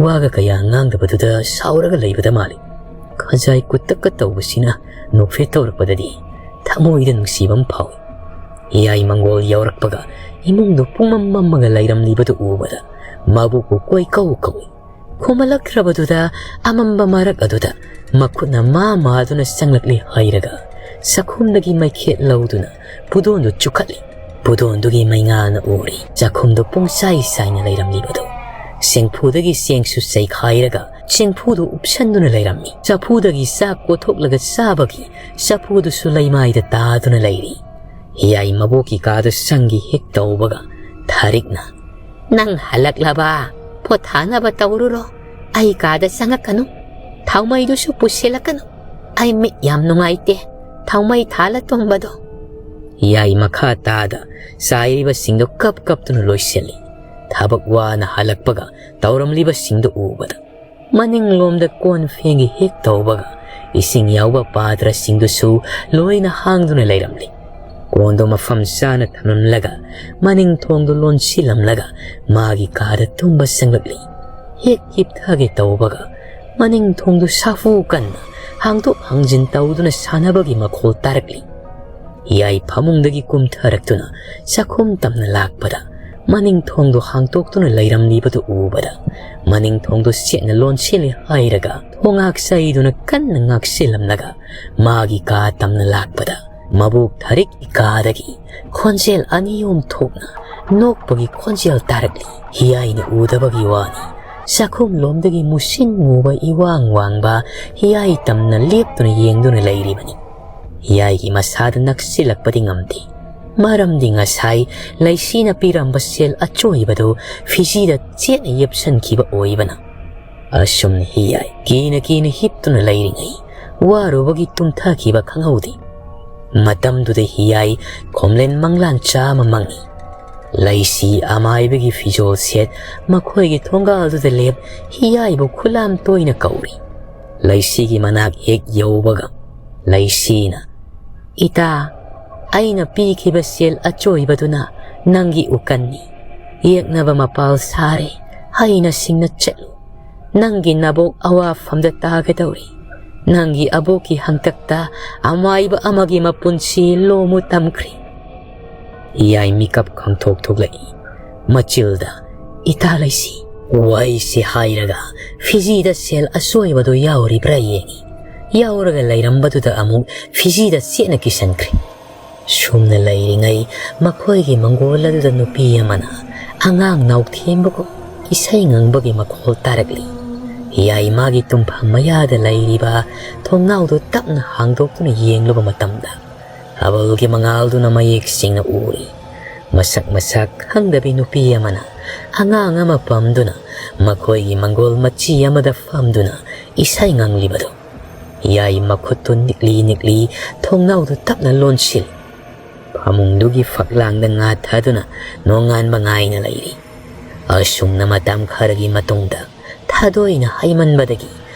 ꯋꯥꯒ ꯀꯌꯥ ꯉꯥꯡꯗꯕꯗꯨꯗ ꯁꯥꯎꯔꯒ ꯂꯩꯕꯗ ꯃꯥꯜꯂꯤ꯫ ꯈꯖꯥꯏ ꯀꯨꯠꯇꯛꯀ ꯇꯧꯕꯁꯤꯅ ꯅꯣꯛꯐꯦꯠ ꯇꯧꯔꯛꯄꯗꯗꯤ ꯊꯃꯣꯏꯗ ꯅꯨꯡꯁꯤꯕ ꯑꯃ ꯐꯥꯎꯏ꯫ ꯍꯤꯌꯥꯏ ꯃꯪꯒꯣꯜ ꯌꯧꯔꯛꯄꯒ ꯏꯃꯨꯡꯗꯨ ꯄꯨꯡꯃꯝ ꯃꯝꯃꯒ ꯂꯩꯔꯝꯂꯤꯕꯗꯨ ꯎꯕꯗ ꯃꯕꯨꯛꯄꯨ ꯀꯣꯏꯀꯧ ꯀꯧꯏ꯫ ꯈꯨꯝꯍꯜꯂꯛꯇ꯭ꯔꯕꯗꯨꯗ ꯑꯃꯝꯕ ꯃꯔꯛ ꯑꯗꯨꯗ ꯃꯈꯨꯠꯅ ꯃꯥ ꯃꯥꯗꯨꯅ ꯆꯪꯂꯛꯂꯤ ꯍꯥꯏꯔꯒ ꯆꯥꯛꯈꯨꯝꯗꯒꯤ ꯃꯩꯈꯦꯠ ꯂꯧꯗꯨꯅ ꯄꯨꯗꯣꯟꯗꯨ ꯆꯨꯈꯠꯂꯤ꯫ ꯄꯨꯗꯣꯟꯗꯨꯒꯤ ꯃꯩꯉꯥꯅ ꯎꯔꯤ ꯆꯥꯛꯈꯨꯝꯗꯨ ꯄꯨꯡꯆꯥꯏ ꯆꯥꯏꯅ ꯂꯩꯔꯝꯂꯤꯕꯗꯨ꯫ ꯆꯦꯡꯐꯨꯗꯒꯤ ꯆꯦꯡꯁꯨ ꯆꯩꯈꯥꯏꯔꯒ ꯆꯦꯡꯐꯨꯗꯨ ꯎꯞꯁꯟꯗꯨꯅ ꯂꯩꯔꯝꯃꯤ꯫ ꯆꯐꯨꯗꯒꯤ ꯆꯥꯛ ꯀꯣꯊꯣꯛꯂꯒ ꯆꯥꯕꯒꯤ ꯆꯐꯨꯗꯨꯁꯨ ꯂꯩꯃꯥꯏꯗ ꯇꯥꯗꯨꯅ ꯂꯩꯔꯤ꯫ ꯍꯤꯌꯥꯏ ꯃꯕꯣꯛꯀꯤ ꯀꯥꯗ ꯆꯪꯒꯤ ꯍꯦꯛ ꯇꯧꯕꯒ ꯊꯥꯔꯤꯛꯅ, "ꯅꯪ ꯍꯜꯂꯛꯂꯕ? ꯄꯣꯊꯥꯅꯕ ꯇꯧꯔꯨꯔꯣ꯫ ꯑꯩ ꯀꯥꯗ ꯆꯪꯉꯛꯀꯅꯨ꯫ ꯊꯥꯎꯃꯩꯗꯨꯁꯨ ꯄꯨꯁꯤꯜꯂꯛꯀꯅꯨ꯫ ꯑꯩ ꯃꯤꯠ ꯌꯥꯝ ꯅꯨꯡꯉꯥꯏꯇꯦ꯫ ꯊꯥꯎꯃꯩ ꯊꯥꯜꯂ ꯇꯨꯝꯕꯗꯣ꯫" ꯍꯤꯌꯥꯏ ꯃꯈꯥ ꯇꯥꯗ ꯆꯥꯏꯔꯤꯕꯁꯤꯡꯗꯨ ꯀꯞ ꯀꯞꯇꯨꯅ ꯂꯣꯏꯁꯤꯜꯂꯤ꯫ ꯊꯕꯛ ꯋꯥꯅ ꯍꯜꯂꯛꯄꯒ ꯇꯧꯔꯝꯂꯤꯕꯁꯤꯡꯗꯨ ꯎꯕꯗ ꯃꯅꯤꯡꯂꯣꯝꯗ ꯀꯣꯟ ꯐꯦꯡꯒꯦ ꯍꯦꯛ ꯇꯧꯕꯒ ꯏꯁꯤꯡ ꯌꯥꯎꯕ ꯄꯥꯇ꯭ꯔꯁꯤꯡꯗꯨꯁꯨ ꯂꯣꯏꯅ ꯍꯥꯡꯗꯨꯅ ꯂꯩꯔꯝꯂꯤ꯫ ꯀꯣꯟꯗꯣ ꯃꯐꯝ ꯆꯥꯅ ꯊꯝꯂꯝꯂꯒ ꯃꯅꯤꯡ ꯊꯣꯡꯗꯣ ꯂꯣꯟꯁꯤꯜꯂꯝꯂꯒ ꯃꯥꯒꯤ ꯀꯥꯗ ꯇꯨꯝꯕ ꯆꯪꯂꯛꯂꯤ꯫ ꯍꯦꯛ ꯍꯤꯞꯊꯒꯦ ꯇꯧꯕꯒ ꯃꯅꯤꯡ ꯊꯣꯡꯗꯨ ꯁꯥꯐꯨ ꯀꯟꯅ ꯍꯥꯡꯗꯣꯛ ꯍꯥꯡꯖꯤꯟ ꯇꯧꯗꯨꯅ ꯁꯥꯟꯅꯕꯒꯤ ꯃꯈꯣꯜ ꯇꯥꯔꯛꯂꯤ꯫ ꯍꯤꯌꯥꯏ ꯐꯃꯨꯡꯗꯒꯤ ꯀꯨꯝꯊꯔꯛꯇꯨꯅ ꯆꯥꯛꯈꯨꯝ ꯇꯝꯅ ꯂꯥꯛꯄꯗ ꯃꯅꯤꯡ ꯊꯣꯡꯗꯨ ꯍꯥꯡꯇꯣꯛꯇꯨꯅ ꯂꯩꯔꯝꯂꯤꯕꯗꯨ ꯎꯕꯗ ꯃꯅꯤꯡ ꯊꯣꯡꯗꯨ ꯆꯦꯠꯅ ꯂꯣꯟꯁꯤꯜꯂꯤ ꯍꯥꯏꯔꯒ ꯊꯣꯡ ꯉꯥꯛꯆꯩꯗꯨꯅ ꯀꯟꯅ ꯉꯥꯛꯁꯤꯜꯂꯝꯂꯒ ꯃꯥꯒꯤ ꯀꯥ ꯇꯝꯅ ꯂꯥꯛꯄꯗ ꯃꯕꯣꯛ ꯊꯔꯤꯛ ꯏꯀꯥꯗꯒꯤ ꯈꯣꯟꯖꯦꯜ ꯑꯅꯤ ꯑꯍꯨꯝ ꯊꯣꯛꯅ ꯅꯣꯛꯄꯒꯤ ꯈꯣꯟꯖꯦꯜ ꯇꯥꯔꯛꯂꯤ꯫ ꯍꯤꯌꯥꯏꯅ ꯎꯗꯕꯒꯤ ꯋꯥꯅꯤ꯫ ꯆꯥꯛꯈꯨꯝ ꯂꯣꯝꯗꯒꯤ ꯃꯨꯁꯤꯟ ꯃꯨꯕ ꯏꯋꯥꯡ ꯋꯥꯡꯕ ꯍꯤꯌꯥꯏ ꯇꯝꯅ ꯂꯦꯞꯇꯨꯅ ꯌꯦꯡꯗꯨꯅ ꯂꯩꯔꯤꯕꯅꯤ꯫ ꯍꯤꯌꯥꯏꯒꯤ ꯃꯁꯥꯗ ꯅꯛꯁꯤꯜꯂꯛꯄꯗꯤ ꯉꯝꯗꯦ꯫ ꯃꯔꯝꯗꯤ ꯉꯁꯥꯏ ꯂꯩꯁꯤꯅ ꯄꯤꯔꯝꯕ ꯁꯦꯜ ꯑꯆꯣꯏꯕꯗꯨ ꯐꯤꯖꯤꯗ ꯆꯦꯠꯅ ꯌꯦꯞꯁꯟꯈꯤꯕ ꯑꯣꯏꯕꯅ꯫ ꯑꯁꯨꯝꯅ ꯍꯤꯌꯥꯏ ꯀꯤꯅ ꯀꯤꯅ ꯍꯤꯞꯇꯨꯅ ꯂꯩꯔꯤꯉꯩ ꯋꯥꯔꯨꯕꯒꯤ ꯇꯨꯝꯊꯈꯤꯕ ꯈꯪꯍꯧꯗꯦ꯫ ꯃꯇꯝꯗꯨꯗ ꯍꯤꯌꯥꯏ ꯈꯣꯝꯂꯦꯟ ꯃꯪꯂꯥꯟ ꯆꯥ ꯑꯃ ꯃꯪꯉꯤ꯫ ꯂꯩꯁꯤ ꯑꯃꯥꯏꯕꯒꯤ ꯐꯤꯖꯣꯜ ꯁꯦꯠ ꯃꯈꯣꯏꯒꯤ ꯊꯣꯡꯒꯥꯜꯗꯨꯗ ꯂꯦꯞ ꯍꯤꯌꯥꯏꯕꯨ ꯈꯨꯂꯥꯝ ꯇꯣꯏꯅ ꯀꯧꯔꯤ꯫ ꯂꯩꯁꯤꯒꯤ ꯃꯅꯥꯛ ꯍꯦꯛ ꯌꯧꯕꯒ ꯂꯩꯁꯤꯅ, "ꯏꯇꯥ, ꯑꯩꯅ ꯄꯤꯈꯤꯕ ꯁꯦꯜ ꯑꯆꯣꯏꯕꯗꯨꯅ ꯅꯪꯒꯤ ꯎꯀꯟꯅꯤ꯫ ꯌꯦꯛꯅꯕ ꯃꯄꯥꯜ ꯁꯥꯔꯦ, ꯍꯩꯅ ꯁꯤꯡꯅ ꯆꯠꯂꯨ꯫ ꯅꯪꯒꯤ ꯅꯕꯣꯛ ꯑꯋꯥꯐꯝꯗ ꯇꯥꯒꯗꯧꯔꯤ꯫ ꯅꯪꯒꯤ ꯑꯕꯣꯛꯀꯤ ꯍꯪꯇꯛꯇ ꯑꯃꯥꯏꯕ ꯑꯃꯒꯤ ꯃꯄꯨꯟꯁꯤ ꯂꯣꯝꯃꯨ ꯇꯝꯈ꯭ꯔꯦ"꯫ ꯍꯤꯌꯥꯏ ꯃꯤꯀꯞ ꯈꯪꯊꯣꯛ ꯊꯣꯛꯂꯛꯏ꯫ ꯃꯆꯤꯜꯗ, "ꯏꯇꯥ ꯂꯩꯁꯤ, ꯋꯥꯍꯩꯁꯤ ꯍꯥꯏꯔꯒ ꯐꯤꯖꯤꯗ ꯁꯦꯜ ꯑꯆꯣꯏꯕꯗꯨ ꯌꯥꯎꯔꯤꯕ꯭ꯔꯥ ꯌꯦꯡꯉꯤ"꯫ ꯌꯥꯎꯔꯒ ꯂꯩꯔꯝꯕꯗꯨꯗ ꯑꯃꯨꯛ ꯐꯤꯖꯤꯗ ꯆꯦꯠꯅ ꯀꯤꯁꯟꯈ꯭ꯔꯦ꯫ ꯁꯨꯝꯅ ꯂꯩꯔꯤꯉꯩ ꯃꯈꯣꯏꯒꯤ ꯃꯪꯒꯣꯜ ꯑꯗꯨꯗ ꯅꯨꯄꯤ ꯑꯃꯅ ꯑꯉꯥꯡ ꯅꯥꯎꯊꯦꯝꯕꯒꯨꯝ ꯏꯁꯩ ꯉꯪꯕꯒꯤ ꯃꯈꯣꯜ ꯇꯥꯔꯛꯂꯤ꯫ ꯍꯤꯌꯥꯏ ꯃꯥꯒꯤ ꯇꯨꯝꯐꯝ ꯃꯌꯥꯗ ꯂꯩꯔꯤꯕ ꯊꯣꯡꯅꯥꯎꯗꯨ ꯇꯞꯅ ꯍꯥꯡꯗꯣꯛꯇꯨꯅ ꯌꯦꯡꯂꯨꯕ ꯃꯇꯝꯗ, ꯍꯕꯜꯒꯤ ꯃꯉꯥꯜꯗꯨꯅ ꯃꯌꯦꯛ ꯁꯦꯡꯅ ꯎꯔꯤ꯫ ꯃꯁꯛ ꯃꯁꯥ ꯈꯪꯗꯕꯤ ꯅꯨꯄꯤ ꯑꯃꯅ ꯑꯉꯥꯡ ꯑꯃ ꯄꯝꯗꯨꯅ ꯃꯈꯣꯏꯒꯤ ꯃꯪꯒꯣꯜ ꯃꯆꯤ ꯑꯃꯗ ꯐꯝꯗꯨꯅ ꯏꯁꯩ ꯉꯪꯂꯤꯕꯗꯨ꯫ ꯍꯤꯌꯥꯏ ꯃꯈꯨꯠꯇꯨ ꯅꯤꯛꯂꯤ ꯅꯤꯛꯂꯤ ꯊꯣꯡꯅꯥꯎꯗꯨ ꯇꯞꯅ ꯂꯣꯟꯁꯤꯜꯂꯤ꯫ ꯐꯃꯨꯡꯗꯨꯒꯤ ꯐꯛꯂꯥꯡꯗ ꯉꯥ ꯊꯥꯗꯨꯅ ꯅꯣꯡꯉꯥꯟꯕ ꯉꯥꯏꯅ ꯂꯩꯔꯤ꯫ ꯑꯁꯨꯝꯅ ꯃꯇꯝ ꯈꯔꯒꯤ ꯃꯇꯨꯡꯗ ꯊꯥꯗꯣꯏꯅ ꯍꯩꯃꯟꯕꯗꯒꯤ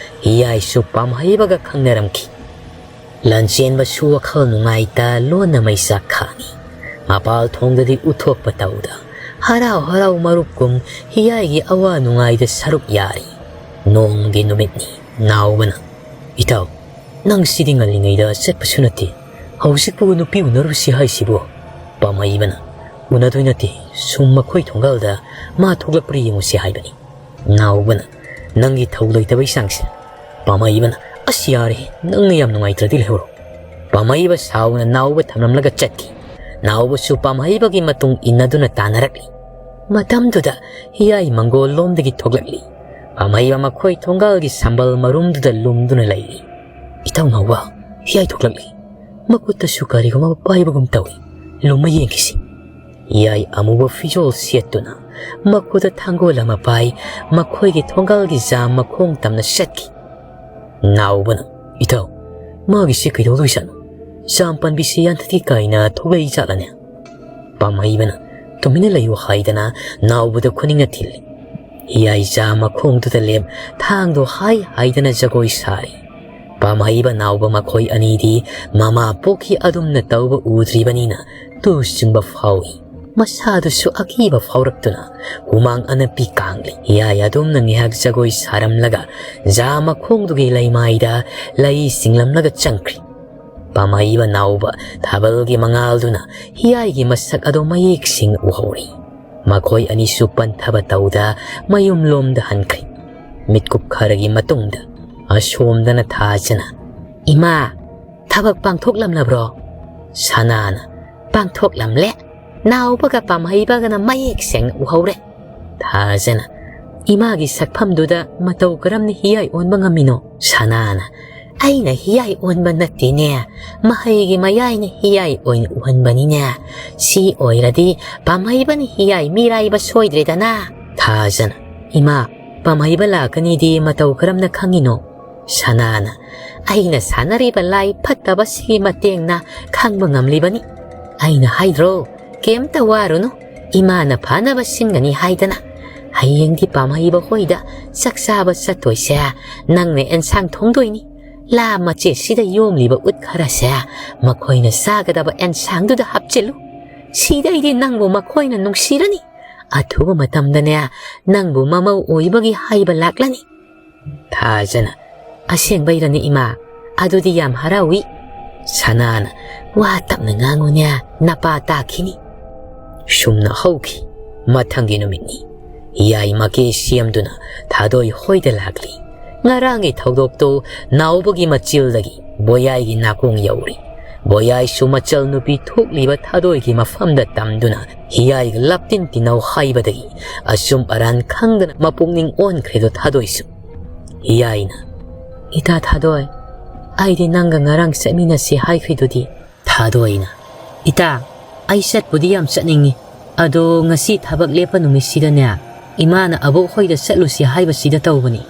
ꯍꯤꯌꯥꯏꯁꯨ ꯄꯥꯝꯍꯩꯕꯒ ꯈꯪꯅꯔꯝꯈꯤ꯫ ꯂꯥꯟꯆꯦꯟꯕꯁꯨ ꯋꯥꯈꯜ ꯅꯨꯡꯉꯥꯏꯇ ꯂꯣꯟꯅ ꯃꯩꯆꯥꯛ ꯈꯥꯡꯉꯤ꯫ ꯃꯄꯥꯜ ꯊꯣꯡꯗꯗꯤ ꯎꯠꯊꯣꯛꯄ ꯇꯧꯗ ꯍꯔꯥꯎ ꯍꯔꯥꯎ ꯃꯔꯨꯞꯀꯨꯝ ꯍꯤꯌꯥꯏꯒꯤ ꯑꯋꯥ ꯅꯨꯡꯉꯥꯏꯗ ꯁꯔꯨꯛ ꯌꯥꯔꯤ꯫ ꯅꯣꯡꯃꯒꯤ ꯅꯨꯃꯤꯠꯅꯤ꯫ ꯅꯥꯎꯕꯅ, "ꯏꯇꯥꯎ, ꯅꯪ ꯁꯤꯗꯤ ꯉꯜꯂꯤꯉꯩꯗ ꯆꯠꯄꯁꯨ ꯅꯠꯇꯦ꯫ ꯍꯧꯖꯤꯛꯄꯨ ꯅꯨꯄꯤ ꯎꯅꯔꯨꯁꯤ ꯍꯥꯏꯁꯤꯕꯨ?" ꯄꯥꯝꯍꯩꯕꯅ, "ꯎꯅꯗꯣꯏ ꯅꯠꯇꯦ, ꯁꯨꯝ ꯃꯈꯣꯏ ꯊꯣꯡꯒꯥꯜꯗ ꯃꯥ ꯊꯣꯛꯂꯛꯄ꯭ꯔꯥ ꯌꯦꯡꯉꯨꯁꯤ ꯍꯥꯏꯕꯅꯤ"꯫ ꯅꯥꯎꯕꯅ, "ꯅꯪꯒꯤ ꯊꯧ ꯂꯩꯇꯕꯩ ꯆꯥꯡꯁꯦ"꯫ ꯄꯥꯝꯍꯩꯕꯅ, "ꯑꯁ ꯌꯥꯔꯦ, ꯅꯪꯅ ꯌꯥꯝ ꯅꯨꯡꯉꯥꯏꯇ꯭ꯔꯗꯤ ꯂꯩꯍꯧꯔꯣ"꯫ ꯄꯥꯝꯍꯩꯕ ꯁꯥꯎꯅ ꯅꯥꯎꯕ ꯊꯝꯂꯝꯂꯒ ꯆꯠꯈꯤ꯫ ꯅꯥꯎꯕꯁꯨ ꯄꯥꯝꯍꯩꯕꯒꯤ ꯃꯇꯨꯡ ꯏꯟꯅꯗꯨꯅ ꯇꯥꯟꯅꯔꯛꯂꯤ꯫ ꯃꯇꯝꯗꯨꯗ ꯍꯤꯌꯥꯏ ꯃꯪꯒꯣꯜ ꯂꯣꯝꯗꯒꯤ ꯊꯣꯛꯂꯛꯂꯤ꯫ ꯄꯥꯝꯍꯩꯕ ꯃꯈꯣꯏ ꯊꯣꯡꯒꯥꯜꯒꯤ ꯁꯝꯕꯜ ꯃꯔꯨꯝꯗꯨꯗ ꯂꯨꯝꯗꯨꯅ ꯂꯩꯔꯤ꯫ "ꯏꯇꯥꯎ ꯅꯥꯎꯕ, ꯍꯤꯌꯥꯏ ꯊꯣꯛꯂꯛꯂꯤ꯫ ꯃꯈꯨꯠꯇꯁꯨ ꯀꯔꯤꯒꯨꯝꯕ ꯄꯥꯏꯕꯒꯨꯝ ꯇꯧꯏ꯫ ꯂꯨꯝꯃ ꯌꯦꯡꯈꯤꯁꯤ꯫" ꯍꯤꯌꯥꯏ ꯑꯃꯨꯕ ꯐꯤꯖꯣꯜ ꯁꯦꯠꯇꯨꯅ ꯃꯈꯨꯠꯇ ꯊꯥꯡꯒꯣꯜ ꯑꯃ ꯄꯥꯏ ꯃꯈꯣꯏꯒꯤ ꯊꯣꯡꯒꯥꯜꯒꯤ ꯖꯥꯝ ꯃꯈꯣꯡ ꯇꯝꯅ ꯆꯠꯈꯤ꯫ ꯅꯥꯎꯕꯅ, "ꯏꯇꯥꯎ, ꯃꯥꯒꯤꯁꯤ ꯀꯩꯗꯧꯗꯣꯏꯖꯥꯠꯅꯣ? ꯖꯥꯝ ꯄꯥꯟꯕꯤꯁꯤ ꯌꯥꯟꯊꯠꯀꯦ ꯀꯥꯏꯅ ꯊꯣꯛꯂꯛꯏ ꯖꯥꯠꯂꯅꯦ?" ꯄꯥꯝꯍꯩꯕꯅ, "ꯇꯨꯃꯤꯟꯅ ꯂꯩꯌꯨ" ꯍꯥꯏꯗꯅ ꯅꯥꯎꯕꯗ ꯈꯨꯅꯤꯡꯅ ꯊꯤꯜꯂꯤ꯫ ꯍꯤꯌꯥꯏ ꯖꯥꯝ ꯃꯈꯣꯡꯗꯨꯗ ꯂꯦꯞ ꯊꯥꯡꯗꯣ ꯍꯥꯏ ꯍꯥꯏꯗꯅ ꯖꯒꯣꯏ ꯁꯥꯔꯤ꯫ ꯄꯥꯝꯍꯩꯕ ꯅꯥꯎꯕ ꯃꯈꯣꯏ ꯑꯅꯤꯗꯤ ꯃꯃꯥ ꯄꯣꯛꯈꯤ ꯑꯗꯨꯝꯅ ꯇꯧꯕ ꯎꯗ꯭ꯔꯤꯕꯅꯤꯅ ꯇꯨ ꯆꯨꯡꯕ ꯐꯥꯎꯏ꯫ ꯃꯁꯥꯗꯨꯁꯨ ꯑꯀꯤꯕ ꯐꯥꯎꯔꯛꯇꯨꯅ ꯍꯨꯃꯥꯡ ꯑꯅꯞꯄꯤ ꯀꯥꯡꯂꯤ꯫ ꯍꯤꯌꯥꯏ ꯑꯗꯨꯝꯅ ꯉꯥꯏꯍꯥꯛ ꯖꯒꯣꯏ ꯁꯥꯔꯝꯂꯒ ꯖꯥꯝ ꯃꯈꯣꯡꯗꯨꯒꯤ ꯂꯩꯃꯥꯏꯗ ꯂꯩ ꯆꯤꯡꯂꯝꯂꯒ ꯆꯪꯈ꯭ꯔꯤ꯫ ꯄꯥꯝꯍꯩꯕ ꯅꯥꯎꯕ ꯊꯥꯕꯜꯒꯤ ꯃꯉꯥꯜꯗꯨꯅ ꯍꯤꯌꯥꯏꯒꯤ ꯃꯁꯛ ꯑꯗꯨ ꯃꯌꯦꯛ ꯁꯦꯡꯅ ꯎꯍꯧꯔꯤ꯫ ꯃꯈꯣꯏ ꯑꯅꯤꯁꯨ ꯄꯟꯊꯕ ꯇꯧꯗ ꯃꯌꯨꯝꯂꯣꯝꯗ ꯍꯟꯈ꯭ꯔꯤ꯫ ꯃꯤꯠꯀꯨꯞ ꯈꯔꯒꯤ ꯃꯇꯨꯡꯗ ꯑꯁꯣꯝꯗꯅ ꯊꯥꯖꯅ, "ꯏꯃꯥ, ꯊꯕꯛ ꯄꯥꯡꯊꯣꯛꯂꯝꯂꯕ꯭ꯔꯣ?" ꯁꯅꯥꯅ, "ꯄꯥꯡꯊꯣꯛꯂꯝꯂꯦ꯫ ꯅꯥꯎꯕꯒ ꯄꯥꯝꯍꯩꯕꯒꯅ ꯃꯌꯦꯛ ꯁꯦꯡꯅ ꯎꯍꯧꯔꯦ꯫" ꯊꯥꯖꯅ, "ꯏꯃꯥꯒꯤ ꯁꯛꯐꯝꯗꯨꯗ ꯃꯇꯧ ꯀꯔꯝꯅ ꯍꯤꯌꯥꯏ ꯑꯣꯟꯕ ꯉꯝꯃꯤꯅꯣ?" ꯁꯅꯥꯅ, "ꯑꯩꯅ ꯍꯤꯌꯥꯏ ꯑꯣꯟꯕ ꯅꯠꯇꯦꯅꯦ, ꯃꯍꯩꯒꯤ ꯃꯌꯥꯏꯅ ꯍꯤꯌꯥꯏ ꯑꯣꯏꯅ ꯎꯍꯟꯕꯅꯤꯅꯦ꯫ ꯁꯤ ꯑꯣꯏꯔꯗꯤ ꯄꯥꯝꯍꯩꯕꯅ ꯍꯤꯌꯥꯏ ꯃꯤꯔꯥꯏꯕ ꯁꯣꯏꯗ꯭ꯔꯦꯗꯅ꯫" ꯊꯥꯖꯅ, "ꯏꯃꯥ, ꯄꯥꯝꯍꯩꯕ ꯂꯥꯛꯀꯅꯤꯗꯤ ꯃꯇꯧ ꯀꯔꯝꯅ ꯈꯪꯉꯤꯅꯣ?" ꯁꯅꯥꯅ, "ꯑꯩꯅ ꯁꯥꯟꯅꯔꯤꯕ ꯂꯥꯏ ꯐꯠꯇꯕꯁꯤꯒꯤ ꯃꯇꯦꯡꯅ ꯈꯪꯕ ꯉꯝꯂꯤꯕꯅꯤ꯫ ꯑꯩꯅ ꯍꯥꯏꯗ꯭ꯔꯣ, ꯀꯩꯝꯇ ꯋꯥꯔꯨꯅꯨ, ꯏꯃꯥꯅ ꯐꯅꯕ ꯁꯤꯟꯒꯅꯤ ꯍꯥꯏꯗꯅ꯫ ꯍꯌꯦꯡꯗꯤ ꯄꯥꯝꯍꯩꯕ ꯍꯣꯏꯗ ꯆꯥꯛ ꯆꯥꯕ ꯆꯠꯇꯣꯏꯁꯦ ꯅꯪꯅ ꯑꯦꯟꯁꯥꯡ ꯊꯣꯡꯗꯣꯏꯅꯤ꯫ ꯂꯥ ꯃꯆꯦꯠꯁꯤꯗ ꯌꯣꯝꯂꯤꯕ ꯎꯠ ꯈꯔꯁꯦ ꯃꯈꯣꯏꯅ ꯆꯥꯒꯗꯕ ꯑꯦꯟꯁꯥꯡꯗꯨꯗ ꯍꯥꯞꯆꯤꯜꯂꯨ꯫ ꯁꯤꯗꯩꯗꯤ ꯅꯪꯕꯨ ꯃꯈꯣꯏꯅ ꯅꯨꯡꯁꯤꯔꯅꯤ꯫ ꯑꯊꯨꯕ ꯃꯇꯝꯗꯅꯦ ꯅꯪꯕꯨ ꯃꯃꯧ ꯑꯣꯏꯕꯒꯤ ꯍꯥꯏꯕ ꯂꯥꯛꯂꯅꯤ꯫" ꯊꯥꯖꯅ, "ꯑꯁꯦꯡꯕꯩꯔꯅꯦ ꯏꯃꯥ? ꯑꯗꯨꯗꯤ ꯌꯥꯝ ꯍꯔꯥꯎꯏ꯫" ꯁꯅꯥꯅ, "ꯋꯥ ꯇꯞꯅ ꯉꯥꯡꯉꯨꯅꯦ, ꯅꯄꯥ ꯇꯥꯈꯤꯅꯤ꯫" ꯁꯨꯝꯅ ꯍꯧꯈꯤ꯫ ꯃꯊꯪꯒꯤ ꯅꯨꯃꯤꯠꯅꯤ꯫ ꯍꯤꯌꯥꯏ ꯃꯀꯦ ꯁꯦꯝꯗꯨꯅ ꯊꯥꯗꯣꯏ ꯍꯣꯏꯗ ꯂꯥꯛꯂꯤ꯫ ꯉꯔꯥꯡꯒꯤ ꯊꯧꯗꯣꯛꯇꯨ ꯅꯥꯎꯕꯒꯤ ꯃꯆꯤꯜꯗꯒꯤ ꯕꯣꯌꯥꯏꯒꯤ ꯅꯥꯀꯣꯡ ꯌꯧꯔꯤ꯫ ꯕꯣꯌꯥꯏꯁꯨ ꯃꯆꯜ ꯅꯨꯄꯤ ꯊꯣꯛꯂꯤꯕ ꯊꯥꯗꯣꯏꯒꯤ ꯃꯐꯝꯗ ꯇꯝꯗꯨꯅ ꯍꯤꯌꯥꯏꯒ ꯂꯥꯞꯇꯤꯟ ꯇꯤꯟꯅꯧ ꯍꯥꯏꯕꯗꯒꯤ ꯑꯆꯨꯝ ꯑꯔꯥꯟ ꯈꯪꯗꯅ ꯃꯄꯨꯛꯅꯤꯡ ꯑꯣꯟꯈ꯭ꯔꯦꯗꯣ ꯊꯥꯗꯣꯏꯁꯨ꯫ ꯍꯤꯌꯥꯏꯅ, "ꯏꯇꯥ ꯊꯥꯗꯣꯏ, ꯑꯩꯗꯤ ꯅꯪꯒ ꯉꯔꯥꯡ ꯆꯠꯃꯤꯟꯅꯁꯤ ꯍꯥꯏꯈ꯭ꯔꯤꯗꯨꯗꯤ?" ꯊꯥꯗꯣꯏꯅ, "ꯏꯇꯥ, ꯑꯩ ꯆꯠꯄꯨꯗꯤ ꯌꯥꯝ ꯆꯠꯅꯤꯡꯉꯤ꯫ ꯑꯗꯣ ꯉꯁꯤ ꯊꯕꯛ ꯂꯦꯞꯄ ꯅꯨꯃꯤꯠꯁꯤꯗꯅꯦ, ꯏꯃꯥꯅ ꯑꯕꯣꯛ ꯍꯣꯏꯗ ꯆꯠꯂꯨꯁꯤ ꯍꯥꯏꯕꯁꯤꯗ ꯇꯧꯕꯅꯤ꯫"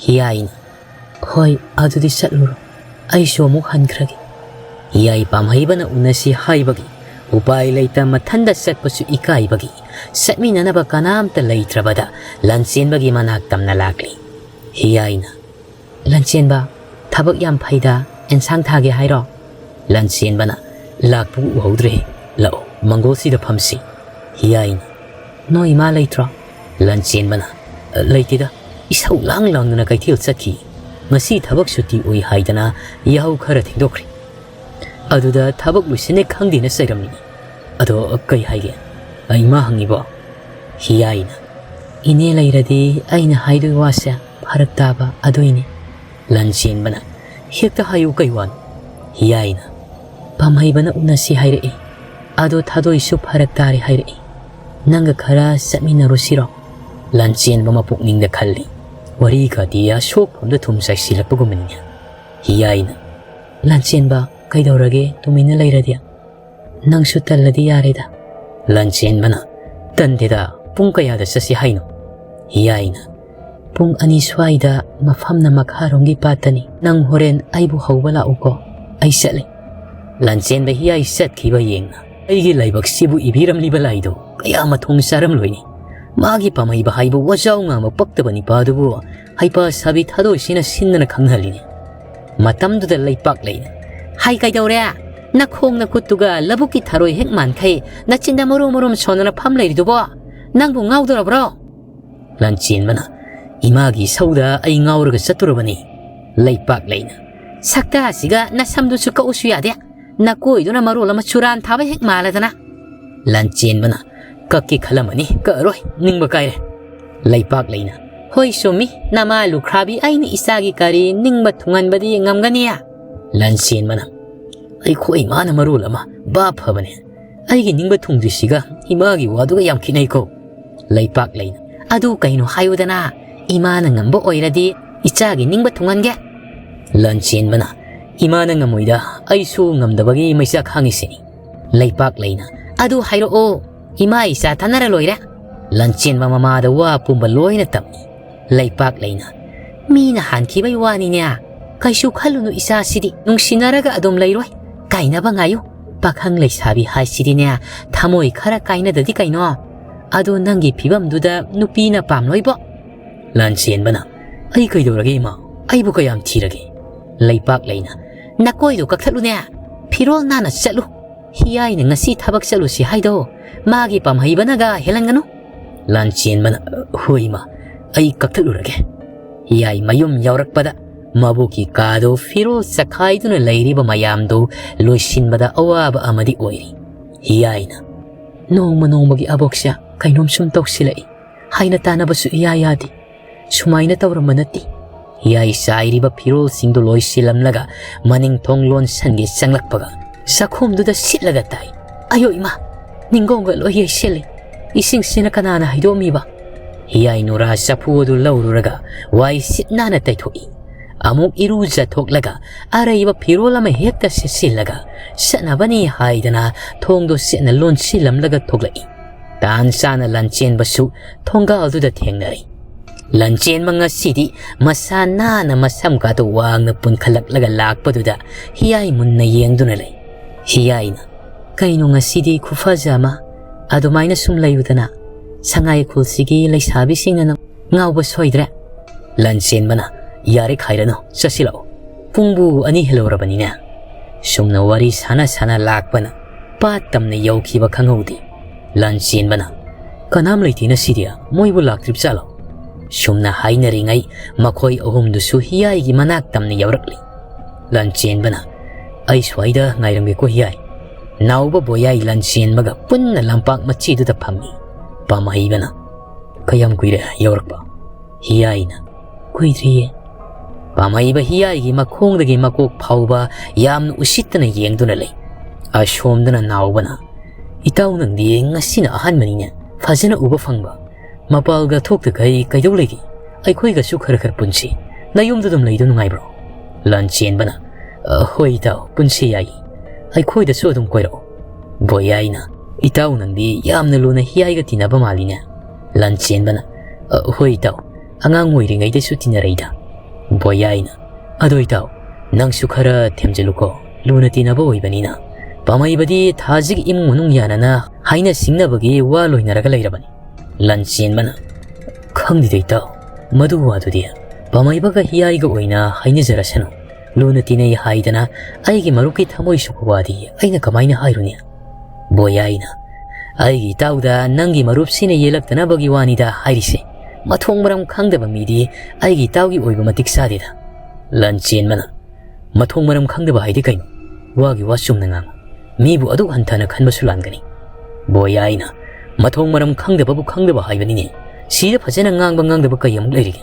ꯍꯤꯌꯥꯏꯅ, "ꯍꯣꯏ, ꯑꯗꯨꯗꯤ ꯆꯠꯂꯨꯔꯣ꯫ ꯑꯩꯁꯨ ꯑꯃꯨꯛ ꯍꯟꯈ꯭ꯔꯒꯦ꯫" ꯍꯤꯌꯥꯏ ꯄꯥꯝꯍꯩꯕꯅ ꯎꯅꯁꯤ ꯍꯥꯏꯕꯒꯤ ꯎꯄꯥꯏ ꯂꯩꯇ ꯃꯊꯟꯗ ꯆꯠꯄꯁꯨ ꯏꯀꯥꯏꯕꯒꯤ ꯆꯠꯃꯤꯟꯅꯅꯕ ꯀꯅꯥꯝꯇ ꯂꯩꯇ꯭ꯔꯕꯗ ꯂꯟꯆꯦꯟꯕꯒꯤ ꯃꯅꯥꯛ ꯇꯝꯅ ꯂꯥꯛꯂꯤ꯫ ꯍꯤꯌꯥꯏꯅ, "ꯂꯟꯆꯦꯟꯕ, ꯊꯕꯛ ꯌꯥꯝ ꯐꯩꯗ, ꯑꯦꯟꯁꯥꯡ ꯊꯥꯒꯦ ꯍꯥꯏꯔꯣ?" ꯂꯟꯆꯦꯟꯕꯅ, "ꯂꯥꯛꯄ ꯎꯍꯧꯗ꯭ꯔꯦ, ꯂꯥꯛꯑꯣ, ꯃꯪꯒꯣꯜꯁꯤꯗ ꯐꯝꯁꯤ꯫" ꯍꯤꯌꯥꯏꯅ, "ꯅꯣꯏ ꯏꯃꯥ ꯂꯩꯇ꯭ꯔꯣ?" ꯂꯟꯆꯦꯟꯕꯅ, "ꯂꯩꯇꯦꯗ, ꯏꯁꯧ ꯂꯥꯡ ꯂꯥꯡꯗꯨꯅ ꯀꯩꯊꯦꯜ ꯆꯠꯈꯤ꯫ ꯉꯁꯤ ꯊꯕꯛ ꯁꯨꯇꯤ ꯑꯣꯏ ꯍꯥꯏꯗꯅ ꯌꯥꯍꯧ ꯈꯔ ꯊꯦꯡꯗꯣꯛꯈ꯭ꯔꯦ꯫ ꯑꯗꯨꯗ ꯊꯕꯛ ꯂꯣꯏꯁꯤꯟꯅꯦ ꯈꯪꯗꯦꯅ ꯆꯩꯔꯝꯃꯤꯅꯤ꯫ ꯑꯗꯣ ꯀꯩ ꯍꯥꯏꯒꯦ? ꯑꯩ ꯏꯃꯥ ꯍꯪꯉꯤꯕꯣ?" ꯍꯤꯌꯥꯏꯅ, "ꯏꯅꯦ ꯂꯩꯔꯗꯤ ꯑꯩꯅ ꯍꯥꯏꯗꯣꯏ ꯋꯥꯁꯦ ꯐꯔꯛ ꯇꯥꯕ ꯑꯗꯨꯏꯅꯤ꯫" ꯂꯟꯆꯦꯟꯕꯅ, "ꯍꯦꯛꯇ ꯍꯥꯏꯌꯨ, ꯀꯩ ꯋꯥꯅꯣ?" ꯍꯤꯌꯥꯏꯅ, "ꯄꯥꯝꯍꯩꯕꯅ ꯎꯅꯁꯤ ꯍꯥꯏꯔꯛꯏ꯫ ꯑꯗꯣ ꯊꯥꯗꯣꯏꯁꯨ ꯐꯔꯛ ꯇꯥꯔꯦ ꯍꯥꯏꯔꯛꯏ꯫ ꯅꯪꯒ ꯈꯔ ꯆꯠꯃꯤꯟꯅꯔꯨꯁꯤꯔꯣ?" ꯂꯟꯆꯦꯟꯕ ꯃꯄꯨꯛꯅꯤꯡꯗ ꯈꯜꯂꯤ, ꯋꯥꯔꯤ ꯈꯗꯤ ꯑꯁꯣꯛꯐꯝꯗ ꯊꯨꯝ ꯆꯥꯏꯁꯤꯜꯂꯛꯄꯒꯨꯝꯕꯅꯤꯅꯦ꯫ ꯍꯤꯌꯥꯏꯅ, "ꯂꯟꯆꯦꯟꯕ, ꯀꯩꯗꯧꯔꯒꯦ ꯇꯨꯃꯤꯟꯅ ꯂꯩꯔꯗꯤ? ꯅꯪꯁꯨ ꯇꯜꯂꯗꯤ ꯌꯥꯔꯦꯗ꯫" ꯂꯟꯆꯦꯟꯕꯅ, "ꯇꯟꯗꯦꯗ, ꯄꯨꯡ ꯀꯌꯥꯗ ꯆꯠꯁꯤ ꯍꯥꯏꯅꯣ?" ꯍꯤꯌꯥꯏꯅ, "ꯄꯨꯡ ꯑꯅꯤ ꯁ꯭ꯋꯥꯏꯗ ꯃꯐꯝꯅ ꯃꯈꯥꯔꯣꯝꯒꯤ ꯄꯥꯠꯇꯅꯤ꯫ ꯅꯪ ꯍꯣꯔꯦꯟ ꯑꯩꯕꯨ ꯍꯧꯕ ꯂꯥꯛꯎꯀꯣ, ꯑꯩ ꯆꯠꯂꯦ꯫" ꯂꯟꯆꯦꯟꯕ ꯍꯤꯌꯥꯏ ꯆꯠꯈꯤꯕ ꯌꯦꯡꯅ, ꯑꯩꯒꯤ ꯂꯥꯏꯕꯛꯁꯤꯕꯨ ꯏꯕꯤꯔꯝꯂꯤꯕ ꯂꯥꯏꯗꯣ ꯀꯌꯥ ꯃꯊꯣꯡ ꯆꯥꯔꯝꯂꯣꯏꯅꯤ꯫ ꯃꯥꯒꯤ ꯄꯥꯝꯍꯩꯕ ꯍꯥꯏꯕ ꯋꯥꯖꯥꯎ ꯉꯥꯡꯕ ꯄꯛꯇꯕ ꯅꯤꯄꯥꯗꯨꯕꯨ ꯍꯩꯄꯥ ꯁꯥꯕꯤ ꯊꯥꯗꯣꯏꯁꯤꯅ ꯁꯤꯟꯗꯅ ꯈꯪꯍꯜꯂꯤꯅꯤ꯫ ꯃꯇꯝꯗꯨꯗ ꯂꯩꯄꯥꯛ ꯂꯩꯅ, "ꯍꯥꯏ ꯀꯩꯗꯧꯔꯦ? ꯅꯈꯣꯡ ꯅꯈꯨꯠꯇꯨꯒ ꯂꯧꯕꯨꯛꯀꯤ ꯊꯔꯣꯏ ꯍꯦꯛ ꯃꯥꯟꯈꯩ ꯅꯆꯤꯟꯗ ꯃꯔꯨ ꯃꯔꯨꯝ ꯁꯣꯟꯗꯅ ꯐꯝ ꯂꯩꯔꯤꯗꯨꯕꯣ? ꯅꯪꯕꯨ ꯉꯥꯎꯗꯣꯔꯕ꯭ꯔꯣ?" ꯂꯟꯆꯦꯟꯕꯅ, "ꯏꯃꯥꯒꯤ ꯏꯁꯧꯗ ꯑꯩ ꯉꯥꯎꯔꯒ ꯆꯠꯇꯣꯔꯕꯅꯤ꯫" ꯂꯩꯄꯥꯛ ꯂꯩꯅ, "ꯁꯛꯇꯥꯁꯤꯒ ꯅꯁꯝꯗꯨꯁꯨ ꯀꯛꯎꯁꯨ ꯌꯥꯗꯦ꯫ ꯅꯀꯣꯏꯗꯨꯅ ꯃꯔꯣꯜ ꯑꯃ ꯆꯨꯔꯥꯟ ꯊꯥꯕ ꯍꯦꯛ ꯃꯥꯜꯂꯗꯅ꯫" ꯂꯟꯆꯦꯟꯕꯅ, "ꯀꯛꯀꯦ ꯈꯜꯂꯝꯃꯅꯤ, ꯀꯛꯑꯔꯣꯏ, ꯅꯤꯡꯕ ꯀꯥꯏꯔꯦ꯫" ꯂꯩꯄꯥꯛ ꯂꯩꯅ, "ꯍꯣꯏ ꯆꯨꯝꯃꯤ, ꯅꯃꯥ ꯂꯨꯈ꯭ꯔꯥꯕꯤ ꯑꯩꯅ ꯏꯆꯥꯒꯤ ꯀꯔꯤ ꯅꯤꯡꯕ ꯊꯨꯡꯍꯟꯕꯗꯤ ꯉꯝꯒꯅꯤ?" ꯂꯟꯆꯦꯟꯕꯅ, "ꯑꯩꯈꯣꯏ ꯏꯃꯥꯅ ꯃꯔꯣꯜ ꯑꯃ ꯚꯥꯞ ꯐꯕꯅꯦ, ꯑꯩꯒꯤ ꯅꯤꯡꯕ ꯊꯨꯡꯗ꯭ꯔꯤꯁꯤꯒ ꯏꯃꯥꯒꯤ ꯋꯥꯗꯨꯒ ꯌꯥꯝ ꯈꯦꯠꯅꯩꯀꯣ꯫" ꯂꯩꯄꯥꯛ ꯂꯩꯅ, "ꯑꯗꯨ ꯀꯩꯅꯣ ꯍꯥꯏꯌꯨꯗꯅ, ꯏꯃꯥꯅ ꯉꯝꯕ ꯑꯣꯏꯔꯗꯤ ꯏꯆꯥꯒꯤ ꯅꯤꯡꯕ ꯊꯨꯡꯍꯟꯒꯦ꯫" ꯂꯟꯆꯦꯟꯕꯅ, "ꯏꯃꯥꯅ ꯉꯝꯃꯣꯏꯗ, ꯑꯩꯁꯨ ꯉꯝꯗꯕꯒꯤ ꯃꯩꯆꯥꯛ ꯈꯥꯡꯉꯤꯁꯤꯅꯤ꯫" ꯂꯩꯄꯥꯛ ꯂꯩꯅ, "ꯑꯗꯨ ꯍꯥꯏꯔꯛꯑꯣ, ꯏꯃꯥ ꯏꯆꯥ ꯇꯥꯟꯅꯔ ꯂꯣꯏꯔꯦ꯫" ꯂꯟꯆꯦꯟꯕ ꯃꯃꯥꯗ ꯋꯥ ꯄꯨꯝꯕ ꯂꯣꯏꯅ ꯇꯝꯃꯤ꯫ ꯂꯩꯄꯥꯛ ꯂꯩꯅ, "ꯃꯤꯅ ꯍꯥꯟꯈꯤꯕꯩ ꯋꯥꯅꯤꯅꯦ, ꯀꯩꯁꯨ ꯈꯜꯂꯨꯅꯨ, ꯏꯆꯥꯁꯤꯗꯤ ꯅꯨꯡꯁꯤꯅꯔꯒ ꯑꯗꯨꯝ ꯂꯩꯔꯣꯏ, ꯀꯥꯏꯅꯕ ꯉꯥꯏꯌꯨ꯫ ꯄꯥꯈꯪ ꯂꯩꯁꯥꯕꯤ ꯍꯥꯏꯁꯤꯗꯤꯅꯦ, ꯊꯃꯣꯏ ꯈꯔ ꯀꯥꯏꯅꯗꯗꯤ ꯀꯩꯅꯣ꯫ ꯑꯗꯣ ꯅꯪꯒꯤ ꯐꯤꯕꯝꯗꯨꯗ ꯅꯨꯄꯤꯅ ꯄꯥꯝꯂꯣꯏꯕꯣ?" ꯂꯟꯆꯦꯟꯕꯅ, "ꯑꯩ ꯀꯩꯗꯧꯔꯒꯦ ꯏꯃꯥ? ꯑꯩꯕꯨ ꯀꯌꯥꯝ ꯊꯤꯔꯒꯦ?" ꯂꯩꯄꯥꯛ ꯂꯩꯅ, "ꯅꯀꯣꯏꯗꯣ ꯀꯛꯊꯠꯂꯨꯅꯦ, ꯐꯤꯔꯣꯜ ꯅꯥꯟꯅ ꯆꯠꯂꯨ꯫ ꯍꯤꯌꯥꯏꯅ ꯉꯁꯤ ꯊꯕꯛ ꯆꯠꯂꯨꯁꯤ ꯍꯥꯏꯗꯣ ꯃꯥꯒꯤ ꯄꯥꯝꯍꯩꯕꯅꯒ ꯍꯦꯜꯍꯟꯒꯅꯨ꯫" ꯂꯟꯆꯦꯟꯕꯅ, "ꯍꯣꯏ ꯏꯃꯥ, ꯑꯩ ꯀꯛꯊꯠꯂꯨꯔꯒꯦ꯫" ꯍꯤꯌꯥꯏ ꯃꯌꯨꯝ ꯌꯧꯔꯛꯄꯗ ꯃꯕꯣꯛꯀꯤ ꯀꯥꯗꯨ ꯐꯤꯔꯣꯜ ꯆꯈꯥꯏꯗꯨꯅ ꯂꯩꯔꯤꯕ ꯃꯌꯥꯝꯗꯨ ꯂꯣꯏꯁꯤꯟꯕꯗ ꯑꯋꯥꯕ ꯑꯃꯗꯤ ꯑꯣꯏꯔꯤ꯫ ꯍꯤꯌꯥꯏꯅ, "ꯅꯣꯡꯃ ꯅꯣꯡꯃꯒꯤ ꯑꯕꯣꯛꯁꯦ ꯀꯩꯅꯣꯝ ꯁꯨꯝ ꯇꯧꯁꯤꯜꯂꯛꯏ꯫ ꯍꯥꯏꯅ ꯇꯥꯅꯕꯁꯨ ꯏꯌꯥ ꯌꯥꯗꯦ꯫ ꯁꯨꯃꯥꯏꯅ ꯇꯧꯔꯝꯕ ꯅꯠꯇꯦ꯫" ꯍꯤꯌꯥꯏ ꯆꯥꯏꯔꯤꯕ ꯐꯤꯔꯣꯜꯁꯤꯡꯗꯨ ꯂꯣꯏꯁꯤꯜꯂꯝꯂꯒ ꯃꯅꯤꯡ ꯊꯣꯡ ꯂꯣꯟꯁꯟꯒꯦ ꯆꯪꯂꯛꯄꯒ ꯆꯥꯛꯈꯨꯝꯗꯨꯗ ꯁꯤꯠꯂꯒ ꯇꯥꯏ꯫ "ꯑꯌꯣ ꯏꯃꯥ, ꯅꯤꯡꯒꯣꯡꯒ ꯂꯣꯏ ꯌꯩꯁꯤꯜꯂꯤ꯫ ꯏꯁꯤꯡꯁꯤꯅ ꯀꯅꯥꯅ ꯍꯩꯗꯣꯛꯑꯝꯃꯤꯕ?" ꯍꯤꯌꯥꯏ ꯅꯨꯔꯥ ꯆꯐꯨ ꯑꯗꯨ ꯂꯧꯔꯨꯔꯒ ꯋꯥꯏ ꯁꯤꯠ ꯅꯥꯟꯅ ꯇꯩꯊꯣꯛꯏ꯫ ꯑꯃꯨꯛ ꯏꯔꯨꯖꯊꯣꯛꯂꯒ ꯑꯔꯩꯕ ꯐꯤꯔꯣꯜ ꯑꯃ ꯍꯦꯛꯇ ꯁꯦꯠꯆꯤꯜꯂꯒ ꯆꯠꯅꯕꯅꯤ ꯍꯥꯏꯗꯅ ꯊꯣꯡꯗꯣ ꯆꯦꯠꯅ ꯂꯣꯟꯁꯤꯜꯂꯝꯂꯒ ꯊꯣꯛꯂꯛꯏ꯫ ꯇꯥꯟ ꯆꯥꯅ ꯂꯟꯆꯦꯟꯕꯁꯨ ꯊꯣꯡꯒꯥꯜꯗꯨꯗ ꯊꯦꯡꯅꯔꯦ꯫ ꯂꯟꯆꯦꯟꯕ ꯉꯁꯤꯗꯤ ꯃꯁꯥ ꯅꯥꯟꯅ ꯃꯁꯝ ꯀꯥꯗꯨ ꯋꯥꯡꯅ ꯄꯨꯟꯈꯠꯂꯛꯂꯒ ꯂꯥꯛꯄꯗꯨꯗ ꯍꯤꯌꯥꯏ ꯃꯨꯟꯅ ꯌꯦꯡꯗꯨꯅ ꯂꯩ꯫ ꯍꯤꯌꯥꯏꯅ, "ꯀꯩꯅꯣ ꯉꯁꯤꯗꯤ ꯈꯨꯐꯖ ꯑꯃ? ꯑꯗꯨꯃꯥꯏꯅ ꯁꯨꯝ ꯂꯩꯌꯨꯗꯅ꯫ ꯁꯉꯥꯏ ꯈꯨꯜꯁꯤꯒꯤ ꯂꯩꯁꯥꯕꯤꯁꯤꯡꯅ ꯅꯪ ꯉꯥꯎꯕ ꯁꯣꯏꯗ꯭ꯔꯦ꯫" ꯂꯟꯆꯦꯟꯕꯅ, "ꯌꯥꯔꯦ ꯈꯥꯏꯔꯅꯨ, ꯆꯠꯁꯤꯜꯂꯛꯑꯣ꯫ ꯄꯨꯡꯕꯨ ꯑꯅꯤ ꯍꯦꯜꯂꯧꯔꯕꯅꯤꯅꯦ꯫" ꯁꯨꯝꯅ ꯋꯥꯔꯤ ꯁꯥꯟꯅ ꯁꯥꯟꯅ ꯂꯥꯛꯄꯅ ꯄꯥꯠ ꯇꯝꯅ ꯌꯧꯈꯤꯕ ꯈꯪꯍꯧꯗꯦ꯫ ꯂꯟꯆꯦꯟꯕꯅ, "ꯀꯅꯥꯝ ꯂꯩꯇꯦꯅ ꯁꯤꯗꯤ, ꯃꯣꯏꯕꯨ ꯂꯥꯛꯇ꯭ꯔꯤꯕ ꯖꯥꯠꯂꯣ?" ꯁꯨꯝꯅ ꯍꯥꯏꯅꯔꯤꯉꯩ ꯃꯈꯣꯏ ꯑꯍꯨꯝꯗꯨꯁꯨ ꯍꯤꯌꯥꯏꯒꯤ ꯃꯅꯥꯛ ꯇꯝꯅ ꯌꯧꯔꯛꯂꯤ꯫ ꯂꯟꯆꯦꯟꯕꯅ, "ꯑꯩ ꯁ꯭ꯋꯥꯏꯗ ꯉꯥꯏꯔꯝꯒꯦꯀꯣ ꯍꯤꯌꯥꯏ꯫" ꯅꯥꯎꯕ ꯕꯣꯌꯥꯏ ꯂꯟꯆꯦꯟꯕꯒ ꯄꯨꯟꯅ ꯂꯝꯄꯥꯛ ꯃꯆꯤꯗꯨꯗ ꯐꯝꯃꯤ꯫ ꯄꯥꯝꯍꯩꯕꯅ, "ꯀꯌꯥꯝ ꯀꯨꯏꯔꯦ ꯌꯧꯔꯛꯄ?" ꯍꯤꯌꯥꯏꯅ, "ꯀꯨꯏꯗ꯭ꯔꯤꯌꯦ꯫" ꯄꯥꯝꯍꯩꯕ ꯍꯤꯌꯥꯏꯒꯤ ꯃꯈꯣꯡꯗꯒꯤ ꯃꯀꯣꯛ ꯐꯥꯎꯕ ꯌꯥꯝꯅ ꯎꯁꯤꯠꯇꯅ ꯌꯦꯡꯗꯨꯅ ꯂꯩ꯫ ꯑꯁꯣꯝꯗꯅ ꯅꯥꯎꯕꯅ, "ꯏꯇꯥꯎ, ꯅꯪꯗꯤ ꯉꯁꯤꯅ ꯑꯍꯥꯟꯕꯅꯤꯅꯦ ꯐꯖꯅ ꯎꯕ ꯐꯪꯕ꯫ ꯃꯄꯥꯜꯒ ꯊꯣꯛꯇꯈꯩ ꯀꯩꯗꯧ ꯂꯩꯒꯦ? ꯑꯩꯈꯣꯏꯒꯁꯨ ꯈꯔ ꯈꯔ ꯄꯨꯟꯁꯤ꯫ ꯅꯌꯨꯝꯗ ꯑꯗꯨꯝ ꯂꯩꯗꯨ ꯅꯨꯡꯉꯥꯏꯕ꯭ꯔꯣ?" ꯂꯟꯆꯦꯟꯕꯅ, "ꯑ, ꯍꯣꯏ ꯏꯇꯥꯎ, ꯄꯨꯟꯁꯤ ꯌꯥꯏ꯫ ꯑꯩꯈꯣꯏꯗꯁꯨ ꯑꯗꯨꯝ ꯀꯣꯏꯔꯛꯑꯣ꯫" ꯕꯣꯌꯥꯏꯅ, "ꯏꯇꯥꯎ, ꯅꯪꯗꯤ ꯌꯥꯝꯅ ꯂꯨꯅ ꯍꯤꯌꯥꯏꯒ ꯇꯤꯟꯅꯕ ꯃꯥꯜꯂꯤꯅꯦ꯫" ꯂꯟꯆꯦꯟꯕꯅ, "ꯑ, ꯍꯣꯏ ꯏꯇꯥꯎ, ꯑꯉꯥꯡ ꯑꯣꯏꯔꯤꯉꯩꯗꯁꯨ ꯇꯤꯟꯅꯔꯛꯏꯗ꯫" ꯕꯣꯌꯥꯏꯅ, "ꯑꯗꯣ ꯏꯇꯥꯎ, ꯅꯪꯁꯨ ꯈꯔ ꯊꯦꯝꯖꯤꯜꯂꯨꯀꯣ, ꯂꯨꯅ ꯇꯤꯟꯅꯕ ꯑꯣꯏꯕꯅꯤꯅ꯫ ꯄꯥꯝꯍꯩꯕꯗꯤ ꯊꯥꯖꯤꯒꯤ ꯏꯃꯨꯡ ꯃꯅꯨꯡ ꯌꯥꯅꯅ ꯍꯥꯏꯅ ꯁꯤꯡꯅꯕꯒꯤ ꯋꯥ ꯂꯣꯏꯅꯔꯒ ꯂꯩꯔꯕꯅꯤ꯫" ꯂꯟꯆꯦꯟꯕꯅ, "ꯈꯪꯗꯦꯗ ꯏꯇꯥꯎ, ꯃꯗꯨ ꯋꯥꯗꯨꯗꯤ ꯄꯥꯝꯍꯩꯕꯒ ꯍꯤꯌꯥꯏꯒ ꯑꯣꯏꯅ ꯍꯥꯏꯅꯖꯔꯁꯅꯨ꯫ ꯂꯨꯅ ꯇꯤꯟꯅꯩ ꯍꯥꯏꯗꯅ ꯑꯩꯒꯤ ꯃꯔꯨꯞꯀꯤ ꯊꯃꯣꯏ ꯁꯣꯛꯄ ꯋꯥꯗꯤ ꯑꯩꯅ ꯀꯃꯥꯏꯅ ꯍꯥꯏꯔꯨꯅꯤ?" ꯕꯣꯌꯥꯏꯅ, "ꯑꯩꯒꯤ ꯏꯇꯥꯎꯗ ꯅꯪꯒꯤ ꯃꯔꯨꯞꯁꯤꯅ ꯌꯦꯜꯂꯛꯇꯅꯕꯒꯤ ꯋꯥꯅꯤꯗ ꯍꯥꯏꯔꯤꯁꯦ꯫ ꯃꯊꯣꯡ ꯃꯔꯝ ꯈꯪꯗꯕ ꯃꯤꯗꯤ ꯑꯩꯒꯤ ꯏꯇꯥꯎꯒꯤ ꯑꯣꯏꯕ ꯃꯇꯤꯛ ꯆꯥꯗꯦꯗ꯫" ꯂꯟꯆꯦꯟꯕꯅ, "ꯃꯊꯣꯡ ꯃꯔꯝ ꯈꯪꯗꯕ ꯍꯥꯏꯗꯤ ꯀꯩꯅꯣ? ꯋꯥꯒꯤ ꯋꯥ ꯆꯨꯝꯅ ꯉꯥꯡꯉꯨ꯫ ꯃꯤꯕꯨ ꯑꯗꯨꯛ ꯍꯟꯊꯅ ꯈꯟꯕꯁꯨ ꯂꯥꯟꯒꯅꯤ꯫" ꯕꯣꯌꯥꯏꯅ, "ꯃꯊꯣꯡ ꯃꯔꯝ ꯈꯪꯗꯕꯕꯨ ꯈꯪꯗꯕ ꯍꯥꯏꯕꯅꯤꯅꯦ꯫ ꯁꯤꯗ ꯐꯖꯅ ꯉꯥꯡꯕ ꯉꯥꯡꯗꯕ ꯀꯩ ꯑꯃꯨꯛ ꯂꯩꯔꯤꯒꯦ?"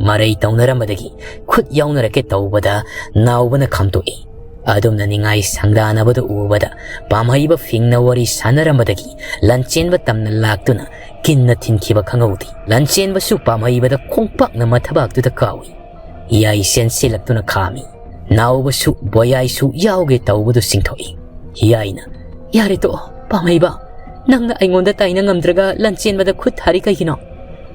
ꯃꯔꯩ ꯇꯧꯅꯔꯝꯕꯗꯒꯤ ꯈꯨꯠ ꯌꯥꯎꯅꯔꯛꯀꯦ ꯇꯧꯕꯗ ꯅꯥꯎꯕꯅ ꯈꯥꯝꯇꯣꯛꯏ꯫ ꯑꯗꯨꯝꯅ ꯅꯤꯡꯉꯥꯏ ꯁꯪꯗꯥꯅꯕꯗ ꯎꯕꯗ ꯄꯥꯝꯍꯩꯕ ꯐꯤꯡꯅ ꯋꯥꯔꯤ ꯁꯥꯟꯅꯔꯝꯕꯗꯒꯤ ꯂꯟꯆꯦꯟꯕ ꯇꯝꯅ ꯂꯥꯛꯇꯨꯅ ꯀꯤꯟꯅ ꯊꯤꯟꯈꯤꯕ ꯈꯪꯍꯧꯗꯦ꯫ ꯂꯟꯆꯦꯟꯕꯁꯨ ꯄꯥꯝꯍꯩꯕꯗ ꯈꯣꯡꯄꯥꯛꯅ ꯃꯊꯕꯥꯛꯇꯨꯗ ꯀꯥꯎꯏ꯫ ꯍꯤꯌꯥꯏ ꯆꯦꯟꯁꯤꯜꯂꯛꯇꯨꯅ ꯈꯥꯝꯃꯤ꯫ ꯅꯥꯎꯕꯁꯨ ꯕꯣꯌꯥꯏꯁꯨ ꯌꯥꯎꯒꯦ ꯇꯧꯕꯗꯨ ꯆꯤꯡꯊꯣꯛꯏ꯫ ꯍꯤꯌꯥꯏꯅ, "ꯌꯥꯔꯦ ꯇꯣꯛꯑꯣ, ꯄꯥꯝꯍꯩꯕ꯫ ꯅꯪꯅ ꯑꯩꯉꯣꯟꯗ ꯇꯥꯏꯅ ꯉꯝꯗ꯭ꯔꯒ ꯂꯟꯆꯦꯟꯕꯗ ꯈꯨꯠ ꯊꯥꯔꯤ ꯀꯩꯒꯤꯅꯣ?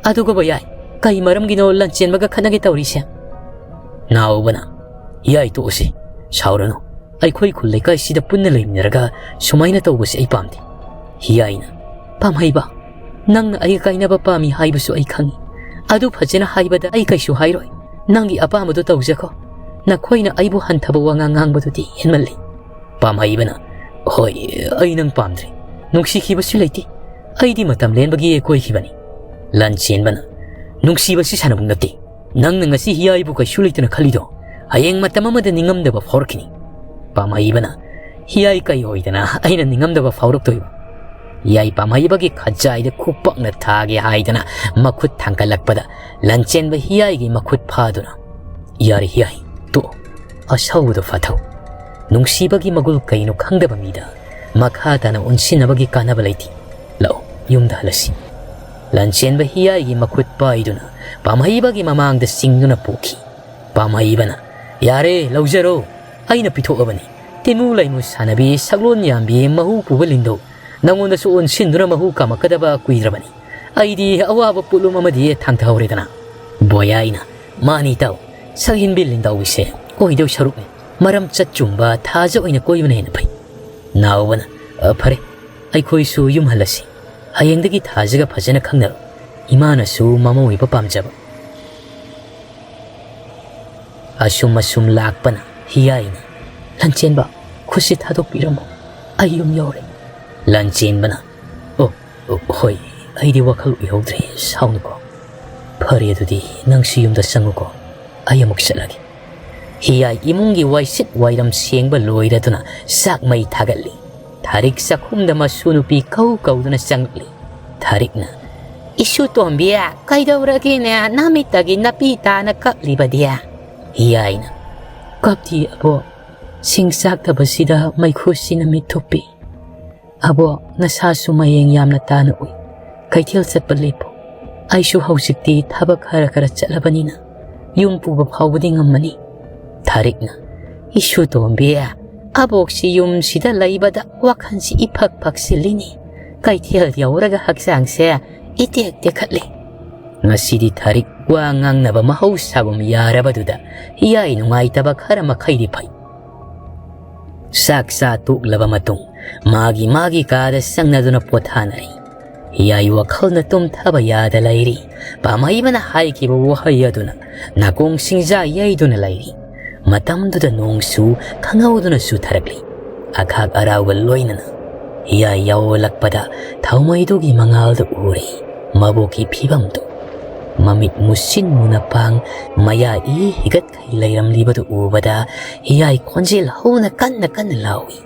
ꯑꯗꯨꯒ ꯕꯣꯌꯥꯏ, ꯀꯩ ꯃꯔꯝꯒꯤꯅꯣ ꯂꯟꯆꯦꯟꯕꯒ ꯈꯠꯅꯒꯦ ꯇꯧꯔꯤꯁꯦ?" ꯅꯥꯎꯕꯅ, "ꯌꯥꯏ, ꯇꯣꯛꯑꯁꯤ꯫ ꯁꯥꯎꯔꯅꯨ꯫ ꯑꯩꯈꯣꯏ ꯈꯨꯜ ꯂꯩꯀꯥꯏꯁꯤꯗ ꯄꯨꯟꯅ ꯂꯩꯃꯤꯟꯅꯔꯒ ꯁꯨꯃꯥꯏꯅ ꯇꯧꯕꯁꯦ ꯑꯩ ꯄꯥꯝꯗꯦ꯫" ꯍꯤꯌꯥꯏꯅ, "ꯄꯥꯝꯍꯩꯕ, ꯅꯪꯅ ꯑꯩꯒ ꯀꯥꯏꯅꯕ ꯄꯥꯝꯃꯤ ꯍꯥꯏꯕꯁꯨ ꯑꯩ ꯈꯪꯉꯤ꯫ ꯑꯗꯨ ꯐꯖꯅ ꯍꯥꯏꯕꯗ ꯑꯩ ꯀꯩꯁꯨ ꯍꯥꯏꯔꯣꯏ꯫ ꯅꯪꯒꯤ ꯑꯄꯥꯝꯕꯗꯨ ꯇꯧꯖꯈꯣ꯫ ꯅꯈꯣꯏꯅ ꯑꯩꯕꯨ ꯍꯟꯊꯕ ꯋꯥꯉꯥꯡ ꯉꯥꯡꯕꯗꯨꯗꯤ ꯍꯦꯟꯃꯜꯂꯤ꯫" ꯄꯥꯝꯍꯩꯕꯅ, "ꯍꯣꯏ, ꯑꯩ ꯅꯪ ꯄꯥꯝꯗ꯭ꯔꯦ꯫ ꯅꯨꯡꯁꯤꯈꯤꯕꯁꯨ ꯂꯩꯇꯦ꯫ ꯑꯩꯗꯤ ꯃꯇꯝ ꯂꯦꯟꯕꯒꯤ ꯀꯣꯏꯈꯤꯕꯅꯤ꯫" ꯂꯟꯆꯦꯟꯕꯅ, "ꯅꯨꯡꯁꯤꯕꯁꯤ ꯁꯥꯟꯅꯕꯨꯡ ꯅꯠꯇꯦ꯫ ꯅꯪꯅ ꯉꯁꯤ ꯍꯤꯌꯥꯏꯕꯨ ꯀꯩꯁꯨ ꯂꯩꯇꯅ ꯈꯜꯂꯤꯗꯣ, ꯍꯌꯦꯡ ꯃꯇꯝ ꯑꯃꯗ ꯅꯤꯡꯉꯝꯗꯕ ꯐꯥꯎꯔꯛꯈꯤꯅꯤ꯫" ꯄꯥꯝꯍꯩꯕꯅ, "ꯍꯤꯌꯥꯏ ꯀꯩ ꯑꯣꯏꯗꯅ ꯑꯩꯅ ꯅꯤꯡꯉꯝꯗꯕ ꯐꯥꯎꯔꯛꯇꯣꯏꯕ?" ꯍꯤꯌꯥꯏ ꯄꯥꯝꯍꯩꯕꯒꯤ ꯈꯖꯥꯏꯗ ꯈꯨꯄꯥꯛꯅ ꯊꯥꯒꯦ ꯍꯥꯏꯗꯅ ꯃꯈꯨꯠ ꯊꯥꯡꯒꯠꯂꯛꯄꯗ ꯂꯟꯆꯦꯟꯕ ꯍꯤꯌꯥꯏꯒꯤ ꯃꯈꯨꯠ ꯐꯥꯗꯨꯅ, "ꯌꯥꯔꯦ ꯍꯤꯌꯥꯏ, ꯇꯣꯛꯑꯣ꯫ ꯑꯁꯥꯎꯕꯗꯣ ꯐꯥꯊꯧ꯫ ꯅꯨꯡꯁꯤꯕꯒꯤ ꯃꯒꯨꯜ ꯀꯩꯅꯣ ꯈꯪꯗꯕ ꯃꯤꯗ ꯃꯈꯥ ꯇꯥꯅ ꯑꯣꯟꯁꯤꯟꯅꯕꯒꯤ ꯀꯥꯟꯅꯕ ꯂꯩꯇꯦ꯫ ꯂꯥꯛꯑꯣ, ꯌꯨꯝꯗ ꯍꯜꯂꯁꯤ꯫" ꯂꯟꯆꯦꯟꯕ ꯍꯤꯌꯥꯏꯒꯤ ꯃꯈꯨꯠ ꯄꯥꯏꯗꯨꯅ ꯄꯥꯝꯍꯩꯕꯒꯤ ꯃꯃꯥꯡꯗ ꯆꯤꯡꯗꯨꯅ ꯄꯨꯈꯤ꯫ ꯄꯥꯝꯍꯩꯕꯅ, "ꯌꯥꯔꯦ, ꯂꯧꯖꯔꯣ꯫ ꯑꯩꯅ ꯄꯤꯊꯣꯛꯑꯕꯅꯤ꯫ ꯇꯤꯃꯨ ꯂꯩꯃꯨ ꯁꯥꯟꯅꯕꯤ, ꯁꯛꯂꯣꯟ ꯌꯥꯝꯕꯤ, ꯃꯍꯨ ꯄꯨꯕ ꯂꯤꯟꯗꯧ, ꯅꯉꯣꯟꯗꯁꯨ ꯑꯣꯟꯁꯤꯟꯗꯨꯅ ꯃꯍꯨ ꯀꯥꯝꯃꯛꯀꯗꯕ ꯀꯨꯏꯗ꯭ꯔꯕꯅꯤ꯫ ꯑꯩꯗꯤ ꯑꯋꯥꯕ ꯄꯣꯠꯂꯨꯝ ꯑꯃꯗꯤ ꯊꯥꯡꯊꯍꯧꯔꯦꯗꯅ꯫" ꯕꯣꯌꯥꯏꯅ, "ꯃꯥꯅꯤ ꯏꯇꯥꯎ, ꯁꯛꯍꯦꯟꯕꯤ ꯂꯤꯟꯗꯥꯎꯕꯤꯁꯦ ꯑꯣꯏꯗꯧ ꯁꯔꯨꯛꯅꯤ꯫ ꯃꯔꯝ ꯆꯠ ꯆꯨꯝꯕ ꯊꯥꯖ ꯑꯣꯏꯅ ꯀꯣꯏꯕꯅ ꯍꯦꯟꯅ ꯐꯩ꯫" ꯅꯥꯎꯕꯅ, "ꯑ, ꯐꯔꯦ, ꯑꯩꯈꯣꯏꯁꯨ ꯌꯨꯝ ꯍꯜꯂꯁꯤ꯫ ꯍꯌꯦꯡꯗꯒꯤ ꯊꯥꯖꯒ ꯐꯖꯅ ꯈꯪꯅꯔꯣ꯫ ꯏꯃꯥꯅꯁꯨ ꯃꯃꯧ ꯑꯣꯏꯕ ꯄꯥꯝꯖꯕ꯫" ꯑꯁꯨꯝ ꯑꯁꯨꯝ ꯂꯥꯛꯄꯅ ꯍꯤꯌꯥꯏꯅ, "ꯂꯟꯆꯦꯟꯕ, ꯈꯨꯠꯁꯤ ꯊꯥꯗꯣꯛꯄꯤꯔꯝꯃꯣ꯫ ꯑꯩ ꯌꯨꯝ ꯌꯧꯔꯦ꯫" ꯂꯟꯆꯦꯟꯕꯅ, "ꯑꯣ, ꯑꯣ, ꯍꯣꯏ, ꯑꯩꯗꯤ ꯋꯥꯈꯜ ꯑꯣꯏꯍꯧꯗ꯭ꯔꯦ, ꯁꯥꯎꯅꯨꯀꯣ꯫ ꯐꯔꯦ, ꯑꯗꯨꯗꯤ ꯅꯪꯁꯨ ꯌꯨꯝꯗ ꯆꯪꯉꯨꯀꯣ, ꯑꯩ ꯑꯃꯨꯛ ꯆꯠꯂꯒꯦ꯫" ꯍꯤꯌꯥꯏ ꯏꯃꯨꯡꯒꯤ ꯋꯥꯏꯁꯤꯠ ꯋꯥꯏꯔꯝ ꯁꯦꯡꯕ ꯂꯣꯏꯔꯗꯨꯅ ꯆꯥꯛ ꯃꯩ ꯊꯥꯒꯠꯂꯤ꯫ ꯊꯥꯔꯤꯛ ꯆꯥꯛꯈꯨꯝꯗ ꯃꯁꯨ ꯅꯨꯄꯤ ꯀꯧ ꯀꯧꯗꯨꯅ ꯆꯪꯂꯛꯂꯤ꯫ ꯊꯥꯔꯤꯛꯅ, "ꯏꯁꯨ ꯇꯣꯝꯕꯤ, ꯀꯩꯗꯧꯔꯒꯦꯅꯦ ꯅꯃꯤꯠꯇꯒꯤ ꯅꯥꯄꯤ ꯇꯥꯅ ꯀꯞꯂꯤꯕꯗꯤ?" ꯍꯤꯌꯥꯏꯅ, "ꯀꯞꯇꯤ ꯑꯕꯣꯛ, ꯁꯤꯡ ꯆꯥꯛꯇꯕꯁꯤꯗ ꯃꯩꯈꯨꯁꯤꯅ ꯃꯤꯠ ꯊꯨꯞꯄꯤ꯫ ꯑꯕꯣꯛ, ꯅꯁꯥꯁꯨ ꯃꯌꯦꯡ ꯌꯥꯝꯅ ꯇꯥꯅ ꯎꯏ꯫ ꯀꯩꯊꯦꯜ ꯆꯠꯄ ꯂꯦꯞꯄꯨ꯫ ꯑꯩꯁꯨ ꯍꯧꯖꯤꯛꯇꯤ ꯊꯕꯛ ꯈꯔ ꯈꯔ ꯆꯠꯂꯕꯅꯤꯅ ꯌꯨꯝ ꯄꯨꯕ ꯐꯥꯎꯕꯗꯤ ꯉꯝꯃꯅꯤ꯫" ꯊꯥꯔꯤꯛꯅ, "ꯏꯁꯨ ꯇꯣꯝꯕꯤ, ꯑꯕꯣꯛꯁꯤ ꯌꯨꯝꯁꯤꯗ ꯂꯩꯕꯗ ꯋꯥꯈꯜꯁꯤ ꯏꯐꯛ ꯐꯛꯁꯤꯜꯂꯤꯅꯤ꯫ ꯀꯩꯊꯦꯜ ꯌꯧꯔꯒ ꯍꯛꯆꯥꯡꯁꯦ ꯏꯇꯦꯛ ꯇꯦꯛꯈꯠꯂꯤ꯫" ꯉꯁꯤꯗꯤ ꯊꯥꯔꯤꯛ ꯋꯥ ꯉꯥꯡꯅꯕ ꯃꯍꯧꯁꯥꯒꯨꯝ ꯌꯥꯔꯕꯗꯨꯗ ꯍꯤꯌꯥꯏ ꯅꯨꯡꯉꯥꯏꯇꯕ ꯈꯔ ꯃꯈꯩꯗꯤ ꯐꯩ꯫ ꯆꯥꯛ ꯆꯥ ꯇꯣꯛꯂꯕ ꯃꯇꯨꯡ ꯃꯥꯒꯤ ꯃꯥꯒꯤ ꯀꯥꯗ ꯆꯪꯅꯗꯨꯅ ꯄꯣꯊꯥꯅꯔꯤ꯫ ꯍꯤꯌꯥꯏ ꯋꯥꯈꯜꯅ ꯇꯨꯝꯊꯕ ꯌꯥꯗ ꯂꯩꯔꯤ꯫ ꯄꯥꯝꯍꯩꯕꯅ ꯍꯥꯏꯈꯤꯕ ꯋꯥꯍꯩ ꯑꯗꯨꯅ ꯅꯥꯀꯣꯡ ꯁꯤꯡꯖꯥ ꯌꯩꯗꯨꯅ ꯂꯩꯔꯤ꯫ ꯃꯇꯝꯗꯨꯗ ꯅꯣꯡꯁꯨ ꯈꯪꯍꯧꯗꯅ ꯆꯨꯊꯔꯛꯂꯤ꯫ ꯑꯈꯥꯛ ꯑꯔꯥꯎꯒ ꯂꯣꯏꯅꯅ ꯍꯤꯌꯥꯏ ꯌꯧꯂꯛꯄꯗ ꯊꯥꯎꯃꯩꯗꯨꯒꯤ ꯃꯉꯥꯜꯗꯨ ꯎꯔꯦ꯫ ꯃꯕꯣꯛꯀꯤ ꯐꯤꯕꯝꯗꯨ, ꯃꯃꯤꯠ ꯃꯨꯁꯤꯟ ꯃꯨꯅ ꯄꯥꯡ, ꯃꯌꯥ ꯏ ꯍꯤꯒꯠꯈꯩ ꯂꯩꯔꯝꯂꯤꯕꯗꯨ ꯎꯕꯗ ꯍꯤꯌꯥꯏ ꯈꯣꯟꯖꯦꯜ ꯍꯧꯅ ꯀꯟꯅ ꯀꯟꯅ ꯂꯥꯎꯏ꯫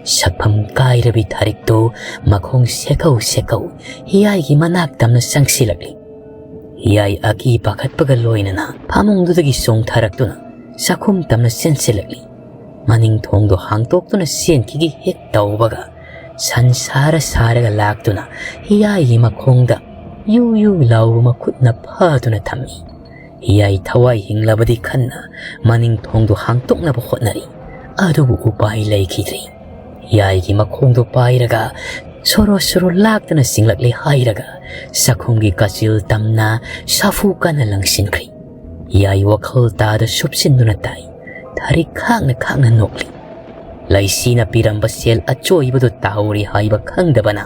ꯁꯛꯐꯝ ꯀꯥꯏꯔꯕꯤ ꯊꯥꯔꯤꯛꯇꯨ ꯃꯈꯣꯡ ꯁꯦꯛꯀꯧ ꯁꯦꯛꯀꯧ ꯍꯤꯌꯥꯏꯒꯤ ꯃꯅꯥꯛ ꯇꯝꯅ ꯆꯪꯁꯤꯜꯂꯛꯂꯤ꯫ ꯍꯤꯌꯥꯏ ꯑꯀꯤ ꯄꯥꯈꯠꯄꯒ ꯂꯣꯏꯅꯅ ꯐꯃꯨꯡꯗꯨꯗꯒꯤ ꯆꯣꯡꯊꯔꯛꯇꯨꯅ ꯆꯥꯛꯈꯨꯝ ꯇꯝꯅ ꯆꯦꯟꯁꯤꯜꯂꯛꯂꯤ꯫ ꯃꯅꯤꯡ ꯊꯣꯡꯗꯣ ꯍꯥꯡꯇꯣꯛꯇꯨꯅ ꯆꯦꯟꯈꯤꯒꯦ ꯍꯦꯛ ꯇꯧꯕꯒ ꯁꯟ ꯁꯥꯔ ꯁꯥꯔꯒ ꯂꯥꯛꯇꯨꯅ ꯍꯤꯌꯥꯏꯒꯤ ꯃꯈꯣꯡꯗ ꯌꯨ ꯌꯨ ꯂꯥꯎꯕ ꯃꯈꯨꯠꯅ ꯐꯥꯗꯨꯅ ꯊꯝꯃꯤ꯫ ꯍꯤꯌꯥꯏ ꯊꯋꯥꯏ ꯍꯤꯡꯂꯕꯗꯤ ꯈꯟꯅ ꯃꯅꯤꯡ ꯊꯣꯡꯗꯨ ꯍꯥꯡꯇꯣꯛꯅꯕ ꯍꯣꯠꯅꯔꯤ꯫ ꯑꯗꯨꯕꯨ ꯎꯄꯥꯏ ꯂꯩꯈꯤꯗ꯭ꯔꯦ꯫ ꯍꯤꯌꯥꯏꯒꯤ ꯃꯈꯣꯡꯗꯨ ꯄꯥꯏꯔꯒ ꯁꯣꯔꯣ ꯁꯣꯔꯣ ꯂꯥꯛꯇꯅ ꯆꯤꯡꯂꯛꯂꯦ ꯍꯥꯏꯔꯒ ꯆꯥꯛꯈꯨꯝꯒꯤ ꯀꯥꯆꯤꯜ ꯇꯝꯅ ꯁꯥꯐꯨ ꯀꯟꯅ ꯂꯪꯁꯤꯟꯈ꯭ꯔꯦ꯫ ꯍꯤꯌꯥꯏ ꯋꯥꯈꯜ ꯇꯥꯗ ꯁꯨꯞꯁꯤꯟꯗꯨꯅ ꯇꯥꯏ꯫ ꯊꯥꯔꯤꯛ ꯈꯥꯛꯅ ꯈꯥꯛꯅ ꯅꯣꯛꯂꯤ꯫ ꯂꯩꯁꯤꯅ ꯄꯤꯔꯝꯕ ꯁꯦꯜ ꯑꯆꯣꯏꯕꯗꯨ ꯇꯥꯍꯧꯔꯤ ꯍꯥꯏꯕ ꯈꯪꯗꯕꯅ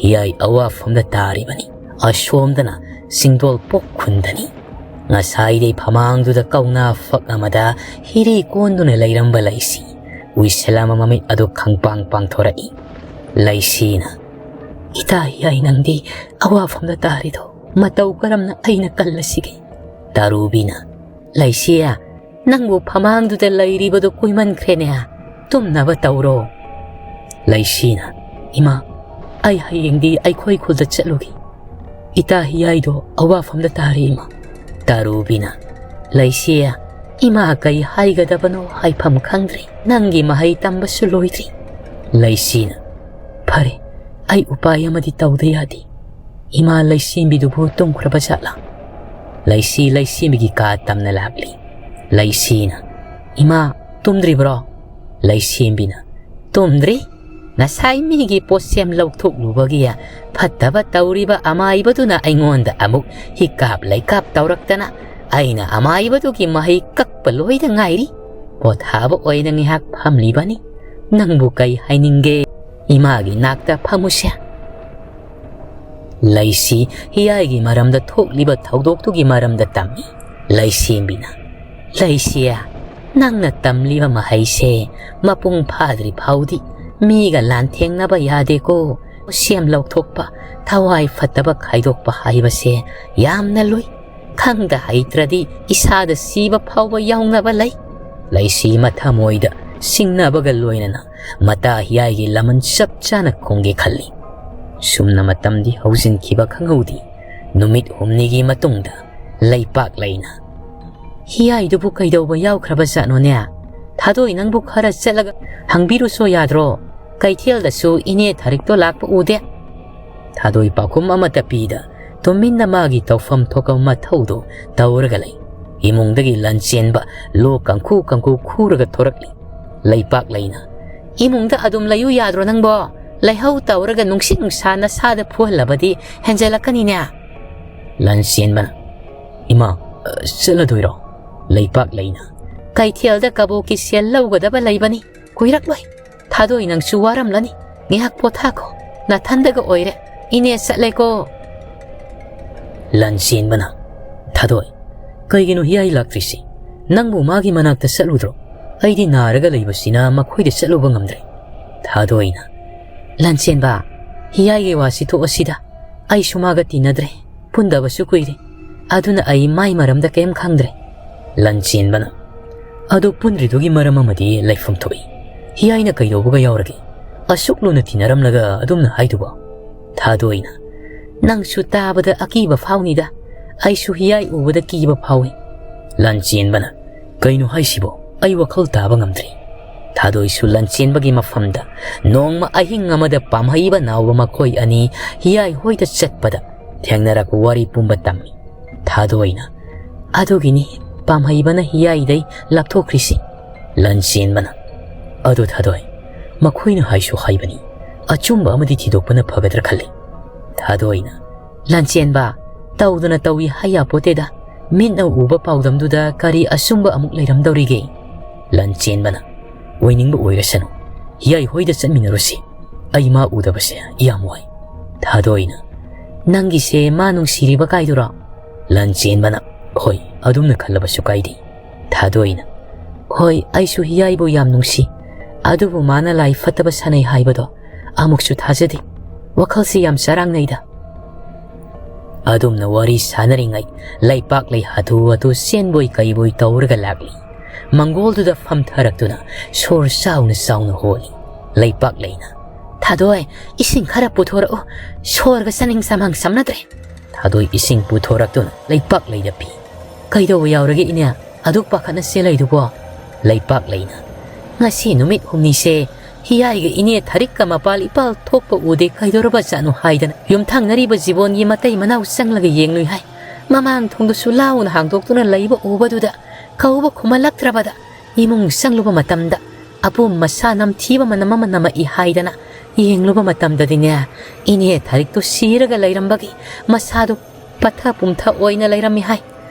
ꯍꯤꯌꯥꯏ ꯑꯋꯥꯐꯝꯗ ꯇꯥꯔꯤꯕꯅꯤ꯫ ꯑꯁꯣꯝꯗꯅ ꯁꯤꯡꯗꯣꯜ ꯄꯣꯛ ꯈꯨꯟꯗꯅꯤ꯫ ꯉꯁꯥꯏꯗꯩ ꯐꯃꯥꯡꯗꯨꯗ ꯀꯧꯅꯥ ꯐꯛ ꯑꯃꯗ ꯍꯤꯔꯤ ꯀꯣꯟꯗꯨꯅ ꯂꯩꯔꯝꯕ ꯂꯩꯁꯤ ꯎꯏꯁꯜ ꯑꯃ ꯃꯃꯤꯠ ꯑꯗꯨ ꯈꯪꯄꯥꯡ ꯄꯥꯡꯊꯣꯔꯛꯏ꯫ ꯂꯩꯁꯤꯅ, "ꯏꯇꯥ ꯍꯤꯌꯥꯏ, ꯅꯪꯗꯤ ꯑꯋꯥꯐꯝꯗ ꯇꯥꯔꯤꯗꯣ ꯃꯇꯧ ꯀꯔꯝꯅ ꯑꯩꯅ ꯀꯜꯂꯁꯤꯒꯦ?" ꯇꯥꯔꯨꯕꯤꯅ, "ꯂꯩꯁꯤꯌꯥ, ꯅꯪꯕꯨ ꯐꯃꯥꯡꯗꯨꯗ ꯂꯩꯔꯤꯕꯗꯨ ꯀꯨꯏꯃꯟꯈ꯭ꯔꯦꯅꯦ, ꯇꯨꯝꯅꯕ ꯇꯧꯔꯣ꯫" ꯂꯩꯁꯤꯅ, "ꯏꯃꯥ, ꯑꯩ ꯍꯌꯦꯡꯗꯤ ꯑꯩꯈꯣꯏ ꯈꯨꯜꯗ ꯆꯠꯂꯨꯒꯦ꯫ ꯏꯇꯥ ꯍꯤꯌꯥꯏꯗꯣ ꯑꯋꯥꯐꯝꯗ ꯇꯥꯔꯦ, ꯏꯃꯥ꯫" ꯇꯥꯔꯨꯕꯤꯅ, "ꯂꯩꯁꯤꯌꯥ, ꯏꯃꯥ ꯀꯩ ꯍꯥꯏꯒꯗꯕꯅꯣ ꯍꯥꯏꯐꯝ ꯈꯪꯗ꯭ꯔꯦ꯫ ꯅꯪꯒꯤ ꯃꯍꯩ ꯇꯝꯕꯁꯨ ꯂꯣꯏꯗ꯭ꯔꯤ꯫" ꯂꯩꯁꯤꯅ, "ꯐꯔꯦ, ꯑꯩ ꯎꯄꯥꯏ ꯑꯃꯗꯤ ꯇꯧꯗ ꯌꯥꯗꯦ꯫ ꯏꯃꯥ ꯂꯩꯁꯦꯝꯕꯤꯗꯨꯕꯨ ꯇꯨꯝꯈ꯭ꯔꯕ ꯖꯥꯠꯂꯥ?" ꯂꯩꯁꯤ ꯂꯩꯁꯦꯝꯕꯤꯒꯤ ꯀꯥ ꯇꯝꯅ ꯂꯥꯛꯂꯤ꯫ ꯂꯩꯁꯤꯅ, "ꯏꯃꯥ, ꯇꯨꯝꯗ꯭ꯔꯤꯕ꯭ꯔꯣ?" ꯂꯩꯁꯦꯝꯕꯤꯅ, "ꯇꯨꯝꯗ꯭ꯔꯤ꯫ ꯉꯁꯥꯏ ꯃꯤꯒꯤ ꯄꯣꯠꯁꯦꯝ ꯂꯧꯊꯣꯛꯂꯨꯕꯒꯤ ꯐꯠꯇꯕ ꯇꯧꯔꯤꯕ ꯑꯃꯥꯏꯕꯗꯨꯅ ꯑꯩꯉꯣꯟꯗ ꯑꯃꯨꯛ ꯍꯤꯀꯥꯞ ꯂꯩꯀꯥꯞ ꯇꯧꯔꯛꯇꯅ ꯑꯩꯅ ꯑꯃꯥꯏꯕꯗꯨꯒꯤ ꯃꯍꯩ ꯀꯛꯄ ꯂꯣꯏꯗ ꯉꯥꯏꯔꯤ꯫ ꯄꯣꯊꯥꯕ ꯑꯣꯏꯅ ꯉꯥꯏꯍꯥꯛ ꯐꯝꯂꯤꯕꯅꯤ꯫ ꯅꯪꯕꯨ ꯀꯩ ꯍꯥꯏꯅꯤꯡꯒꯦ? ꯏꯃꯥꯒꯤ ꯅꯥꯛꯇ ꯐꯝꯃꯨꯁꯦ꯫" ꯂꯩꯁꯤ ꯍꯤꯌꯥꯏꯒꯤ ꯃꯔꯝꯗ ꯊꯣꯛꯂꯤꯕ ꯊꯧꯗꯣꯛꯇꯨꯒꯤ ꯃꯔꯝꯗ ꯇꯝꯃꯤ꯫ ꯂꯩꯁꯦꯝꯕꯤꯅ, "ꯂꯩꯁꯤꯌꯥ, ꯅꯪꯅ ꯇꯝꯂꯤꯕ ꯃꯍꯩꯁꯦ ꯃꯄꯨꯡ ꯐꯥꯗ꯭ꯔꯤ ꯐꯥꯎꯗꯤ ꯃꯤꯒ ꯂꯥꯟꯊꯦꯡꯅꯕ ꯌꯥꯗꯦꯀꯣ꯫ ꯁꯦꯝ ꯂꯧꯊꯣꯛꯄ, ꯊꯋꯥꯏ ꯐꯠꯇꯕ ꯈꯥꯏꯗꯣꯛꯄ ꯍꯥꯏꯕꯁꯦ ꯌꯥꯝꯅ ꯂꯨꯏ꯫ ꯈꯪꯗ ꯍꯩꯇ꯭ꯔꯗꯤ ꯏꯁꯥꯗ ꯁꯤꯕ ꯐꯥꯎꯕ ꯌꯥꯎꯅꯕ ꯂꯩ꯫" ꯂꯩꯁꯤ ꯃꯊꯃꯣꯏꯗ ꯁꯤꯡꯅꯕꯒ ꯂꯣꯏꯅꯅ ꯃꯇꯥ ꯍꯤꯌꯥꯏꯒꯤ ꯂꯃꯟ ꯆꯞ ꯆꯥꯅ ꯈꯣꯡꯒꯦ ꯈꯜꯂꯤ꯫ ꯁꯨꯝꯅ ꯃꯇꯝꯗꯤ ꯍꯧꯖꯤꯟꯈꯤꯕ ꯈꯪꯍꯧꯗꯦ꯫ ꯅꯨꯃꯤꯠ ꯍꯨꯝꯅꯤꯒꯤ ꯃꯇꯨꯡꯗ ꯂꯩꯄꯥꯛ ꯂꯩꯅ, "ꯍꯤꯌꯥꯏꯗꯨꯕꯨ ꯀꯩꯗꯧꯕ ꯌꯥꯎꯈ꯭ꯔꯕ ꯖꯥꯠꯅꯣꯅꯦ? ꯊꯥꯗꯣꯏ, ꯅꯪꯕꯨ ꯈꯔ ꯆꯠꯂꯒ ꯍꯪꯕꯤꯔꯨꯁꯣ ꯌꯥꯗ꯭ꯔꯣ? ꯀꯩꯊꯦꯜꯗꯁꯨ ꯏꯅꯦ ꯊꯥꯔꯤꯛꯇꯣ ꯂꯥꯛꯄ ꯎꯗꯦ꯫" ꯊꯥꯗꯣꯏ ꯄꯥꯎꯈꯨꯝ ꯑꯃꯠꯇ ꯄꯤꯗ ꯇꯨꯃꯤꯟꯅ ꯃꯥꯒꯤ ꯇꯧꯐꯝ ꯊꯣꯛꯄ ꯃꯊꯧꯗꯨ ꯇꯧꯔꯒ ꯂꯩ꯫ ꯏꯃꯨꯡꯗꯒꯤ ꯂꯟꯆꯦꯟꯕ ꯂꯣ ꯀꯥꯡꯈꯨ ꯀꯥꯡꯈꯨ ꯈꯨꯔꯒ ꯊꯣꯔꯛꯂꯤ꯫ ꯂꯩꯄꯥꯛ ꯂꯩꯅ, "ꯏꯃꯨꯡꯗ ꯑꯗꯨꯝ ꯂꯩꯌꯨ ꯌꯥꯗ꯭ꯔꯣ ꯅꯪꯕꯣ? ꯂꯩꯍꯧ ꯇꯧꯔꯒ ꯅꯨꯡꯁꯤꯠ ꯅꯨꯡꯁꯥ ꯅꯁꯥꯗ ꯐꯨꯍꯜꯂꯕꯗꯤ ꯍꯦꯟꯖꯜꯂꯛꯀꯅꯤꯅꯦ꯫" ꯂꯟꯆꯦꯟꯕꯅ, "ꯏꯃꯥ, ꯑ, ꯆꯠꯂꯗꯣꯏꯔꯣ?" ꯂꯩꯄꯥꯛ ꯂꯩꯅ, "ꯀꯩꯊꯦꯜꯗ ꯀꯕꯣꯛꯀꯤ ꯁꯦꯜ ꯂꯧꯒꯗꯕ ꯂꯩꯕꯅꯤ, ꯀꯨꯏꯔꯛꯂꯣꯏ꯫ ꯊꯥꯗꯣꯏ, ꯅꯪꯁꯨ ꯋꯥꯔꯝꯂꯅꯤ, ꯉꯥꯏꯍꯥꯛ ꯄꯣꯊꯥꯈꯣ, ꯅꯥꯊꯟꯗꯒ ꯑꯣꯏꯔꯦ, ꯏꯅꯦ ꯆꯠꯂꯦꯀꯣ꯫" ꯂꯟꯆꯦꯟꯕꯅ, "ꯊꯥꯗꯣꯏ, ꯀꯩꯒꯤꯅꯣ ꯍꯤꯌꯥꯏ ꯂꯥꯛꯇ꯭ꯔꯤꯁꯤ? ꯅꯪꯕꯨ ꯃꯥꯒꯤ ꯃꯅꯥꯛꯇ ꯆꯠꯂꯨꯗ꯭ꯔꯣ? ꯑꯩꯗꯤ ꯅꯥꯔꯒ ꯂꯩꯕꯁꯤꯅ ꯃꯈꯣꯏꯗ ꯆꯠꯂꯨꯕ ꯉꯝꯗ꯭ꯔꯦ꯫" ꯊꯥꯗꯣꯏꯅ, "ꯂꯟꯆꯦꯟꯕ, ꯍꯤꯌꯥꯏꯒꯤ ꯋꯥꯁꯤ ꯇꯣꯛꯑꯁꯤꯗ, ꯑꯩꯁꯨ ꯃꯥꯒ ꯇꯤꯟꯅꯗ꯭ꯔꯦ, ꯄꯨꯟꯗꯕꯁꯨ ꯀꯨꯏꯔꯦ, ꯑꯗꯨꯅ ꯑꯩ ꯃꯥꯏ ꯃꯔꯝꯗ ꯀꯔꯤꯝ ꯈꯪꯗ꯭ꯔꯦ꯫" ꯂꯟꯆꯦꯟꯕꯅ, "ꯑꯗꯨ ꯄꯨꯟꯗ꯭ꯔꯤꯗꯨꯒꯤ ꯃꯔꯝ ꯑꯃꯗꯤ ꯂꯩꯐꯝ ꯊꯣꯛꯏ꯫ ꯍꯤꯌꯥꯏꯅ ꯀꯩꯗꯧꯕꯒ ꯌꯥꯎꯔꯒꯦ? ꯑꯁꯨꯛ ꯂꯨꯅ ꯇꯤꯟꯅꯔꯝꯂꯒ ꯑꯗꯨꯝꯅ ꯍꯥꯏꯗꯨꯕꯣ?" ꯊꯥꯗꯣꯏꯅ, "ꯅꯪꯁꯨ ꯇꯥꯕꯗ ꯑꯀꯤꯕ ꯐꯥꯎꯅꯤꯗ, ꯑꯩꯁꯨ ꯍꯤꯌꯥꯏ ꯎꯕꯗ ꯀꯤꯕ ꯐꯥꯎꯏ꯫" ꯂꯟꯆꯦꯟꯕꯅ, "ꯀꯩꯅꯣ ꯍꯥꯏꯁꯤꯕꯣ? ꯑꯩ ꯋꯥꯈꯜ ꯇꯥꯕ ꯉꯝꯗ꯭ꯔꯦ꯫" ꯊꯥꯗꯣꯏꯁꯨ ꯂꯟꯆꯦꯟꯕꯒꯤ ꯃꯐꯝꯗ ꯅꯣꯡꯃ ꯑꯍꯤꯡ ꯑꯃꯗ ꯄꯥꯝꯍꯩꯕ ꯅꯥꯎꯕ ꯃꯈꯣꯏ ꯑꯅꯤ ꯍꯤꯌꯥꯏ ꯍꯣꯏꯗ ꯆꯠꯄꯗ ꯊꯦꯡꯅꯔꯛꯄ ꯋꯥꯔꯤ ꯄꯨꯝꯕ ꯇꯝꯃꯤ꯫ ꯊꯥꯗꯣꯏꯅ, "ꯑꯗꯨꯒꯤꯅꯤ ꯄꯥꯝꯍꯩꯕꯅ ꯍꯤꯌꯥꯏꯗꯩ ꯂꯥꯞꯊꯣꯛꯈ꯭ꯔꯤꯁꯤ꯫" ꯂꯟꯆꯦꯟꯕꯅ, "ꯑꯗꯣ ꯊꯥꯗꯣꯏ, ꯃꯈꯣꯏꯅ ꯍꯥꯏꯁꯨ ꯍꯥꯏꯕꯅꯤ, ꯑꯆꯨꯝꯕ ꯑꯃꯗꯤ ꯊꯤꯗꯣꯛꯄꯅ ꯐꯒꯗ꯭ꯔꯥ ꯈꯜꯂꯤ꯫" ꯊꯥꯗꯣꯏꯅ, "ꯂꯟꯆꯦꯟꯕ, ꯇꯧꯗꯅ ꯇꯧꯏ ꯍꯥꯏ ꯌꯥꯄꯣꯠꯇꯦꯗ, ꯃꯤꯠꯅ ꯎꯕ ꯄꯥꯎꯗꯝꯗꯨꯗ ꯀꯔꯤ ꯑꯆꯨꯝꯕ ꯑꯃꯨꯛ ꯂꯩꯔꯝꯗꯧꯔꯤꯒꯦ?" ꯂꯟꯆꯦꯟꯕꯅ, "ꯑꯣꯏꯅꯤꯡꯕ ꯑꯣꯏꯔꯁꯅꯨ, ꯍꯤꯌꯥꯏ ꯍꯣꯏꯗ ꯆꯠꯃꯤꯟꯅꯔꯨꯁꯤ, ꯑꯩ ꯃꯥ ꯎꯗꯕꯁꯦ ꯌꯥꯝ ꯋꯥꯏ꯫" ꯊꯥꯗꯣꯏꯅ, "ꯅꯪꯒꯤꯁꯦ ꯃꯥ ꯅꯨꯡꯁꯤꯔꯤꯕ ꯀꯥꯏꯗꯨꯔꯣ?" ꯂꯟꯆꯦꯟꯕꯅ, "ꯍꯣꯏ, ꯑꯗꯨꯝꯅ ꯈꯜꯂꯕꯁꯨ ꯀꯥꯏꯗꯦ꯫" ꯊꯥꯗꯣꯏꯅ, "ꯍꯣꯏ, ꯑꯩꯁꯨ ꯍꯤꯌꯥꯏꯕꯨ ꯌꯥꯝ ꯅꯨꯡꯁꯤ, ꯑꯗꯨꯕꯨ ꯃꯥꯅ ꯂꯥꯏ ꯐꯠꯇꯕ ꯁꯥꯟꯅꯩ ꯍꯥꯏꯕꯗꯣ ꯑꯃꯨꯛꯁꯨ ꯊꯥꯖꯗꯦ꯫ ꯋꯥꯈꯜꯁꯦ ꯌꯥꯝ ꯆꯔꯥꯡꯅꯩꯗ꯫" ꯑꯗꯨꯝꯅ ꯋꯥꯔꯤ ꯁꯥꯟꯅꯔꯤꯉꯩ ꯂꯩꯄꯥꯛ ꯂꯩ ꯍꯥꯊꯨ ꯍꯥꯊꯨ ꯆꯦꯟꯕꯣꯏ ꯀꯩꯕꯣꯏ ꯇꯧꯔꯒ ꯂꯥꯛꯂꯤ꯫ ꯃꯪꯒꯣꯜꯗꯨꯗ ꯐꯝꯊꯔꯛꯇꯨꯅ ꯁꯣꯔ ꯆꯥꯎꯅ ꯆꯥꯎꯅ ꯍꯣꯜꯂꯤ꯫ ꯂꯩꯄꯥꯛ ꯂꯩꯅ, "ꯊꯥꯗꯣꯏ, ꯏꯁꯤꯡ ꯈꯔ ꯄꯨꯊꯣꯔꯛꯎ, ꯁꯣꯔꯒ ꯆꯥꯅꯤꯡ ꯆꯃꯥꯡ ꯁꯝꯅꯗ꯭ꯔꯦ"꯫ ꯊꯥꯗꯣꯏ ꯏꯁꯤꯡ ꯄꯨꯊꯣꯔꯛꯇꯨꯅ ꯂꯩꯄꯥꯛ ꯂꯩꯗ ꯄꯤ꯫ "ꯀꯩꯗꯧꯕ ꯌꯥꯎꯔꯒꯦ ꯏꯅꯦ? ꯑꯗꯨꯛ ꯄꯥꯈꯠꯅ ꯆꯦꯜꯂꯛꯏꯗꯨꯕꯣ?" ꯂꯩꯄꯥꯛ ꯂꯩꯅ, "ꯉꯁꯤ ꯅꯨꯃꯤꯠ ꯍꯨꯝꯅꯤꯁꯦ ꯍꯤꯌꯥꯏꯒ ꯏꯅꯦ ꯊꯔꯤꯛꯀ ꯃꯄꯥꯜ ꯏꯄꯥꯜ ꯊꯣꯛꯄ ꯎꯗꯦ, ꯀꯩꯗꯧꯔꯕꯖꯥꯠꯅꯣ ꯍꯥꯏꯗꯅ ꯌꯨꯝꯊꯪꯅꯔꯤꯕ ꯖꯤꯕꯣꯟꯒꯤ ꯃꯇꯩ ꯃꯅꯥꯎ ꯆꯪꯂꯒ ꯌꯦꯡꯂꯨꯏ ꯍꯥꯏ꯫ ꯃꯃꯥꯡ ꯊꯣꯡꯗꯨꯁꯨ ꯂꯥꯎꯅ ꯍꯥꯡꯗꯣꯛꯇꯨꯅ ꯂꯩꯕ ꯎꯕꯗꯨꯗ ꯀꯧꯕ ꯈꯨꯝꯍꯜꯂꯛꯇ꯭ꯔꯕꯗ ꯏꯃꯨꯡ ꯆꯪꯂꯨꯕ ꯃꯇꯝꯗ ꯑꯄꯣꯝ ꯃꯁꯥ ꯅꯝꯊꯤꯕ ꯃꯅꯝ ꯑꯃ ꯅꯝꯃꯛꯏ ꯍꯥꯏꯗꯅ ꯌꯦꯡꯂꯨꯕ ꯃꯇꯝꯗꯗꯤꯅꯦ, ꯏꯅꯦ ꯊꯔꯤꯛꯇꯨ ꯁꯤꯔꯒ ꯂꯩꯔꯝꯕꯒꯤ ꯃꯁꯥꯗꯨ ꯄꯠꯊ ꯄꯨꯝꯊ ꯑꯣꯏꯅ ꯂꯩꯔꯝꯃꯤ ꯍꯥꯏ꯫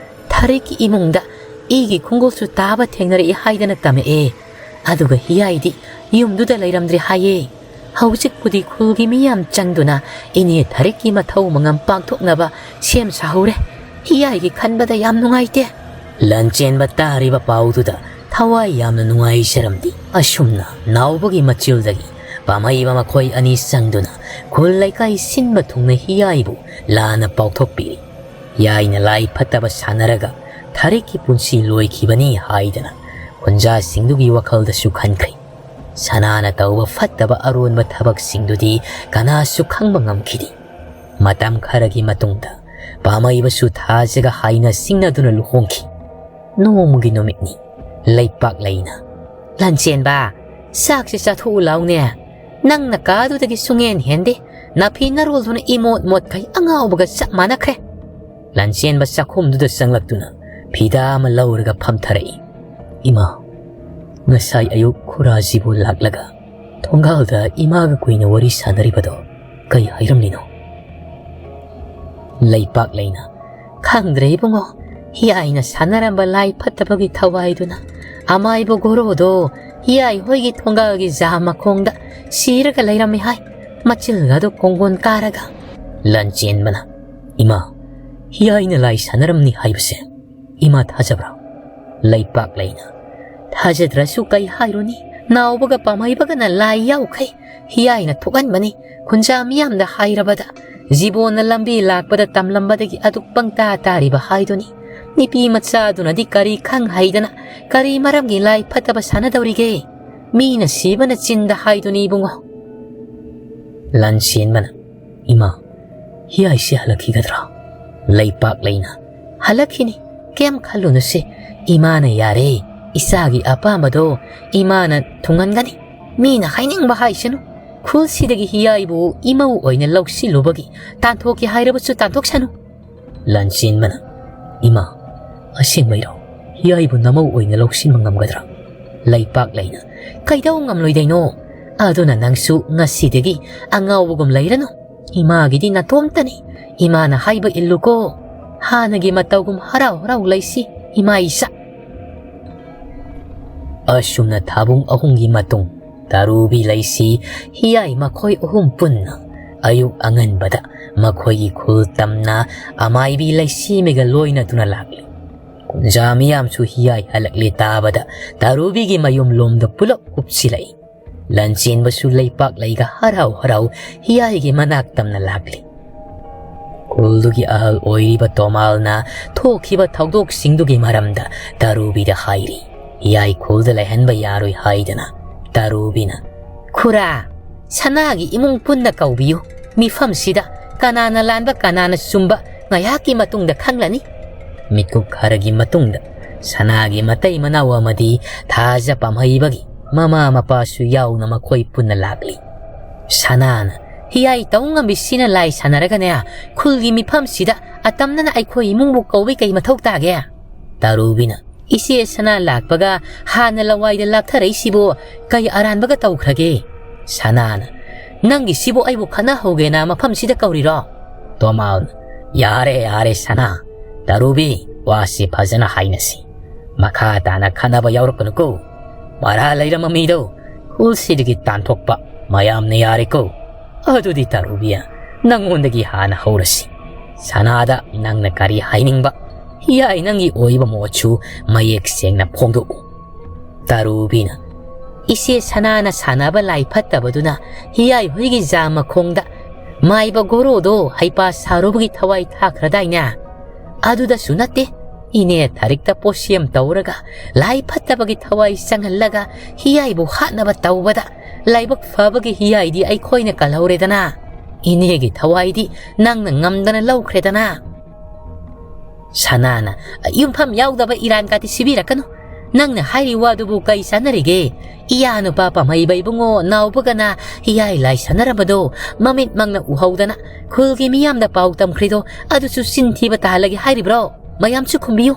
ꯊꯔꯤꯛꯀꯤ ꯏꯃꯨꯡꯗ ꯏꯒꯤ ꯈꯣꯡꯒꯨꯜꯁꯨ ꯇꯥꯕ ꯊꯦꯡꯅꯔꯛꯏ ꯍꯥꯏꯗꯅ ꯇꯝꯃꯛꯑꯦ꯫ ꯑꯗꯨꯒ ꯍꯤꯌꯥꯏꯗꯤ ꯌꯨꯝꯗꯨꯗ ꯂꯩꯔꯝꯗ꯭ꯔꯦ ꯍꯥꯏꯌꯦ꯫ ꯍꯧꯖꯤꯛꯄꯨꯗꯤ ꯈꯨꯜꯒꯤ ꯃꯤꯌꯥꯝ ꯆꯪꯗꯨꯅ ꯏꯅꯦ ꯊꯔꯤꯛꯀꯤ ꯃꯊꯧ ꯃꯉꯝ ꯄꯥꯡꯊꯣꯛꯅꯕ ꯁꯦꯝ ꯁꯥꯍꯧꯔꯦ꯫ ꯍꯤꯌꯥꯏꯒꯤ ꯈꯟꯕꯗ ꯌꯥꯝ ꯅꯨꯡꯉꯥꯏꯇꯦ꯫" ꯂꯟꯆꯦꯟꯕ ꯇꯥꯔꯤꯕ ꯄꯥꯎꯗꯨꯗ ꯊꯋꯥꯏ ꯌꯥꯝꯅ ꯅꯨꯡꯉꯥꯏꯖꯔꯝꯗꯦ꯫ ꯑꯁꯨꯝꯅ ꯅꯥꯎꯕꯒꯤ ꯃꯆꯤꯜꯗꯒꯤ ꯄꯥꯝꯍꯩꯕ ꯃꯈꯣꯏ ꯑꯅꯤ ꯆꯪꯗꯨꯅ ꯈꯨꯜ ꯂꯩꯀꯥꯏ ꯁꯤꯟꯕ ꯊꯨꯡꯅ ꯍꯤꯌꯥꯏꯕꯨ ꯂꯥꯟꯅ ꯄꯥꯎꯊꯣꯛꯄꯤꯔꯤ꯫ ꯍꯤꯌꯥꯏꯅ ꯂꯥꯏ ꯐꯠꯇꯕ ꯁꯥꯟꯅꯔꯒ ꯊꯔꯤꯛꯀꯤ ꯄꯨꯟꯁꯤ ꯂꯣꯏꯈꯤꯕꯅꯤ ꯍꯥꯏꯗꯅ ꯈꯨꯟꯖꯥꯁꯤꯡꯗꯨꯒꯤ ꯋꯥꯈꯜꯗꯁꯨ ꯈꯟꯈ꯭ꯔꯦ꯫ ꯁꯅꯥꯅ ꯇꯧꯕ ꯐꯠꯇꯕ ꯑꯔꯣꯟꯕ ꯊꯕꯛꯁꯤꯡꯗꯨꯗꯤ ꯀꯅꯥꯁꯨ ꯈꯪꯕ ꯉꯝꯈꯤꯗꯦ꯫ ꯃꯇꯝ ꯈꯔꯒꯤ ꯃꯇꯨꯡꯗ ꯄꯥꯝꯍꯩꯕꯁꯨ ꯊꯥꯖꯒ ꯍꯥꯏꯅ ꯁꯤꯡꯅꯗꯨꯅ ꯂꯨꯍꯣꯡꯈꯤ꯫ ꯅꯣꯡꯃꯒꯤ ꯅꯨꯃꯤꯠꯅꯤ꯫ ꯂꯩꯄꯥꯛ ꯂꯩꯅ, "ꯂꯟꯆꯦꯟꯕ, ꯆꯥꯛꯁꯦ ꯆꯥꯊꯣꯛꯎ ꯂꯥꯎꯅꯦ꯫ ꯅꯪ ꯅꯀꯥꯗꯨꯗꯒꯤ ꯁꯨꯡꯍꯦꯟ ꯍꯦꯟꯗꯦ꯫ ꯅꯥꯐꯤ ꯅꯔꯣꯜꯗꯨꯅ ꯏꯃꯣꯠ ꯃꯣꯠꯈꯩ ꯑꯉꯥꯎꯕꯒ ꯆꯞ ꯃꯥꯟꯅꯈ꯭ꯔꯦ꯫" ꯂꯟꯆꯦꯟꯕ ꯆꯥꯛꯈꯨꯝꯗꯨꯗ ꯆꯪꯂꯛꯇꯨꯅ ꯐꯤꯗꯥ ꯑꯃ ꯂꯧꯔꯒ ꯐꯝꯊꯔꯛꯏ꯫ "ꯏꯃꯥ, ꯉꯁꯥꯏ ꯑꯌꯨꯛ ꯈꯨꯔꯥꯖꯤꯕꯨ ꯂꯥꯛꯂꯒ ꯊꯣꯡꯒꯥꯜꯗ ꯏꯃꯥꯒ ꯀꯨꯏꯅ ꯋꯥꯔꯤ ꯁꯥꯟꯅꯔꯤꯕꯗꯣ ꯀꯩ ꯍꯥꯏꯔꯝꯂꯤꯅꯣ?" ꯂꯩꯄꯥꯛ ꯂꯩꯅ, "ꯈꯪꯗ꯭ꯔꯦ ꯏꯕꯨꯡꯉꯣ, ꯍꯤꯌꯥꯏꯅ ꯁꯥꯟꯅꯔꯝꯕ ꯂꯥꯏ ꯐꯠꯇꯕꯒꯤ ꯊꯋꯥꯏꯗꯨꯅ ꯑꯃꯥꯏꯕ ꯒꯣꯔꯣꯗꯣ ꯍꯤꯌꯥꯏ ꯍꯣꯏꯒꯤ ꯊꯣꯡꯒꯥꯜꯒꯤ ꯖꯥ ꯃꯈꯣꯡꯗ ꯁꯤꯔꯒ ꯂꯩꯔꯝꯃꯤ ꯍꯥꯏ, ꯃꯆꯤꯜꯒꯗꯣ ꯀꯣꯡꯒꯣꯟ ꯀꯥꯔꯒ꯫" ꯂꯟꯆꯦꯟꯕꯅ, "ꯏꯃꯥ, ꯍꯤꯌꯥꯏꯅ ꯂꯥꯏ ꯁꯥꯟꯅꯔꯝꯅꯤ ꯍꯥꯏꯕꯁꯦ ꯏꯃꯥ ꯊꯥꯖꯕ꯭ꯔꯥ?" ꯂꯩꯄꯥꯛ ꯂꯩꯅ, "ꯊꯥꯖꯗ꯭ꯔꯁꯨ ꯀꯩ ꯍꯥꯏꯔꯨꯅꯤ, ꯅꯥꯎꯕꯒ ꯄꯥꯝꯍꯩꯕꯒꯅ ꯂꯥꯏ ꯌꯥꯎꯈꯩ ꯍꯤꯌꯥꯏꯅ ꯊꯣꯛꯍꯟꯕꯅꯤ꯫ ꯈꯨꯟꯖꯥ ꯃꯤꯌꯥꯝꯗ ꯍꯥꯏꯔꯕꯗ ꯖꯤꯕꯣꯟꯅ ꯂꯝꯕꯤ ꯂꯥꯛꯄꯗ ꯇꯝꯂꯝꯕꯗꯒꯤ ꯑꯗꯨꯛ ꯄꯪꯇꯥ ꯇꯥꯔꯤꯕ ꯍꯥꯏꯗꯨꯅꯤ꯫ ꯅꯨꯄꯤ ꯃꯆꯥꯗꯨꯅꯗꯤ ꯀꯔꯤ ꯈꯪ ꯍꯩꯗꯅ ꯀꯔꯤ ꯃꯔꯝꯒꯤ ꯂꯥꯏ ꯐꯠꯇꯕ ꯁꯥꯟꯅꯗꯧꯔꯤꯒꯦ? ꯃꯤꯅ ꯁꯤꯕꯅ ꯆꯤꯟꯗ ꯍꯥꯏꯗꯨꯅꯤ ꯏꯕꯨꯡꯉꯣ꯫ ꯂꯟꯆꯦꯟꯕꯅ, "ꯏꯃꯥ, ꯍꯤꯌꯥꯏꯁꯦ ꯍꯜꯂꯛꯈꯤꯒꯗ꯭ꯔꯥ?" ꯂꯩꯄꯥꯛ ꯂꯩꯅ, "ꯍꯜꯂꯛꯈꯤꯅꯤ, ꯀꯩꯝ ꯈꯜꯂꯨꯅꯨꯁꯦ꯫ ꯏꯃꯥꯅ ꯌꯥꯔꯦ, ꯏꯆꯥꯒꯤ ꯑꯄꯥꯝꯕꯗꯣ ꯏꯃꯥꯅ ꯊꯨꯡꯍꯟꯒꯅꯤ꯫ ꯃꯤꯅ ꯍꯥꯏꯅꯤꯡꯕ ꯍꯥꯏꯁꯅꯨ, ꯈꯨꯜꯁꯤꯗꯒꯤ ꯍꯤꯌꯥꯏꯕꯨ ꯏꯃꯧ ꯑꯣꯏꯅ ꯂꯧꯁꯤꯜꯂꯨꯕꯒꯤ ꯇꯥꯟꯊꯣꯛꯀꯦ ꯍꯥꯏꯔꯕꯁꯨ ꯇꯥꯟꯊꯣꯛꯁꯅꯨ꯫" ꯂꯟꯆꯦꯟꯕꯅ, "ꯏꯃꯥ, ꯑꯁꯦꯡꯕꯩꯔꯣ? ꯍꯤꯌꯥꯏꯕꯨ ꯅꯃꯧ ꯑꯣꯏꯅ ꯂꯧꯁꯤꯟꯕ ꯉꯝꯒꯗ꯭ꯔꯥ?" ꯂꯩꯄꯥꯛ ꯂꯩꯅ, "ꯀꯩꯗꯧ ꯉꯝꯂꯣꯏꯗꯩꯅꯣ? ꯑꯗꯨꯅ ꯅꯪꯁꯨ ꯉꯁꯤꯗꯒꯤ ꯑꯉꯥꯎꯕꯒꯨꯝ ꯂꯩꯔꯅꯨ꯫ ꯏꯃꯥꯒꯤꯗꯤ ꯅꯇꯣꯝꯇꯅꯤ꯫ ꯏꯃꯥꯅ ꯍꯥꯏꯕ ꯏꯜꯂꯨꯀꯣ꯫ ꯍꯥꯟꯅꯒꯤ ꯃꯇꯧꯒꯨꯝ ꯍꯔꯥꯎ ꯍꯔꯥꯎ ꯂꯩꯁꯤ, ꯏꯃꯥ ꯏꯆꯥ꯫" ꯑꯁꯨꯝꯅ ꯊꯥꯕꯨꯡ ꯑꯍꯨꯝꯒꯤ ꯃꯇꯨꯡ, ꯇꯔꯨꯕꯤ, ꯂꯩꯁꯤ, ꯍꯤꯌꯥꯏ ꯃꯈꯣꯏ ꯑꯍꯨꯝ ꯄꯨꯟꯅ ꯑꯌꯨꯛ ꯑꯉꯟꯕꯗ ꯃꯈꯣꯏꯒꯤ ꯈꯨꯜ ꯇꯝꯅ ꯑꯃꯥꯏꯕꯤ ꯂꯩꯁꯤꯃꯤꯒ ꯂꯣꯏꯅꯗꯨꯅ ꯂꯥꯛꯂꯤ꯫ ꯀꯨꯟꯖꯥ ꯃꯤꯌꯥꯝꯁꯨ ꯍꯤꯌꯥꯏ ꯍꯜꯂꯛꯂꯦ ꯇꯥꯕꯗ ꯇꯔꯨꯕꯤꯒꯤ ꯃꯌꯨꯝ ꯂꯣꯝꯗ ꯄꯨꯂꯞ ꯍꯨꯞꯁꯤꯜꯂꯛꯏ꯫ ꯂꯟꯆꯦꯟꯕꯁꯨ ꯂꯩꯄꯥꯛ ꯂꯩꯒ ꯍꯔꯥꯎ ꯍꯔꯥꯎ ꯍꯤꯌꯥꯏꯒꯤ ꯃꯅꯥꯛ ꯇꯝꯅ ꯂꯥꯛꯂꯤ꯫ ꯈꯨꯜꯗꯨꯒꯤ ꯑꯍꯜ ꯑꯣꯏꯔꯤꯕ ꯇꯣꯃꯥꯜꯅ ꯊꯣꯛꯈꯤꯕ ꯊꯧꯗꯣꯛꯁꯤꯡꯗꯨꯒꯤ ꯃꯔꯝꯗ ꯇꯔꯨꯕꯤꯗ ꯍꯥꯏꯔꯤ꯫ ꯍꯤꯌꯥꯏ ꯈꯨꯜꯗ ꯂꯩꯍꯟꯕ ꯌꯥꯔꯣꯏ ꯍꯥꯏꯗꯅ ꯇꯔꯨꯕꯤꯅ, "ꯈꯨꯔꯥ, ꯁꯅꯥꯒꯤ ꯏꯃꯨꯡ ꯄꯨꯟꯅ ꯀꯧꯕꯤꯌꯨ꯫ ꯃꯤꯐꯝꯁꯤꯗ ꯀꯅꯥꯅ ꯂꯥꯟꯕ, ꯀꯅꯥꯅ ꯆꯨꯝꯕ ꯉꯥꯏꯍꯥꯛꯀꯤ ꯃꯇꯨꯡꯗ ꯈꯪꯂꯅꯤ꯫" ꯃꯤꯀꯨꯞ ꯈꯔꯒꯤ ꯃꯇꯨꯡꯗ ꯁꯅꯥꯒꯤ ꯃꯇꯩ ꯃꯅꯥꯎ ꯑꯃꯗꯤ ꯊꯥꯖ ꯄꯥꯝꯍꯩꯕꯒꯤ ꯃꯃꯥ ꯃꯄꯥꯁꯨ ꯌꯥꯎꯅ ꯃꯈꯣꯏ ꯄꯨꯟꯅ ꯂꯥꯛꯂꯤ꯫ ꯁꯅꯥꯅ, "ꯍꯤꯌꯥꯏ ꯇꯧ ꯉꯝꯕꯤꯁꯤꯅ ꯂꯥꯏ ꯁꯥꯟꯅꯔꯒꯅꯦ, ꯈꯨꯜꯒꯤ ꯃꯤꯐꯝꯁꯤꯗ ꯑꯇꯝꯅꯅ ꯑꯩꯈꯣꯏ ꯏꯃꯨꯡꯕꯨ ꯀꯧꯕꯩ ꯀꯩ ꯃꯊꯧ ꯇꯥꯒꯦ?" ꯇꯔꯨꯕꯤꯅ, "ꯏꯆꯦ ꯁꯅꯥ ꯂꯥꯛꯄꯒ ꯍꯥꯟꯅ ꯂꯋꯥꯏꯗ ꯂꯥꯛꯊꯔꯛꯏꯁꯤꯕꯨ ꯀꯩ ꯑꯔꯥꯟꯕꯒ ꯇꯧꯈ꯭ꯔꯒꯦ?" ꯁꯅꯥꯅ, "ꯅꯪꯒꯤꯁꯤꯕꯨ ꯑꯩꯕꯨ ꯈꯠꯅꯍꯧꯒꯦꯅ ꯃꯐꯝꯁꯤꯗ ꯀꯧꯔꯤꯔꯣ?" ꯇꯣꯃꯥꯜꯅ, "ꯌꯥꯔꯦ, ꯌꯥꯔꯦ ꯁꯅꯥ, ꯇꯔꯨꯕꯤ, ꯋꯥꯁꯤ ꯐꯖꯅ ꯍꯥꯏꯅꯁꯤ꯫ ꯃꯈꯥ ꯇꯥꯅ ꯈꯠꯅꯕ ꯌꯥꯎꯔꯛꯀꯅꯨꯀꯣ꯫ ꯃꯔꯥ ꯂꯩꯔꯝꯕ ꯃꯤꯗꯣ ꯈꯨꯜꯁꯤꯗꯒꯤ ꯇꯥꯟꯊꯣꯛꯄ ꯃꯌꯥꯝꯅ ꯌꯥꯔꯦꯀꯣ꯫ ꯑꯗꯨꯗꯤ ꯇꯔꯨꯕꯤ, ꯅꯪꯉꯣꯟꯗꯒꯤ ꯍꯥꯟꯅ ꯍꯧꯔꯁꯤ꯫ ꯁꯅꯥꯗ ꯅꯪꯅ ꯀꯔꯤ ꯍꯥꯏꯅꯤꯡꯕ? ꯍꯤꯌꯥꯏ ꯅꯪꯒꯤ ꯑꯣꯏꯕ ꯃꯣꯠꯁꯨ ꯃꯌꯦꯛ ꯁꯦꯡꯅ ꯐꯣꯡꯗꯣꯛꯎ꯫" ꯇꯔꯨꯕꯤꯅ, "ꯏꯆꯦ ꯁꯅꯥꯅ ꯁꯥꯟꯅꯕ ꯂꯥꯏ ꯐꯠꯇꯕꯗꯨꯅ ꯍꯤꯌꯥꯏ ꯍꯣꯏꯒꯤ ꯖꯥ ꯃꯈꯣꯡꯗ ꯃꯥꯏꯕ ꯒꯣꯔꯣꯗꯣ ꯍꯩꯄꯥ ꯁꯥꯔꯨꯕꯒꯤ ꯊꯋꯥꯏ ꯊꯥꯈ꯭ꯔꯗꯥꯏꯅꯦ? ꯑꯗꯨꯗꯁꯨ ꯅꯠꯇꯦ, ꯏꯅꯦ ꯊꯔꯤꯛꯇ ꯄꯣꯠꯁꯦꯝ ꯇꯧꯔꯒ ꯂꯥꯏ ꯐꯠꯇꯕꯒꯤ ꯊꯋꯥꯏ ꯆꯪꯍꯜꯂꯒ ꯍꯤꯌꯥꯏꯕꯨ ꯍꯥꯠꯅꯕ ꯇꯧꯕꯗ ꯂꯥꯏꯕꯛ ꯐꯕꯒꯤ ꯍꯤꯌꯥꯏꯗꯤ ꯑꯩꯈꯣꯏꯅ ꯀꯜꯍꯧꯔꯦꯗꯅ꯫ ꯏꯅꯦꯒꯤ ꯊꯋꯥꯏꯗꯤ ꯅꯪꯅ ꯉꯝꯗꯅ ꯂꯧꯈ꯭ꯔꯦꯗꯅ꯫ ꯁꯅꯥꯅ, "ꯌꯨꯝꯐꯝ ꯌꯥꯎꯗꯕ ꯏꯔꯥꯟ ꯀꯥꯇꯤ ꯁꯤꯕꯤꯔꯛꯀꯅꯨ꯫ ꯅꯪꯅ ꯍꯥꯏꯔꯤ ꯋꯥꯗꯨꯕꯨ ꯀꯩ ꯆꯥꯟꯅꯔꯤꯒꯦ? ꯏꯌꯥ ꯅꯨꯄꯥ ꯄꯥꯝꯍꯩꯕ ꯏꯕꯨꯡꯉꯣ ꯅꯥꯎꯕꯒꯅ ꯍꯤꯌꯥꯏ ꯂꯥꯏ ꯁꯥꯟꯅꯔꯝꯕꯗꯣ ꯃꯃꯤꯠꯃꯛꯅ ꯎꯍꯧꯗꯅ ꯈꯨꯜꯒꯤ ꯃꯤꯌꯥꯝꯗ ꯄꯥꯎ ꯇꯝꯈ꯭ꯔꯤꯗꯣ ꯑꯗꯨꯁꯨ ꯆꯤꯟ ꯊꯤꯕ ꯇꯥꯍꯜꯂꯒꯦ ꯍꯥꯏꯔꯤꯕ꯭ꯔꯣ? ꯃꯌꯥꯝꯁꯨ ꯈꯨꯝꯕꯤꯌꯨ꯫"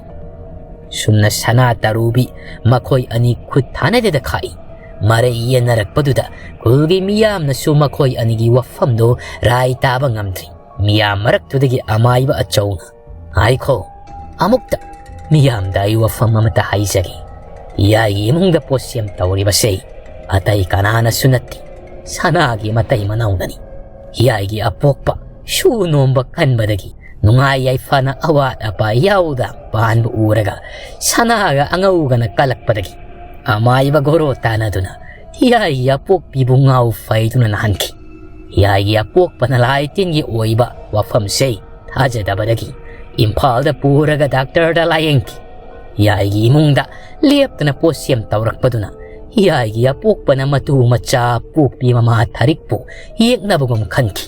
ꯁꯨꯝꯅ ꯁꯅꯥ ꯇꯔꯨꯕꯤ ꯃꯈꯣꯏ ꯑꯅꯤ ꯈꯨꯠ ꯊꯥꯅꯗꯦꯗ ꯈꯥꯛꯏ꯫ ꯃꯔꯩ ꯌꯦꯟꯅꯔꯛꯄꯗꯨꯗ ꯈꯨꯜꯒꯤ ꯃꯤꯌꯥꯝꯅꯁꯨ ꯃꯈꯣꯏ ꯑꯅꯤꯒꯤ ꯋꯥꯐꯝꯗꯣ ꯔꯥꯏ ꯇꯥꯕ ꯉꯝꯗ꯭ꯔꯤ꯫ ꯃꯤꯌꯥꯝ ꯃꯔꯛꯇꯨꯗꯒꯤ ꯑꯃꯥꯏꯕ ꯑꯆꯧꯅ, "ꯉꯥꯏꯈꯣ, ꯑꯃꯨꯛꯇ ꯃꯤꯌꯥꯝꯗ ꯑꯩ ꯋꯥꯐꯝ ꯑꯃꯇ ꯍꯥꯏꯖꯒꯦ꯫ ꯍꯤꯌꯥꯏꯒꯤ ꯏꯃꯨꯡꯗ ꯄꯣꯠꯁꯦꯝ ꯇꯧꯔꯤꯕꯁꯦ ꯑꯇꯩ ꯀꯅꯥꯅꯁꯨ ꯅꯠꯇꯦ, ꯁꯅꯥꯒꯤ ꯃꯇꯩ ꯃꯅꯥꯎꯅꯅꯤ꯫ ꯍꯤꯌꯥꯏꯒꯤ ꯑꯄꯣꯛꯄ ꯁꯨ ꯅꯣꯝꯕ ꯀꯟꯕꯗꯒꯤ ꯅꯨꯡꯉꯥꯏ ꯌꯥꯏꯐꯅ ꯑꯋꯥꯠ ꯑꯄꯥ ꯌꯥꯎꯗ ꯄꯥꯟꯕ ꯎꯔꯒ ꯁꯅꯥꯒ ꯑꯉꯧꯒꯅ ꯀꯜꯂꯛꯄꯗꯒꯤ ꯑꯃꯥꯏꯕ ꯒꯣꯔꯣ ꯇꯥꯟꯅꯗꯨꯅ ꯍꯤꯌꯥꯏꯒꯤ ꯑꯄꯣꯛꯄꯤꯕꯨ ꯉꯥꯎ ꯐꯩꯗꯨꯅ ꯅꯥꯍꯟꯈꯤ꯫ ꯍꯤꯌꯥꯏꯒꯤ ꯑꯄꯣꯛꯄꯅ ꯂꯥꯏ ꯇꯤꯟꯒꯤ ꯑꯣꯏꯕ ꯋꯥꯐꯝꯁꯦ ꯊꯥꯖꯗꯕꯗꯒꯤ ꯏꯝꯐꯥꯜꯗ ꯄꯨꯔꯒ ꯗꯥꯛꯇꯔꯗ ꯂꯥꯌꯦꯡꯈꯤ꯫ ꯍꯤꯌꯥꯏꯒꯤ ꯏꯃꯨꯡꯗ ꯂꯦꯞꯇꯅ ꯄꯣꯠꯁꯦꯝ ꯇꯧꯔꯛꯄꯗꯨꯅ ꯍꯤꯌꯥꯏꯒꯤ ꯑꯄꯣꯛꯄꯅ ꯃꯇꯨ ꯃꯆꯥ ꯄꯣꯛꯄꯤ ꯃꯃꯥ ꯊꯔꯤꯛꯄꯨ ꯌꯦꯛꯅꯕꯒꯨꯝ ꯈꯟꯈꯤ꯫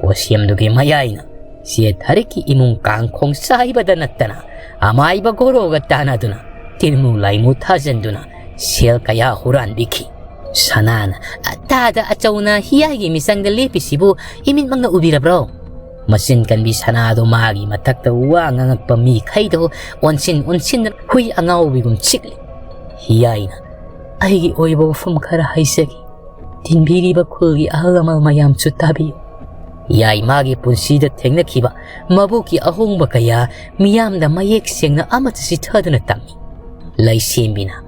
ꯄꯣꯠꯁꯦꯝꯗꯨꯒꯤ ꯃꯌꯥꯏꯅ ꯆꯦ ꯊꯔꯤꯛꯀꯤ ꯏꯃꯨꯡ ꯀꯥꯡꯈꯣꯡ ꯆꯥꯏꯕꯗ ꯅꯠꯇꯅ ꯑꯃꯥꯏꯕ ꯒꯣꯔꯣꯒ ꯇꯥꯟꯅꯗꯨꯅ ꯇꯤꯟꯃꯨ ꯂꯥꯏꯃꯨ ꯊꯥꯖꯟꯗꯨꯅ ꯁꯦꯜ ꯀꯌꯥ ꯍꯨꯔꯥꯟꯕꯤꯈꯤ꯫ ꯁꯅꯥꯅ, "ꯇꯥꯗ ꯑꯆꯧꯅ ꯍꯤꯌꯥꯏꯒꯤ ꯃꯤꯆꯪꯗ ꯂꯦꯞꯄꯤꯁꯤꯕꯨ ꯏꯃꯤꯠꯃꯛꯅ ꯎꯕꯤꯔꯕ꯭ꯔꯣ?" ꯃꯆꯤꯟ ꯀꯟꯕꯤ ꯁꯅꯥꯗꯣ ꯃꯥꯒꯤ ꯃꯊꯛꯇ ꯋꯥ ꯉꯥꯡꯉꯛꯄ ꯃꯤꯈꯩꯗꯣ ꯑꯣꯟꯁꯤꯟ ꯑꯣꯟꯁꯤꯟꯗꯨꯅ ꯍꯨꯏ ꯑꯉꯥꯎꯕꯤꯒꯨꯝ ꯆꯤꯛꯂꯤ꯫ ꯍꯤꯌꯥꯏꯅ, "ꯑꯩꯒꯤ ꯑꯣꯏꯕ ꯋꯥꯐꯝ ꯈꯔ ꯍꯥꯏꯖꯒꯦ꯫ ꯇꯤꯟꯕꯤꯔꯤꯕ ꯈꯨꯜꯒꯤ ꯑꯍꯜ ꯂꯃꯟ ꯃꯌꯥꯝꯁꯨ ꯇꯥꯕꯤꯌꯨ꯫" ꯍꯤꯌꯥꯏ ꯃꯥꯒꯤ ꯄꯨꯟꯁꯤꯗ ꯊꯦꯡꯅꯈꯤꯕ ꯃꯕꯣꯛꯀꯤ ꯑꯍꯣꯡꯕ ꯀꯌꯥ ꯃꯤꯌꯥꯝꯗ ꯃꯌꯦꯛ ꯁꯦꯡꯅ ꯑꯃꯠꯇ ꯆꯤꯊꯗꯨꯅ ꯇꯝꯃꯤ꯫ ꯂꯩꯁꯦꯝꯕꯤꯅ,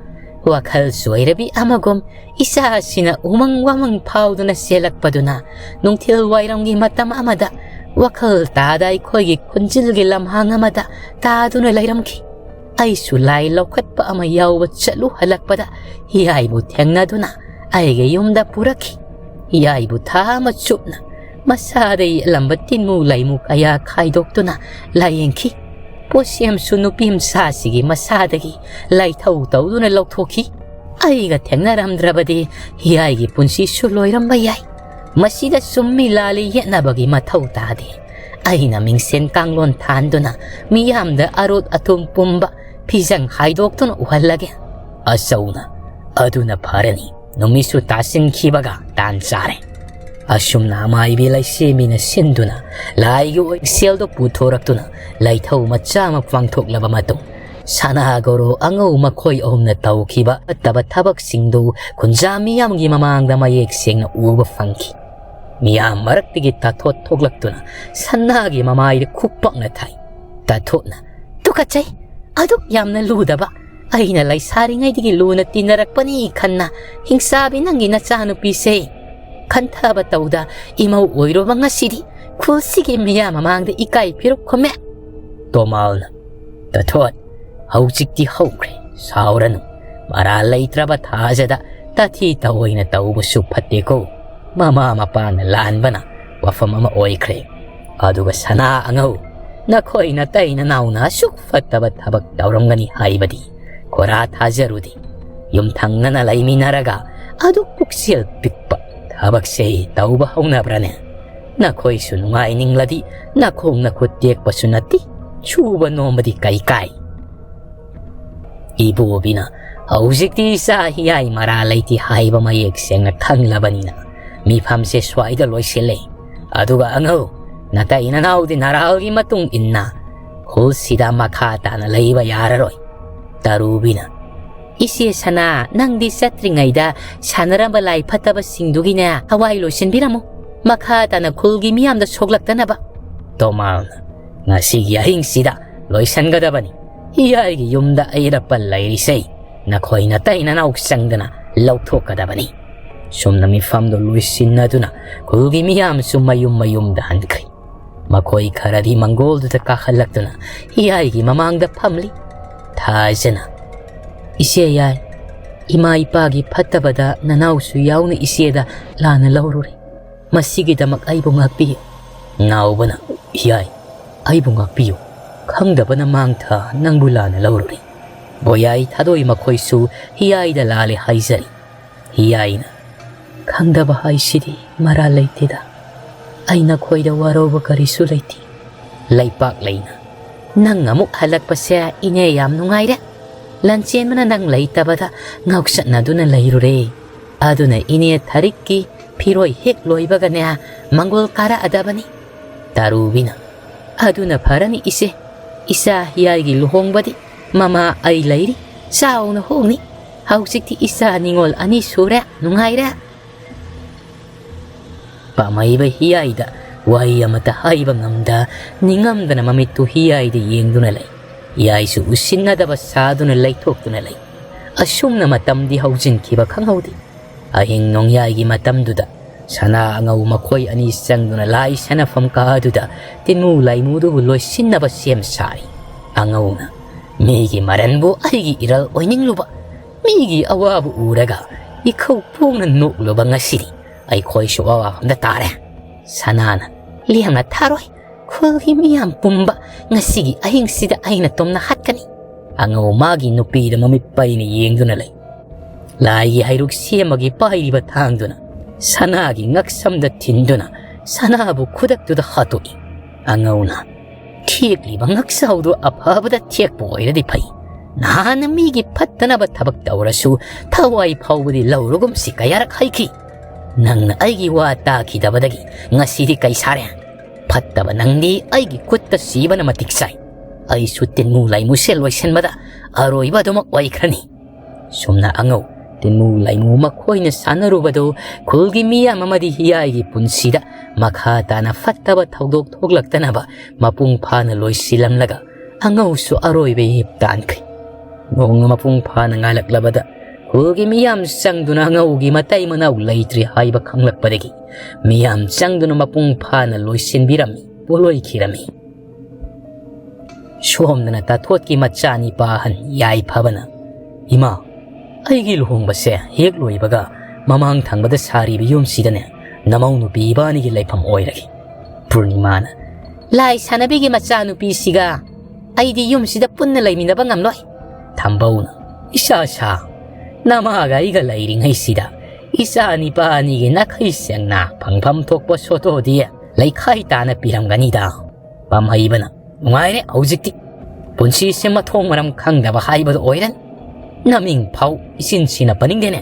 "ꯋꯥꯈꯜ ꯆꯣꯏꯔꯕꯤ ꯑꯃꯒꯨꯝ ꯏꯆꯥꯁꯤꯅ ꯎꯃꯪ ꯋꯥꯃꯪ ꯐꯥꯎꯗꯨꯅ ꯆꯦꯜꯂꯛꯄꯗꯨꯅ ꯅꯨꯡꯊꯤꯜ ꯋꯥꯏꯔꯝꯒꯤ ꯃꯇꯝ ꯑꯃꯗ ꯋꯥꯈꯜ ꯇꯥꯗ ꯑꯩꯈꯣꯏꯒꯤ ꯈꯨꯟꯖꯤꯜꯒꯤ ꯂꯝꯍꯥꯡ ꯑꯃꯗ ꯇꯥꯗꯨꯅ ꯂꯩꯔꯝꯈꯤ꯫ ꯑꯩꯁꯨ ꯂꯥꯏ ꯂꯧꯈꯠꯄ ꯑꯃ ꯌꯥꯎꯕ ꯆꯠꯂꯨ ꯍꯜꯂꯛꯄꯗ ꯍꯤꯌꯥꯏꯕꯨ ꯊꯦꯡꯅꯗꯨꯅ ꯑꯩꯒꯤ ꯌꯨꯝꯗ ꯄꯨꯔꯛꯈꯤ꯫ ꯍꯤꯌꯥꯏꯕꯨ ꯊꯥ ꯑꯃ ꯆꯨꯞꯅ ꯃꯁꯥꯗ ꯌꯦꯠꯂꯝꯕ ꯇꯤꯟꯃꯨ ꯂꯥꯏꯃꯨ ꯀꯌꯥ ꯈꯥꯏꯗꯣꯛꯇꯨꯅ ꯂꯥꯌꯦꯡꯈꯤ꯫ ꯄꯣꯠꯁꯦꯝꯁꯨ ꯅꯨꯄꯤ ꯃꯆꯥꯁꯤꯒꯤ ꯃꯁꯥꯗꯒꯤ ꯂꯥꯏꯊꯧ ꯇꯧꯗꯨꯅ ꯂꯧꯊꯣꯛꯈꯤ꯫ ꯑꯩꯒ ꯊꯦꯡꯅꯔꯝꯗ꯭ꯔꯕꯗꯤ ꯍꯤꯌꯥꯏꯒꯤ ꯄꯨꯟꯁꯤꯁꯨ ꯂꯣꯏꯔꯝꯕ ꯌꯥꯏ꯫ ꯃꯁꯤꯗ ꯆꯨꯝꯃꯤ ꯂꯥꯜꯂꯤ ꯌꯦꯠꯅꯕꯒꯤ ꯃꯊꯧ ꯇꯥꯗꯦ꯫ ꯑꯩꯅ ꯃꯤꯡꯁꯦꯟ ꯀꯥꯡꯂꯣꯟ ꯊꯥꯟꯗꯨꯅ ꯃꯤꯌꯥꯝꯗ ꯑꯔꯣꯠ ꯑꯊꯨꯝ ꯄꯨꯝꯕ ꯐꯤꯖꯪ ꯍꯥꯏꯗꯣꯛꯇꯨꯅ ꯎꯍꯜꯂꯒꯦ꯫ ꯑꯆꯧꯅ, "ꯑꯗꯨꯅ ꯐꯔꯅꯤ꯫ ꯅꯨꯃꯤꯠꯁꯨ ꯇꯥꯁꯤꯟꯈꯤꯕꯒ ꯇꯥꯟ ꯆꯥꯔꯦ"꯫ ꯑꯁꯨꯝꯅ ꯑꯃꯥꯏꯕꯤ ꯂꯩꯁꯦꯝꯕꯤꯅ ꯁꯤꯟꯗꯨꯅ ꯂꯥꯏꯒꯤ ꯑꯣꯏ ꯁꯦꯜꯗꯣ ꯄꯨꯊꯣꯔꯛꯇꯨꯅ ꯂꯩꯊꯧ ꯃꯆꯥ ꯑꯃ ꯄꯥꯡꯊꯣꯛꯂꯕ ꯃꯇꯨꯡ, ꯁꯅꯥ ꯒꯣꯔꯣ ꯑꯉꯧ ꯃꯈꯣꯏ ꯑꯍꯨꯝꯅ ꯇꯧꯈꯤꯕ ꯐꯠꯇꯕ ꯊꯕꯛꯁꯤꯡꯗꯨ ꯈꯨꯟꯖꯥ ꯃꯤꯌꯥꯝꯒꯤ ꯃꯃꯥꯡꯗ ꯃꯌꯦꯛ ꯁꯦꯡꯅ ꯎꯕ ꯐꯪꯈꯤ꯫ ꯃꯤꯌꯥꯝ ꯃꯔꯛꯇꯒꯤ ꯇꯥꯊꯣꯠ ꯊꯣꯛꯂꯛꯇꯨꯅ ꯁꯅꯥꯒꯤ ꯃꯃꯥꯏꯗ ꯈꯨꯄꯥꯛꯅ ꯊꯥꯏ꯫ ꯇꯥꯊꯣꯠꯅ, "ꯇꯨꯀꯠꯆꯩ! ꯑꯗꯨꯛ ꯌꯥꯝꯅ ꯂꯨꯗꯕ! ꯑꯩꯅ ꯂꯩꯁꯥꯔꯤꯉꯩꯗꯒꯤ ꯂꯨꯅ ꯇꯤꯟꯅꯔꯛꯄꯅꯤ ꯈꯟꯅ ꯍꯤꯡꯆꯥꯕꯤ ꯅꯪꯒꯤ ꯅꯆꯥꯅꯨꯄꯤꯁꯦ ꯈꯟꯊꯕ ꯇꯧꯗ ꯏꯃꯧ ꯑꯣꯏꯔꯨꯕ ꯉꯁꯤꯗꯤ ꯈꯨꯜꯁꯤꯒꯤ ꯃꯤꯌꯥꯝ ꯃꯃꯥꯡꯗ ꯏꯀꯥꯏ ꯐꯤꯔꯨꯛ ꯈꯨꯝꯃꯦ"꯫ ꯇꯣꯃꯥꯜꯅ, "ꯇꯥꯊꯣꯠ, ꯍꯧꯖꯤꯛꯇꯤ ꯍꯧꯈ꯭ꯔꯦ, ꯁꯥꯎꯔꯅꯨ꯫ ꯃꯔꯥꯜ ꯂꯩꯇ꯭ꯔꯕ ꯊꯥꯖꯗ ꯇꯥꯊꯤ ꯇꯥꯑꯣꯏꯅ ꯇꯧꯕꯁꯨ ꯐꯠꯇꯦꯀꯣ꯫ ꯃꯃꯥ ꯃꯄꯥꯅ ꯂꯥꯟꯕꯅ ꯋꯥꯐꯝ ꯑꯃ ꯑꯣꯏꯈ꯭ꯔꯦ꯫ ꯑꯗꯨꯒ ꯁꯅꯥ ꯑꯉꯧ, ꯅꯈꯣꯏ ꯅꯇꯩ ꯅꯅꯥꯎꯅ ꯑꯁꯨꯛ ꯐꯠꯇꯕ ꯊꯕꯛ ꯇꯧꯔꯝꯒꯅꯤ ꯍꯥꯏꯕꯗꯤ ꯈꯣꯔꯥ ꯊꯥꯖꯔꯨꯗꯦ꯫ ꯌꯨꯝꯊꯪꯅꯅ ꯂꯩꯃꯤꯟꯅꯔꯒ ꯑꯗꯨꯛ ꯄꯨꯛꯆꯦꯜ ꯄꯤꯛꯄ ꯊꯕꯛꯁꯦ ꯇꯧꯕ ꯍꯧꯅꯕ꯭ꯔꯅꯦ? ꯅꯈꯣꯏꯁꯨ ꯅꯨꯡꯉꯥꯏꯅꯤꯡꯂꯗꯤ ꯅꯈꯣꯡ ꯅꯈꯨꯠ ꯇꯦꯛꯄꯁꯨ ꯅꯠꯇꯦ, ꯁꯨꯕ ꯅꯣꯝꯕꯗꯤ ꯀꯩ ꯀꯥꯏ?" ꯏꯕꯣꯕꯤꯅ, "ꯍꯧꯖꯤꯛꯇꯤ ꯏꯆꯥ ꯍꯤꯌꯥꯏ ꯃꯔꯥ ꯂꯩꯇꯦ ꯍꯥꯏꯕ ꯃꯌꯦꯛ ꯁꯦꯡꯅ ꯈꯪꯂꯕꯅꯤꯅ ꯃꯤꯐꯝꯁꯦ ꯁ꯭ꯋꯥꯏꯗ ꯂꯣꯏꯁꯤꯜꯂꯦ꯫ ꯑꯗꯨꯒ ꯑꯉꯧ, ꯅꯇꯩ ꯅꯅꯥꯎꯗꯤ ꯅꯔꯥꯜꯒꯤ ꯃꯇꯨꯡ ꯏꯟꯅ ꯈꯨꯜꯁꯤꯗ ꯃꯈꯥ ꯇꯥꯅ ꯂꯩꯕ ꯌꯥꯔꯔꯣꯏ"꯫ ꯇꯔꯨꯕꯤꯅ, "ꯏꯆꯦ ꯁꯅꯥ, ꯅꯪꯗꯤ ꯆꯠꯇ꯭ꯔꯤꯉꯩꯗ ꯁꯥꯟꯅꯔꯝꯕ ꯂꯥꯏ ꯐꯠꯇꯕꯁꯤꯡꯗꯨꯒꯤꯅꯦ ꯊꯋꯥꯏ ꯂꯣꯏꯁꯤꯟꯕꯤꯔꯝꯃꯨ, ꯃꯈꯥ ꯇꯥꯅ ꯈꯨꯜꯒꯤ ꯃꯤꯌꯥꯝꯗ ꯁꯣꯛꯂꯛꯇꯅꯕ"꯫ ꯇꯣꯃꯥꯜꯅ, "ꯉꯁꯤꯒꯤ ꯑꯍꯤꯡꯁꯤꯗ ꯂꯣꯏꯁꯤꯟꯒꯗꯕꯅꯤ꯫ ꯍꯤꯌꯥꯏꯒꯤ ꯌꯨꯝꯗ ꯑꯩꯔꯞꯄ ꯂꯩꯔꯤꯁꯦ ꯅꯈꯣꯏ ꯅꯇꯩ ꯅꯅꯥꯎ ꯆꯪꯗꯅ ꯂꯧꯊꯣꯛꯀꯗꯕꯅꯤ"꯫ ꯁꯨꯝꯅ ꯃꯤꯐꯝꯗꯨ ꯂꯣꯏꯁꯤꯟꯅꯗꯨꯅ ꯈꯨꯜꯒꯤ ꯃꯤꯌꯥꯝꯁꯨ ꯃꯌꯨꯝ ꯃꯌꯨꯝꯗ ꯍꯟꯈ꯭ꯔꯦ꯫ ꯃꯈꯣꯏ ꯈꯔꯗꯤ ꯃꯪꯒꯣꯜꯗꯨꯗ ꯀꯥꯈꯠꯂꯛꯇꯨꯅ ꯍꯤꯌꯥꯏꯒꯤ ꯃꯃꯥꯡꯗ ꯐꯝꯂꯤ꯫ ꯊꯥꯖꯅ, "ꯏꯆꯦ ꯌꯥꯏ, ꯏꯃꯥ ꯏꯄꯥꯒꯤ ꯐꯠꯇꯕꯗ ꯅꯅꯥꯎꯁꯨ ꯌꯥꯎꯅ ꯏꯆꯦꯗ ꯂꯥꯟꯅ ꯂꯧꯔꯨꯔꯦ꯫ ꯃꯁꯤꯒꯤꯗꯃꯛ ꯑꯩꯕꯨ ꯉꯥꯛꯄꯤꯌꯨ"꯫ ꯅꯥꯎꯕꯅ, "ꯌꯥꯏ, ꯑꯩꯕꯨ ꯉꯥꯛꯄꯤꯌꯨ"꯫ ꯈꯪꯗꯕꯅ ꯃꯥꯡꯊ ꯅꯪꯕꯨ ꯂꯥꯟꯅ ꯂꯧꯔꯨꯔꯦ꯫ ꯕꯣꯌꯥꯏ ꯊꯥꯗꯣꯏ ꯃꯈꯣꯏꯁꯨ ꯍꯤꯌꯥꯏꯗ ꯂꯥꯜꯂꯦ ꯍꯥꯏꯖꯔꯤ꯫ ꯍꯤꯌꯥꯏꯅ, "ꯈꯪꯗꯕ ꯍꯥꯏꯁꯤꯗꯤ ꯃꯔꯥꯜ ꯂꯩꯇꯦꯗ꯫ ꯑꯩ ꯅꯈꯣꯏꯗ ꯋꯥꯔꯧꯕ ꯀꯔꯤꯁꯨ ꯂꯩꯇꯦ꯫" ꯂꯩꯄꯥꯛ ꯂꯩꯅ, "ꯅꯪ ꯑꯃꯨꯛ ꯍꯜꯂꯛꯄꯁꯦ ꯏꯅꯦ ꯌꯥꯝ ꯅꯨꯡꯉꯥꯏꯔꯦ꯫ ꯂꯟꯆꯦꯟꯕꯅ ꯅꯪ ꯂꯩꯇꯕꯗ ꯉꯥꯎꯆꯠꯅꯗꯨꯅ ꯂꯩꯔꯨꯔꯦ꯫ ꯑꯗꯨꯅ ꯏꯅꯦ ꯊꯔꯤꯛꯀꯤ ꯐꯤꯔꯣꯏ ꯍꯦꯛ ꯂꯣꯏꯕꯒꯅꯦ ꯃꯪꯒꯣꯜ ꯀꯥꯔꯛꯑꯗꯕꯅꯤ꯫" ꯇꯥꯔꯨꯕꯤꯅ, "ꯑꯗꯨꯅ ꯐꯔꯅꯤ ꯏꯆꯦ꯫ ꯏꯆꯥ ꯍꯤꯌꯥꯏꯒꯤ ꯂꯨꯍꯣꯡꯕꯗꯤ ꯃꯃꯥ ꯑꯩ ꯂꯩꯔꯤ, ꯆꯥꯎꯅ ꯍꯣꯡꯅꯤ꯫ ꯍꯧꯖꯤꯛꯇꯤ ꯏꯆꯥ ꯅꯤꯉꯣꯜ ꯑꯅꯤ ꯁꯨꯔꯦ, ꯅꯨꯡꯉꯥꯏꯔꯦ꯫" ꯄꯥꯝꯃꯩꯕ ꯍꯤꯌꯥꯏꯗ ꯋꯥꯍꯩ ꯑꯃꯠꯇ ꯍꯥꯏꯕ ꯉꯝꯗ, ꯅꯤꯡꯉꯝꯗꯅ ꯃꯃꯤꯠꯇꯨ ꯍꯤꯌꯥꯏꯗ ꯌꯦꯡꯗꯨꯅ ꯂꯩ꯫ ꯍꯤꯌꯥꯏꯁꯨ ꯎꯁꯤꯟꯅꯗꯕ ꯁꯥꯗꯨꯅ ꯂꯩꯊꯣꯛꯇꯨꯅ ꯂꯩ꯫ ꯑꯁꯨꯝꯅ ꯃꯇꯝꯗꯤ ꯍꯧꯖꯤꯟꯈꯤꯕ ꯈꯪꯍꯧꯗꯦ꯫ ꯑꯍꯤꯡ ꯅꯣꯡꯌꯥꯏꯒꯤ ꯃꯇꯝꯗꯨꯗ ꯁꯅꯥ ꯑꯉꯧ ꯃꯈꯣꯏ ꯑꯅꯤ ꯆꯪꯗꯨꯅ ꯂꯥꯏ ꯁꯥꯟꯅꯐꯝ ꯀꯥ ꯑꯗꯨꯗ ꯇꯤꯟꯃꯨ ꯂꯥꯏꯃꯨꯗꯨꯕꯨ ꯂꯣꯏꯁꯤꯟꯅꯕ ꯁꯦꯝ ꯁꯥꯔꯤ꯫ ꯑꯉꯧꯅ, "ꯃꯤꯒꯤ ꯃꯔꯟꯕꯨ ꯑꯩꯒꯤ ꯏꯔꯜ ꯑꯣꯏꯅꯤꯡꯂꯨꯕ, ꯃꯤꯒꯤ ꯑꯋꯥꯕ ꯎꯔꯒ ꯏꯈꯧ ꯄꯣꯡꯅ ꯅꯣꯛꯂꯨꯕ ꯉꯁꯤꯗꯤ ꯑꯩꯈꯣꯏꯁꯨ ꯑꯋꯥꯐꯝꯗ ꯇꯥꯔꯦ꯫" ꯁꯅꯥꯅ, "ꯂꯦꯝꯅ ꯊꯥꯔꯣꯏ꯫ ꯈꯨꯜꯒꯤ ꯃꯤꯌꯥꯝ ꯄꯨꯝꯕ ꯉꯁꯤꯒꯤ ꯑꯍꯤꯡꯁꯤꯗ ꯑꯩꯅ ꯇꯣꯝꯅ ꯍꯥꯠꯀꯅꯤ꯫" ꯑꯉꯧ ꯃꯥꯒꯤ ꯅꯨꯄꯤꯗ ꯃꯃꯤꯠ ꯄꯩꯅ ꯌꯦꯡꯗꯨꯅ ꯂꯩ꯫ ꯂꯥꯏꯒꯤ ꯍꯩꯔꯨꯛ ꯁꯦꯝꯃꯒꯤ ꯄꯥꯏꯔꯤꯕ ꯊꯥꯡꯗꯨꯅ ꯁꯅꯥꯒꯤ ꯉꯛꯁꯝꯗ ꯊꯤꯟꯗꯨꯅ ꯁꯅꯥꯕꯨ ꯈꯨꯗꯛꯇꯨꯗ ꯍꯥꯠꯇꯣꯛꯏ꯫ ꯑꯉꯧꯅ, "ꯊꯦꯛꯂꯤꯕ ꯉꯛꯁꯥꯎꯗꯨ ꯑꯐꯕꯗ ꯊꯦꯛꯄ ꯑꯣꯏꯔꯗꯤ ꯐꯩ꯫ ꯅꯍꯥꯟꯅ ꯃꯤꯒꯤ ꯐꯠꯇꯅꯕ ꯊꯕꯛ ꯇꯧꯔꯁꯨ ꯊꯋꯥꯏ ꯐꯥꯎꯕꯗꯤ ꯂꯧꯔꯒꯨꯝꯁꯤ ꯀꯌꯥꯔꯛ ꯍꯥꯏꯈꯤ꯫ ꯅꯪꯅ ꯑꯩꯒꯤ ꯋꯥ ꯇꯥꯈꯤꯗꯕꯗꯒꯤ ꯉꯁꯤꯗꯤ ꯀꯩ ꯁꯥꯔꯦ? ꯐꯠꯇꯕ ꯅꯪꯗꯤ ꯑꯩꯒꯤ ꯈꯨꯠꯇ ꯁꯤꯕꯅ ꯃꯇꯤꯛ ꯆꯥꯏ꯫ ꯑꯩꯁꯨ ꯇꯤꯟꯃꯨ ꯂꯥꯏꯃꯨꯁꯦ ꯂꯣꯏꯁꯤꯟꯕꯗ ꯑꯔꯣꯏꯕ ꯑꯗꯨꯃꯛ ꯑꯣꯏꯈ꯭ꯔꯅꯤ꯫" ꯁꯨꯝꯅ ꯑꯉꯧ, ꯇꯤꯟꯃꯨ ꯂꯥꯏꯃꯨ ꯃꯈꯣꯏꯅ ꯁꯥꯟꯅꯔꯨꯕꯗꯨ ꯈꯨꯜꯒꯤ ꯃꯤꯌꯥꯝ ꯑꯃꯗꯤ ꯍꯤꯌꯥꯏꯒꯤ ꯄꯨꯟꯁꯤꯗ ꯃꯈꯥ ꯇꯥꯅ ꯐꯠꯇꯕ ꯊꯧꯗꯣꯛ ꯊꯣꯛꯂꯛꯇꯅꯕ ꯃꯄꯨꯡ ꯐꯥꯅ ꯂꯣꯏꯁꯤꯜꯂꯝꯂꯒ ꯑꯉꯧꯁꯨ ꯑꯔꯣꯏꯕ ꯏꯍꯤꯞ ꯇꯥꯟꯈ꯭ꯔꯦ꯫ ꯅꯣꯡꯃ ꯃꯄꯨꯡ ꯐꯥꯅ ꯉꯥꯜꯂꯛꯂꯕꯗ ꯈꯨꯜꯒꯤ ꯃꯤꯌꯥꯝ ꯆꯪꯗꯨꯅ ꯑꯉꯧꯒꯤ ꯃꯇꯩ ꯃꯅꯥꯎ ꯂꯩꯇ꯭ꯔꯦ ꯍꯥꯏꯕ ꯈꯪꯂꯛꯄꯗꯒꯤ ꯃꯤꯌꯥꯝ ꯆꯪꯗꯨꯅ ꯃꯄꯨꯡ ꯐꯥꯅ ꯂꯣꯏꯁꯤꯟꯕꯤꯔꯝꯃꯤ, ꯄꯣꯠꯂꯣꯏꯈꯤꯔꯝꯃꯤ꯫ ꯁꯣꯝꯗꯅ ꯇꯥꯊꯣꯠꯀꯤ ꯃꯆꯥꯅꯤꯄꯥ ꯑꯍꯟ ꯌꯥꯏꯐꯕꯅ, "ꯏꯃꯥ, ꯑꯩꯒꯤ ꯂꯨꯍꯣꯡꯕꯁꯦ ꯍꯦꯛ ꯂꯣꯏꯕꯒ ꯃꯃꯥꯡ ꯊꯪꯕꯗ ꯁꯥꯔꯤꯕ ꯌꯨꯝꯁꯤꯗꯅꯦ ꯅꯃꯧ ꯅꯨꯄꯤ ꯏꯕꯥꯅꯤꯒꯤ ꯂꯩꯐꯝ ꯑꯣꯏꯔꯒꯦ꯫" ꯄꯨꯔꯅꯤꯃꯥꯅ, "ꯂꯥꯏ ꯁꯥꯟꯅꯕꯤꯒꯤ ꯃꯆꯥꯅꯨꯄꯤꯁꯤꯒ ꯑꯩꯗꯤ ꯌꯨꯝꯁꯤꯗ ꯄꯨꯟꯅ ꯂꯩꯃꯤꯟꯅꯕ ꯉꯝꯂꯣꯏ꯫ ꯊꯝꯕꯧꯅ, "ꯏꯁꯥ ꯁꯥ, ꯅꯃꯥꯒ ꯑꯩꯒ ꯂꯩꯔꯤꯉꯩꯁꯤꯗ ꯏꯆꯥ ꯅꯤꯄꯥ ꯑꯅꯤꯒꯤ ꯅꯥꯈꯩ ꯁꯦꯡꯅ ꯐꯪꯐꯝ ꯊꯣꯛꯄ ꯁꯣꯇꯣꯗꯤ ꯂꯩꯈꯥꯏ ꯇꯥꯅ ꯄꯤꯔꯝꯒꯅꯤꯗ"꯫ ꯄꯥꯝꯍꯩꯕꯅ, "ꯅꯨꯡꯉꯥꯏꯔꯦ ꯍꯧꯖꯤꯛꯇꯤ꯫ ꯄꯨꯟꯁꯤꯁꯦ ꯃꯊꯣꯡ ꯃꯔꯝ ꯈꯪꯗꯕ ꯍꯥꯏꯕꯗꯨ ꯑꯣꯏꯔꯅꯤ꯫ ꯅꯃꯤꯡ ꯐꯥꯎ ꯏꯆꯤꯟ ꯁꯤꯅ ꯄꯟꯅꯤꯡꯗꯦꯅꯦ꯫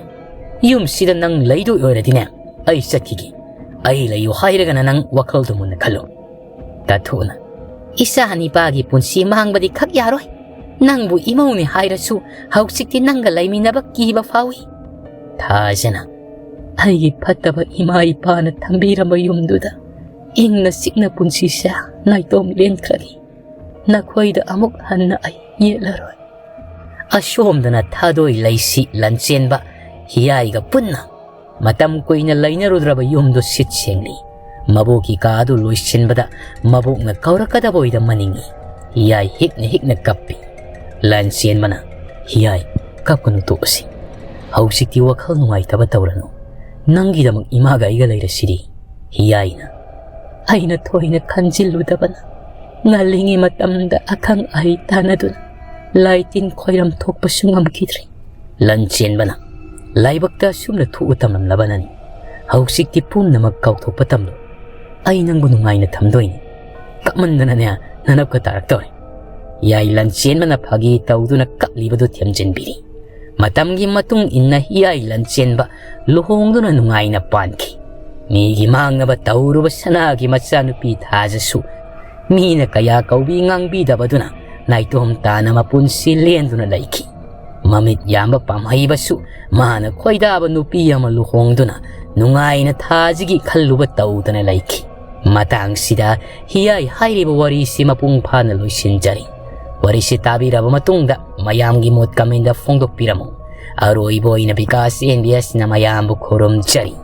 ꯌꯨꯝꯁꯤꯗ ꯅꯪ ꯂꯩꯗꯣꯏ ꯑꯣꯏꯔꯗꯤꯅꯦ, ꯑꯩ ꯆꯠꯈꯤꯒꯦ꯫ ꯑꯩ ꯂꯩꯌꯨ ꯍꯥꯏꯔꯒꯅ ꯅꯪ ꯋꯥꯈꯜꯗꯨ ꯃꯨꯟꯅ ꯈꯜꯂꯨ"꯫ ꯇꯥꯊꯣꯛꯅ, "ꯏꯆꯥ ꯅꯤꯄꯥꯒꯤ ꯄꯨꯟꯁꯤ ꯃꯥꯡꯕꯗꯤ ꯈꯛ ꯌꯥꯔꯣꯏ꯫ ꯅꯪꯕꯨ ꯏꯃꯧꯅꯤ ꯍꯥꯏꯔꯁꯨ ꯍꯧꯖꯤꯛꯇꯤ ꯅꯪꯒ ꯂꯩꯃꯤꯟꯅꯕ ꯀꯤꯕ ꯐꯥꯎꯏ"꯫ ꯊꯥꯖꯅ, "ꯑꯩꯒꯤ ꯐꯠꯇꯕ ꯏꯃꯥ ꯏꯄꯥꯅ ꯊꯝꯕꯤꯔꯝꯕ ꯌꯨꯝꯗꯨꯗ ꯏꯪꯅ ꯆꯤꯛꯅ ꯄꯨꯟꯁꯤꯁꯦ ꯅꯥꯏꯇꯣꯝ ꯂꯦꯟꯈ꯭ꯔꯅꯤ꯫ ꯅꯈꯣꯏꯗ ꯑꯃꯨꯛ ꯍꯟꯅ ꯑꯩ ꯌꯦꯠꯂꯔꯣꯏ"꯫ ꯑꯁꯣꯝꯗꯅ ꯊꯥꯗꯣꯏ ꯂꯩꯁꯤ ꯂꯟꯆꯦꯟꯕ ꯍꯤꯌꯥꯏꯒ ꯄꯨꯟꯅ ꯃꯇꯝ ꯀꯨꯏꯅ ꯂꯩꯅꯔꯨꯗ꯭ꯔꯕ ꯌꯨꯝꯗꯨ ꯁꯤꯠ ꯁꯦꯡꯂꯤ꯫ ꯃꯕꯣꯛꯀꯤ ꯀꯥ ꯑꯗꯨ ꯂꯣꯏꯁꯤꯟꯕꯗ ꯃꯕꯣꯛꯅ ꯀꯧꯔꯛꯀꯗꯕ ꯑꯣꯏꯗ ꯃꯅꯤꯡꯏ꯫ ꯍꯤꯌꯥꯏ ꯍꯤꯛꯅ ꯍꯤꯛꯅ ꯀꯞꯄꯤ꯫ ꯂꯟꯆꯦꯟꯕꯅ, "ꯍꯤꯌꯥꯏ, ꯀꯞꯀꯅꯨ, ꯇꯣꯛꯑꯁꯤ꯫ ꯍꯧꯖꯤꯛꯇꯤ ꯋꯥꯈꯜ ꯅꯨꯡꯉꯥꯏꯇꯕ ꯇꯧꯔꯅꯨ꯫ ꯅꯪꯒꯤꯗꯃꯛ ꯏꯃꯥꯒ ꯑꯩꯒ ꯂꯩꯔꯁꯤꯗꯤ"꯫ ꯍꯤꯌꯥꯏꯅ, "ꯑꯩꯅ ꯊꯣꯏꯅ ꯈꯟꯖꯤꯜꯂꯨꯗꯕꯅ ꯉꯜꯂꯤꯉꯩ ꯃꯇꯝꯗ ꯑꯈꯪ ꯑꯍꯩ ꯇꯥꯟꯅꯗꯨꯅ ꯂꯥꯏ ꯇꯤꯟ ꯈꯣꯏꯔꯝ ꯊꯣꯛꯄꯁꯨ ꯉꯝꯈꯤꯗ꯭ꯔꯦ"꯫ ꯂꯟꯆꯦꯟꯕꯅ, "ꯂꯥꯏꯕꯛꯇ ꯑꯁꯨꯝꯅ ꯊꯣꯛꯎ ꯇꯝꯂꯝꯂꯕꯅꯅꯤ꯫ ꯍꯧꯖꯤꯛꯇꯤ ꯄꯨꯝꯅꯃꯛ ꯀꯥꯎꯊꯣꯛꯄ ꯇꯝꯂꯣ꯫ ꯑꯩ ꯅꯪꯕꯨ ꯅꯨꯡꯉꯥꯏꯅ ꯊꯝꯗꯣꯏꯅꯤ"꯫ ꯀꯞꯃꯟꯗꯅꯅꯦ ꯅꯅꯞꯀ ꯇꯥꯔꯛꯇꯧꯔꯦ꯫ ꯍꯤꯌꯥꯏ ꯂꯟꯆꯦꯟꯕꯅ ꯐꯥꯒꯤ ꯇꯧꯗꯨꯅ ꯀꯞꯂꯤꯕꯗꯨ ꯊꯦꯝꯖꯤꯟꯕꯤꯔꯤ꯫ ꯃꯇꯝꯒꯤ ꯃꯇꯨꯡ ꯏꯟꯅ ꯍꯤꯌꯥꯏ ꯂꯟꯆꯦꯟꯕ ꯂꯨꯍꯣꯡꯗꯨꯅ ꯅꯨꯡꯉꯥꯏꯅ ꯄꯥꯟꯈꯤ꯫ ꯃꯤꯒꯤ ꯃꯥꯡꯅꯕ ꯇꯧꯔꯨꯕ ꯁꯅꯥꯒꯤ ꯃꯆꯥꯅꯨꯄꯤ ꯊꯥꯖꯁꯨ ꯃꯤꯅ ꯀꯌꯥ ꯀꯧꯕꯤ ꯉꯥꯡꯕꯤꯗꯕꯗꯨꯅ ꯅꯥꯏꯇꯣꯝ ꯇꯥꯅ ꯃꯄꯨꯟꯁꯤ ꯂꯦꯟꯗꯨꯅ ꯂꯩꯈꯤ꯫ ꯃꯃꯤꯠ ꯌꯥꯝꯕ ꯄꯥꯝꯍꯩꯕꯁꯨ ꯃꯥꯅ ꯈꯣꯏꯗꯥꯕ ꯅꯨꯄꯤ ꯑꯃ ꯂꯨꯍꯣꯡꯗꯨꯅ ꯅꯨꯡꯉꯥꯏꯅ ꯊꯥꯖꯒꯤ ꯈꯜꯂꯨꯕ ꯇꯧꯗꯅ ꯂꯩꯈꯤ꯫ ꯃꯇꯥꯡꯁꯤꯗ ꯍꯤꯌꯥꯏ ꯍꯥꯏꯔꯤꯕ ꯋꯥꯔꯤꯁꯤ ꯃꯄꯨꯡ ꯐꯥꯅ ꯂꯣꯏꯁꯤꯟꯖꯔꯤ꯫ ꯋꯥꯔꯤꯁꯤ ꯇꯥꯕꯤꯔꯕ ꯃꯇꯨꯡꯗ ꯃꯌꯥꯝꯒꯤ ꯃꯣꯠ comment ꯐꯣꯡꯗꯣꯛꯄꯤꯔꯝꯃꯨ꯫ ꯑꯔꯣꯏꯕ ꯑꯣꯏꯅ ꯕꯤꯀꯥꯁ ꯑꯦꯟ ꯕꯤ ꯑꯦꯁꯅ ꯃꯌꯥꯝꯕꯨ ꯈꯨꯔꯨꯝꯖꯔꯤ꯫